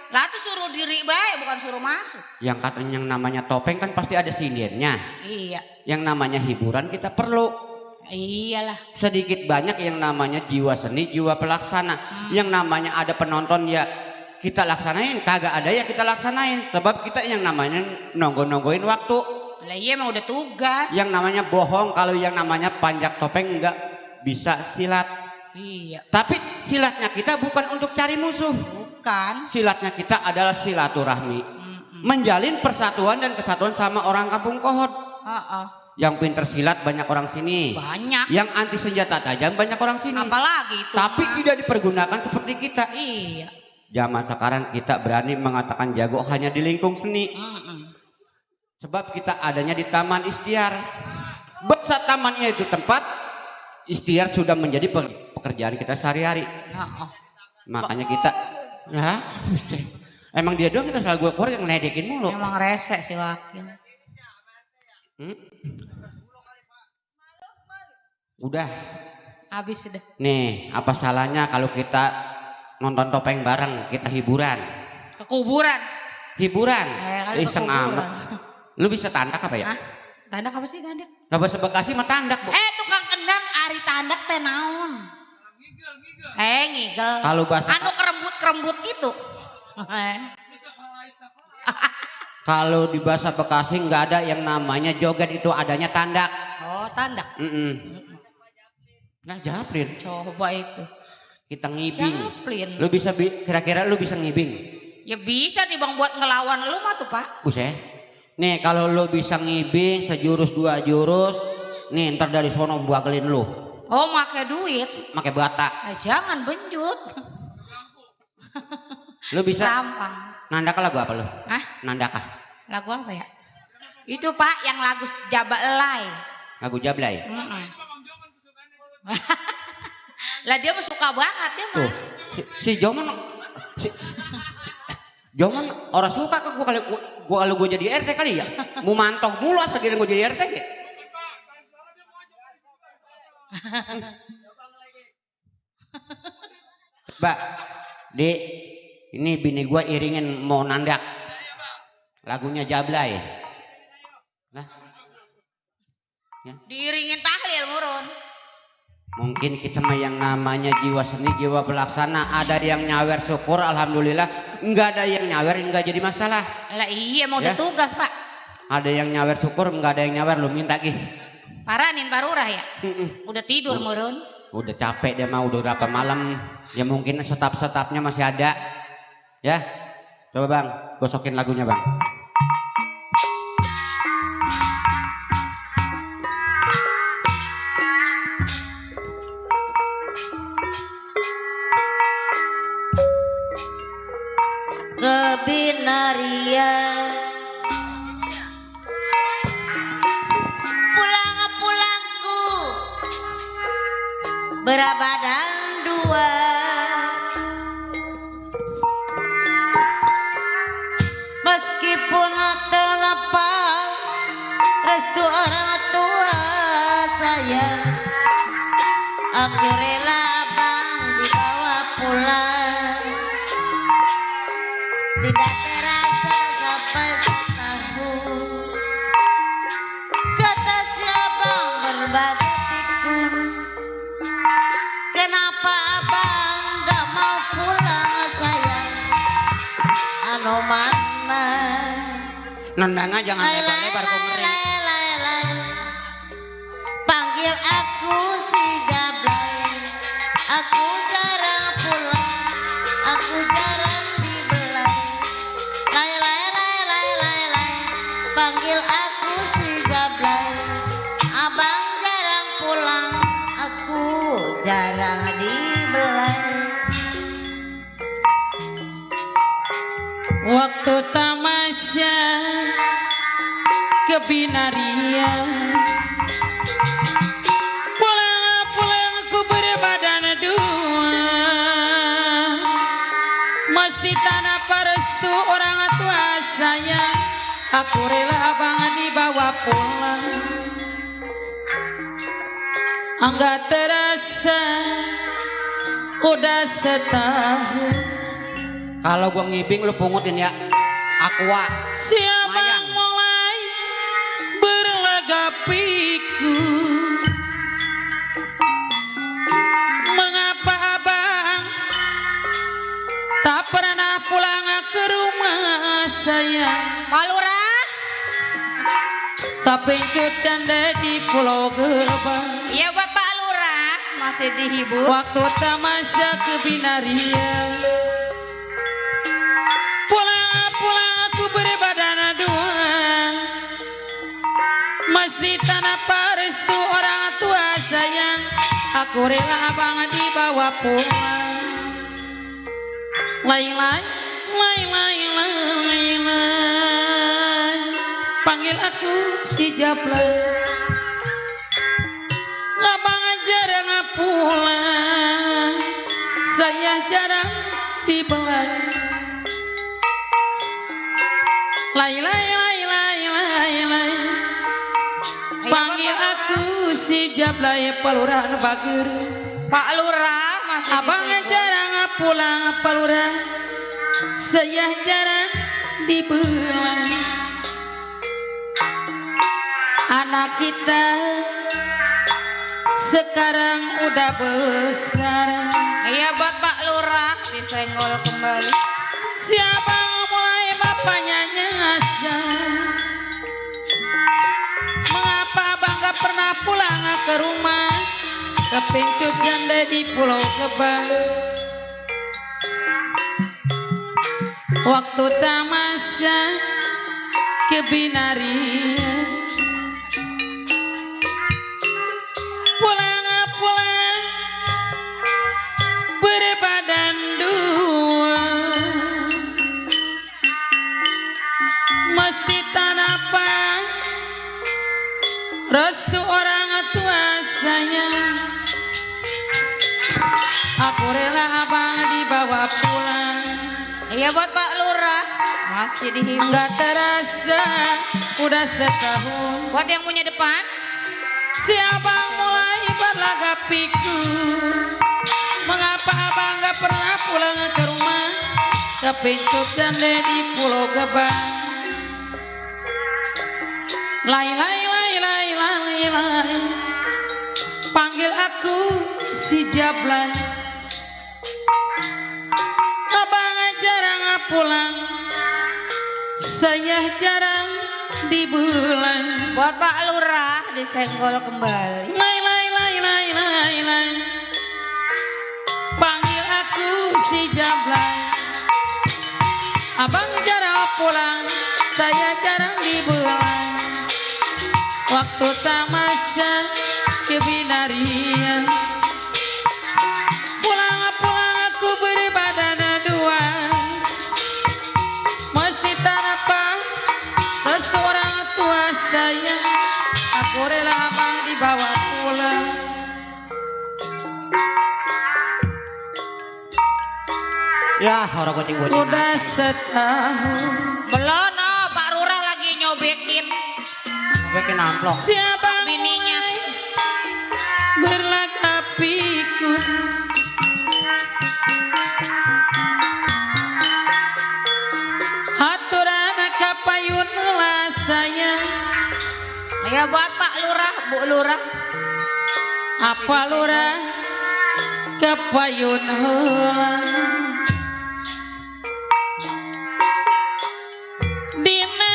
Lah tuh suruh diri baik bukan suruh masuk. Yang katanya yang namanya topeng kan pasti ada sindirnya. Iya. Yang namanya hiburan kita perlu. Iyalah. Sedikit banyak yang namanya jiwa seni, jiwa pelaksana. Yang namanya ada penonton ya kita laksanain, kagak ada ya kita laksanain. Sebab kita yang namanya nonggo-nonggoin waktu. Lah iya emang udah tugas. Yang namanya bohong kalau yang namanya panjat topeng nggak bisa silat. Iya. Tapi silatnya kita bukan untuk cari musuh. Bukan. Silatnya kita adalah silaturahmi. Menjalin persatuan dan kesatuan sama orang Kampung Kohod. Yang pinter silat banyak orang sini. Banyak. Yang anti senjata tajam banyak orang sini. Apalagi itu. Tapi tidak dipergunakan seperti kita. Iya. Zaman sekarang kita berani mengatakan jago hanya di lingkung seni. Sebab kita adanya di Taman Istiar. Saat tamannya itu tempat istiar sudah menjadi pekerjaan kita sehari-hari. Makanya kita ya, emang dia doang kita selalu gue keluar yang ngeledekin mulu. Emang rese si Wakil. Udah. Habis sudah. Nih, apa salahnya kalau kita nonton topeng bareng, kita hiburan. Ke kuburan. Hiburan. Iseng amat. Lu bisa tandak apa ya? Hah? Tandak apa sih tandak? Lah bahasa Bekasi mah tandak, Bu. Tukang kendang ari tandak teh naon? Ngigel. Kalau bahasa anu kerembut gitu. Kalau di bahasa Bekasi nggak ada yang namanya joget, itu adanya tandak. Oh, tandak. Nah, japlin. Coba itu. Kita ngibing. Japlin. Lu bisa kira-kira lu bisa ngibing? Ya bisa nih Bang buat ngelawan lu mah tuh Pak. Buset. Nih kalau lu bisa ngibing sejurus dua jurus, nih ntar dari sono buagelin lu. Oh, make duit. Make bata. Jangan benjut. Lu bisa. Serampang. Nandaka lagu apa lu? Hah? Nandaka. Lagu apa ya? Itu Pak yang lagu Jabalai. Lagu Jablay. Lah dia mah suka banget dia mah. Si Joman Joman orang suka ke gua kalau gua jadi RT kali ya. Mau mantog mulu asal kira gua jadi RT ya. Mbak, Dek, ini bini gua iringin mau nandak. Lagunya Jablay. Lah. Ya. Diiringin tahlil murun. Mungkin kita mah yang namanya jiwa seni, jiwa pelaksana. Ada yang nyawer syukur, alhamdulillah. Enggak ada yang nyawer, enggak jadi masalah. Lah iya mau udah tugas Pak. Ada yang nyawer syukur, enggak ada yang nyawer, lu minta gih. Paranin Pak Lurah ya? Udah tidur murun. Udah capek dia mah, udah berapa malam. Ya mungkin setap-setapnya masih ada. Ya, coba Bang, gosokin lagunya Bang. Kebinaria pulang-pulangku berbadan dua, meskipun terlepas restu orang tua saya, aku rela Bang dibawa pulang. Tidak terasa sampai setahun, kata siapa berbagai pikun. Kenapa abang gak mau pulang sayang? Anu mana? Nendangnya jangan lebar-lebar kok ngeri. Panggil aku si Jablay, aku jarang pulang, aku jarang dibelai. Panggil aku si Jablay, abang jarang pulang, aku jarang dibelai. Waktu tamasya ke Binarian, pulang ku berbadan dua, mesti tanah parestu orang tua saya. Aku rela banget dibawa pulang, enggak terasa udah setahun. Kalau gua ngibing lu pungutin ya. Aqua. Siapa Mayang. mulai berlagak pikir, mengapa abang tak pernah pulang ke rumah saya? Pak Lurah, Kepencut canda di Pulau Gebang, iya Bapak Lurah, masih dihibur. waktu tamasya ke Binarian, pulang aku berbadan dua, mesti tanah parestu orang tua sayang. Aku rela banget dibawa pulang. Lai lai lai lai lai lai, panggil aku si Jablay. Abang jarang pulang, saya jarang dibelai. Lai lai lai lai lai lai, panggil aku si Jablay Pelurahan Bager. Pak Lurah masih Abang disibuk. jarang pulang Pak Lurah, saya jarang dibelai. Anak kita sekarang udah besar, Iya Bapak Lurah disenggol kembali. siapa mulai bapaknya nyasar? Mengapa abang gak pernah pulang ke rumah? Kepencut janda di Pulau Gebang, waktu tamasya ke Binarian, pulang berbadan dua, mesti tanah apa restu orang tua saya. Aku rela abang dibawa pulang, Iya buat Pak Lurah masih dihibur. enggak terasa udah setahun. Buat yang punya depan, Siapa mulai berlagak pikir, mengapa abang gak pernah pulang ke rumah? Kepencut janda di Pulau Gebang. Lai lai lai lai lai lai, panggil aku si Jablay. Abang jarang pulang, saya jarang dibelai. buat Pak Lurah disenggol kembali. Lai lai lai lai lai lai, panggil aku si Jablay. Abang jarang pulang, saya jarang dibelai. Waktu tamasya ke Binarian, pulang aku berbadan dua, mesti tanpa restu orang tua saya. Aku rela abang dibawa pulang. Ya, orang kucing-kucing. Udah setahun, Belum, no, Pak Lurah lagi nyobekin Bikin amplop. siapa bininya. berlagak pikir, haturan kapayun lah saya. Iya buat Pak Lurah, Bu Lurah. Apa Lurah kapayun heula, dina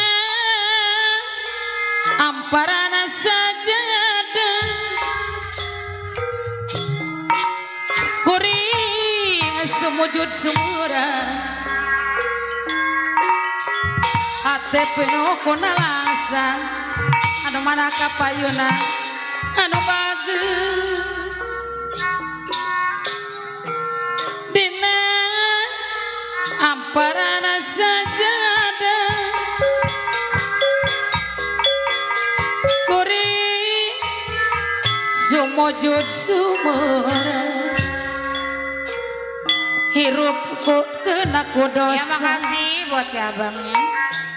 amparana sajadah, kuring sumujud sumurah, hate penuh kunalasan, anu mana kapayuna anu bagus. amparana sajadah kuring sumujud sumur hirup kena kudosa. Ya makasih buat si abangnya.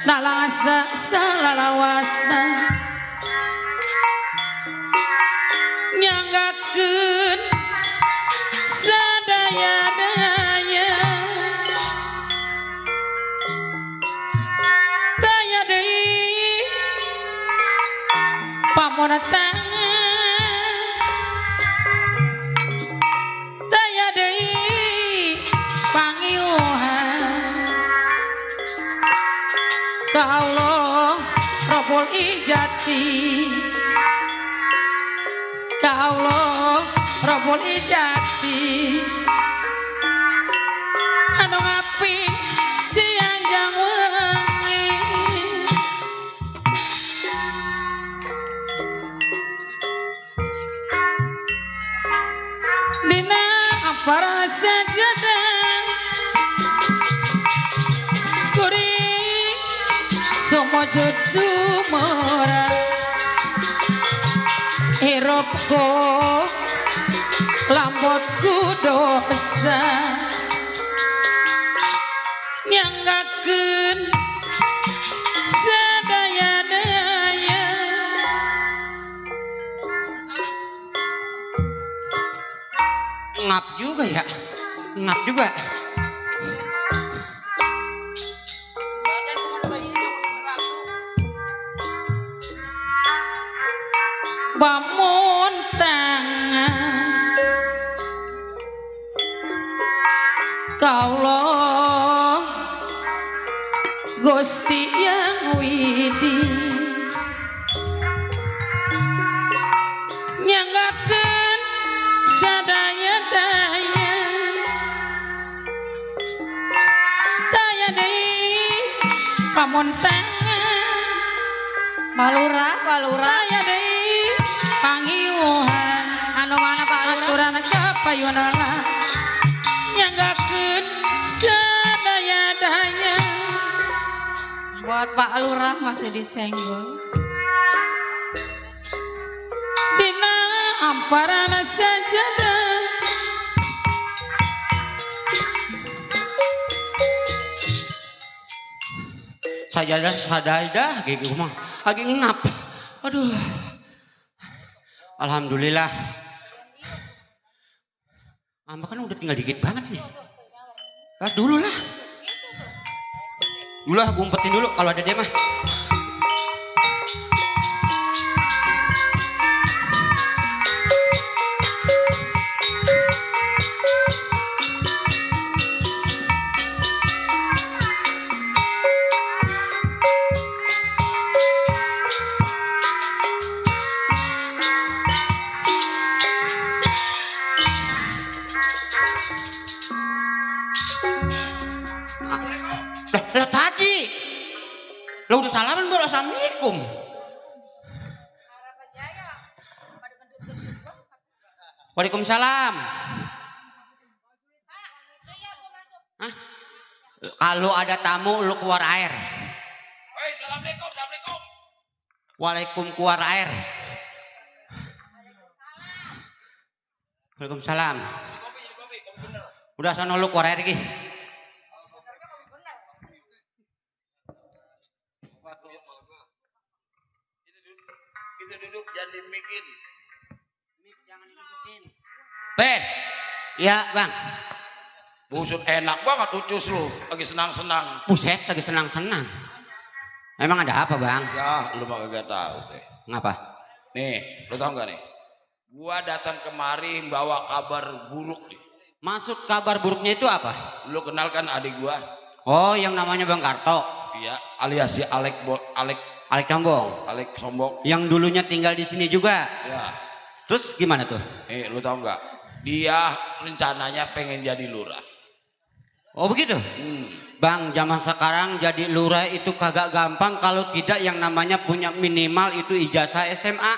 Nalasa salalawasna nyanggakeun sadaya-daya kaya deui pamona tangan daya deui pangiuhan ka Allah Rabbul Ijati ka Allah Rabbul Ijati anu ngapi siang jang wengi dina para sajadah kuring sumujud sumura hirupku lambutku dosa nyanggakeun sadaya-daya Ngap juga ya, ngap juga. bangun tangan kaulah Gusti yang widi nyanggakeun sadaya-daya daya deui pamun tangan Pak Lurah. daya deui pangiuhan Anu mana Pak Lurah? aturana kapayunana nyanggakeun sadaya-daya Buat Pak Lurah masih disenggol. dina amparana sajadah Sajadah gitu mah lagi ngap. Aduh. Alhamdulillah. Amba kan udah tinggal dikit banget nih. Lah dulu lah. Dulu lah gue umpetin dulu kalau ada dia mah. Lah tadi. Lah udah salaman belum? Assalamualaikum. Waalaikumsalam. Hah? Kalau ada tamu lu keluar air. Assalamualaikum. Waalaikum keluar air. Waalaikumsalam. Udah sana lu keluar air lagi. Kita duduk jangan dimikin. Jangan didudukin. Teh, Ya bang. busut enak banget ucus lu, lagi senang-senang. Buset lagi senang-senang. Emang ada apa bang? Ya, lu mah kagak tahu teh. Ngapa? Nih, lu tau gak nih? Gua datang kemari bawa kabar buruk nih. Maksud kabar buruknya itu apa? Lu kenal kan adik gua? Oh yang namanya Bang Karto. Iya, alias si Alek Alek Cambong. Alek Sombong. Yang dulunya tinggal di sini juga. Ya. Terus gimana tuh? Nih, lu tau gak? Dia rencananya pengen jadi lurah. Oh begitu? Bang, zaman sekarang jadi lurah itu kagak gampang kalau tidak yang namanya punya minimal itu ijazah SMA.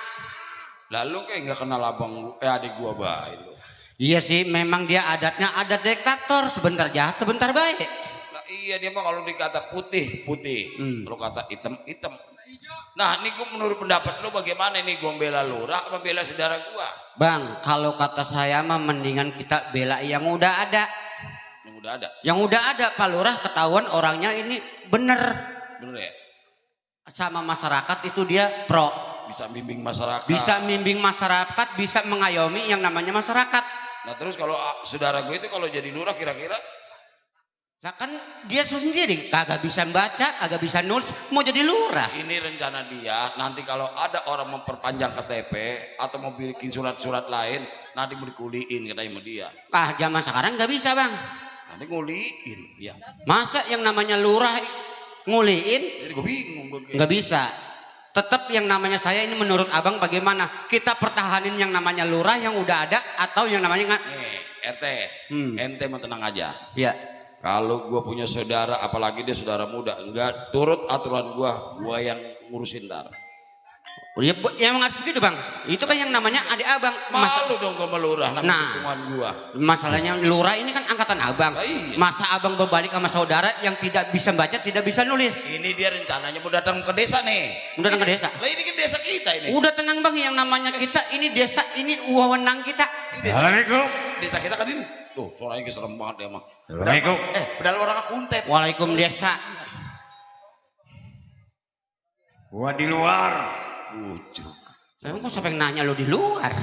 Lalu kayak nggak kenal abang adik gua baik lu. Iya sih, memang dia adatnya adat diktator, sebentar jahat, sebentar baik. Lah Iya dia mah kalau dikata putih putih, kalau kata hitam hitam. Nah ini gue menurut pendapat lu bagaimana nih, gue bela lurah apa bela saudara gua? Bang, kalau kata saya mah mendingan kita bela yang udah ada. Yang udah ada. Yang udah ada Pak Lurah ketahuan orangnya ini bener. Bener ya? Sama masyarakat itu dia pro. Bisa bimbing masyarakat. Bisa bimbing masyarakat, bisa mengayomi yang namanya masyarakat. Nah terus kalau saudara gue itu kalau jadi lurah kira-kira? Lah kan dia sendiri kagak bisa baca, kagak bisa nulis, mau jadi lurah. Ini rencana dia, nanti kalau ada orang memperpanjang KTP atau mau bikin surat-surat lain, nanti mau dikuliin katanya sama dia. Ah, zaman sekarang nggak bisa bang. Nanti nguliin, ya. Masa yang namanya lurah nguliin? Jadi gue bingung. Nggak bisa. Tetap yang namanya saya ini menurut abang bagaimana? Kita pertahanin yang namanya lurah yang udah ada atau yang namanya nggak? RT, ente mah tenang aja. Ya. Kalau gue punya saudara, apalagi dia saudara muda, enggak turut aturan gue yang ngurusin ntar. Ya, emang harus begitu bang. Itu kan yang namanya adik abang. Malu dong gue melurah, Nah, lingkungan gue. masalahnya lurah ini kan angkatan abang. Iya. Masa abang berbalik sama saudara yang tidak bisa baca, tidak bisa nulis. Ini dia rencananya mau datang ke desa nih. Udah datang ke desa. Lah ini kan desa kita ini. Udah tenang bang, yang namanya kita ini desa, ini wewenang kita. Assalamualaikum. Desa kita kan ini. Tuh suaranya serem banget ya mah. Assalamualaikum. Padahal orang akuntet. Waalaikum desa. Gua di luar. Ujuk. Saya kok sampai nanya lo di luar.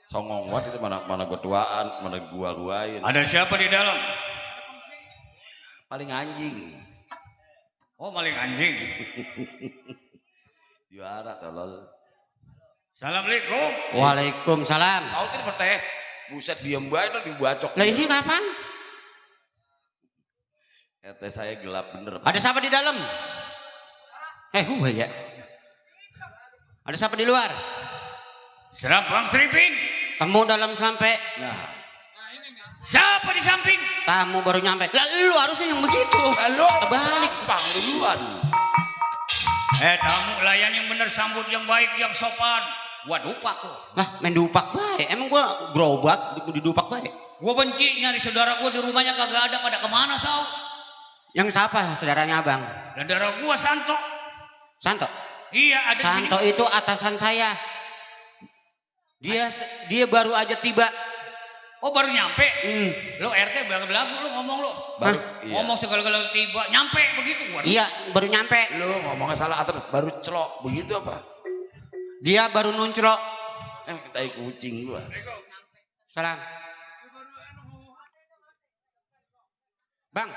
Songong banget itu, mana ketuaan, mana guain. Ada siapa di dalam? Paling anjing. Oh maling anjing. Juara tolol. Assalamualaikum. Waalaikumsalam. Sautin berteh. Buset diem banget dibacok. Lah ini kapan? RT saya gelap bener. Ada siapa di dalam? Gue ya. Ada siapa di luar? Serampang Seriping. Kamu dalam sampai. Nah. Siapa di samping? Kamu baru nyampe. Lah lu harusnya yang begitu. Halo. Balik. Bang duluan. Tamu layan yang bener, sambut yang baik, yang sopan. Gua dupak lo. Lah main dupak baik. Emang gua gerobak di dupak baik. Gua benci nyari saudara gua di rumahnya kagak ada, pada kemana tau? Yang siapa saudaranya abang? Saudara gua Santo. Santo. Iya ada. Santo di sini. itu atasan saya. Dia baru aja tiba. Oh baru nyampe. Lo RT belagu lo ngomong lo. Baru, iya. Ngomong segala-gala tiba nyampe begitu. Waduh. Iya baru nyampe. Lu ngomongnya salah atau baru celok begitu apa? Dia baru nunclok. Tai kucing gua. Salam. Bang,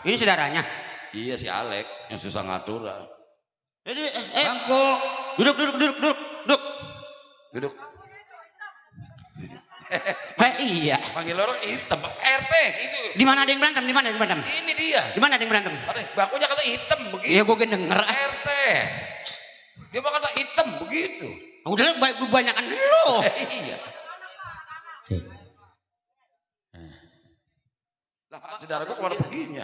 ini saudaranya. Iya si Alek yang susah ngatur. Jadi, Bangku. Duduk. Iya. Panggil orang hitam, RT itu. Di mana ada yang berantem? Di mana ada yang berantem? Ini dia. Di mana ada yang berantem? Bangkunya kata hitam begitu. Iya, gue denger. RT. Dia mah kata hitam begitu. Udah gue banyakan lu. Iya. Lah, saudara gua kemana perginya?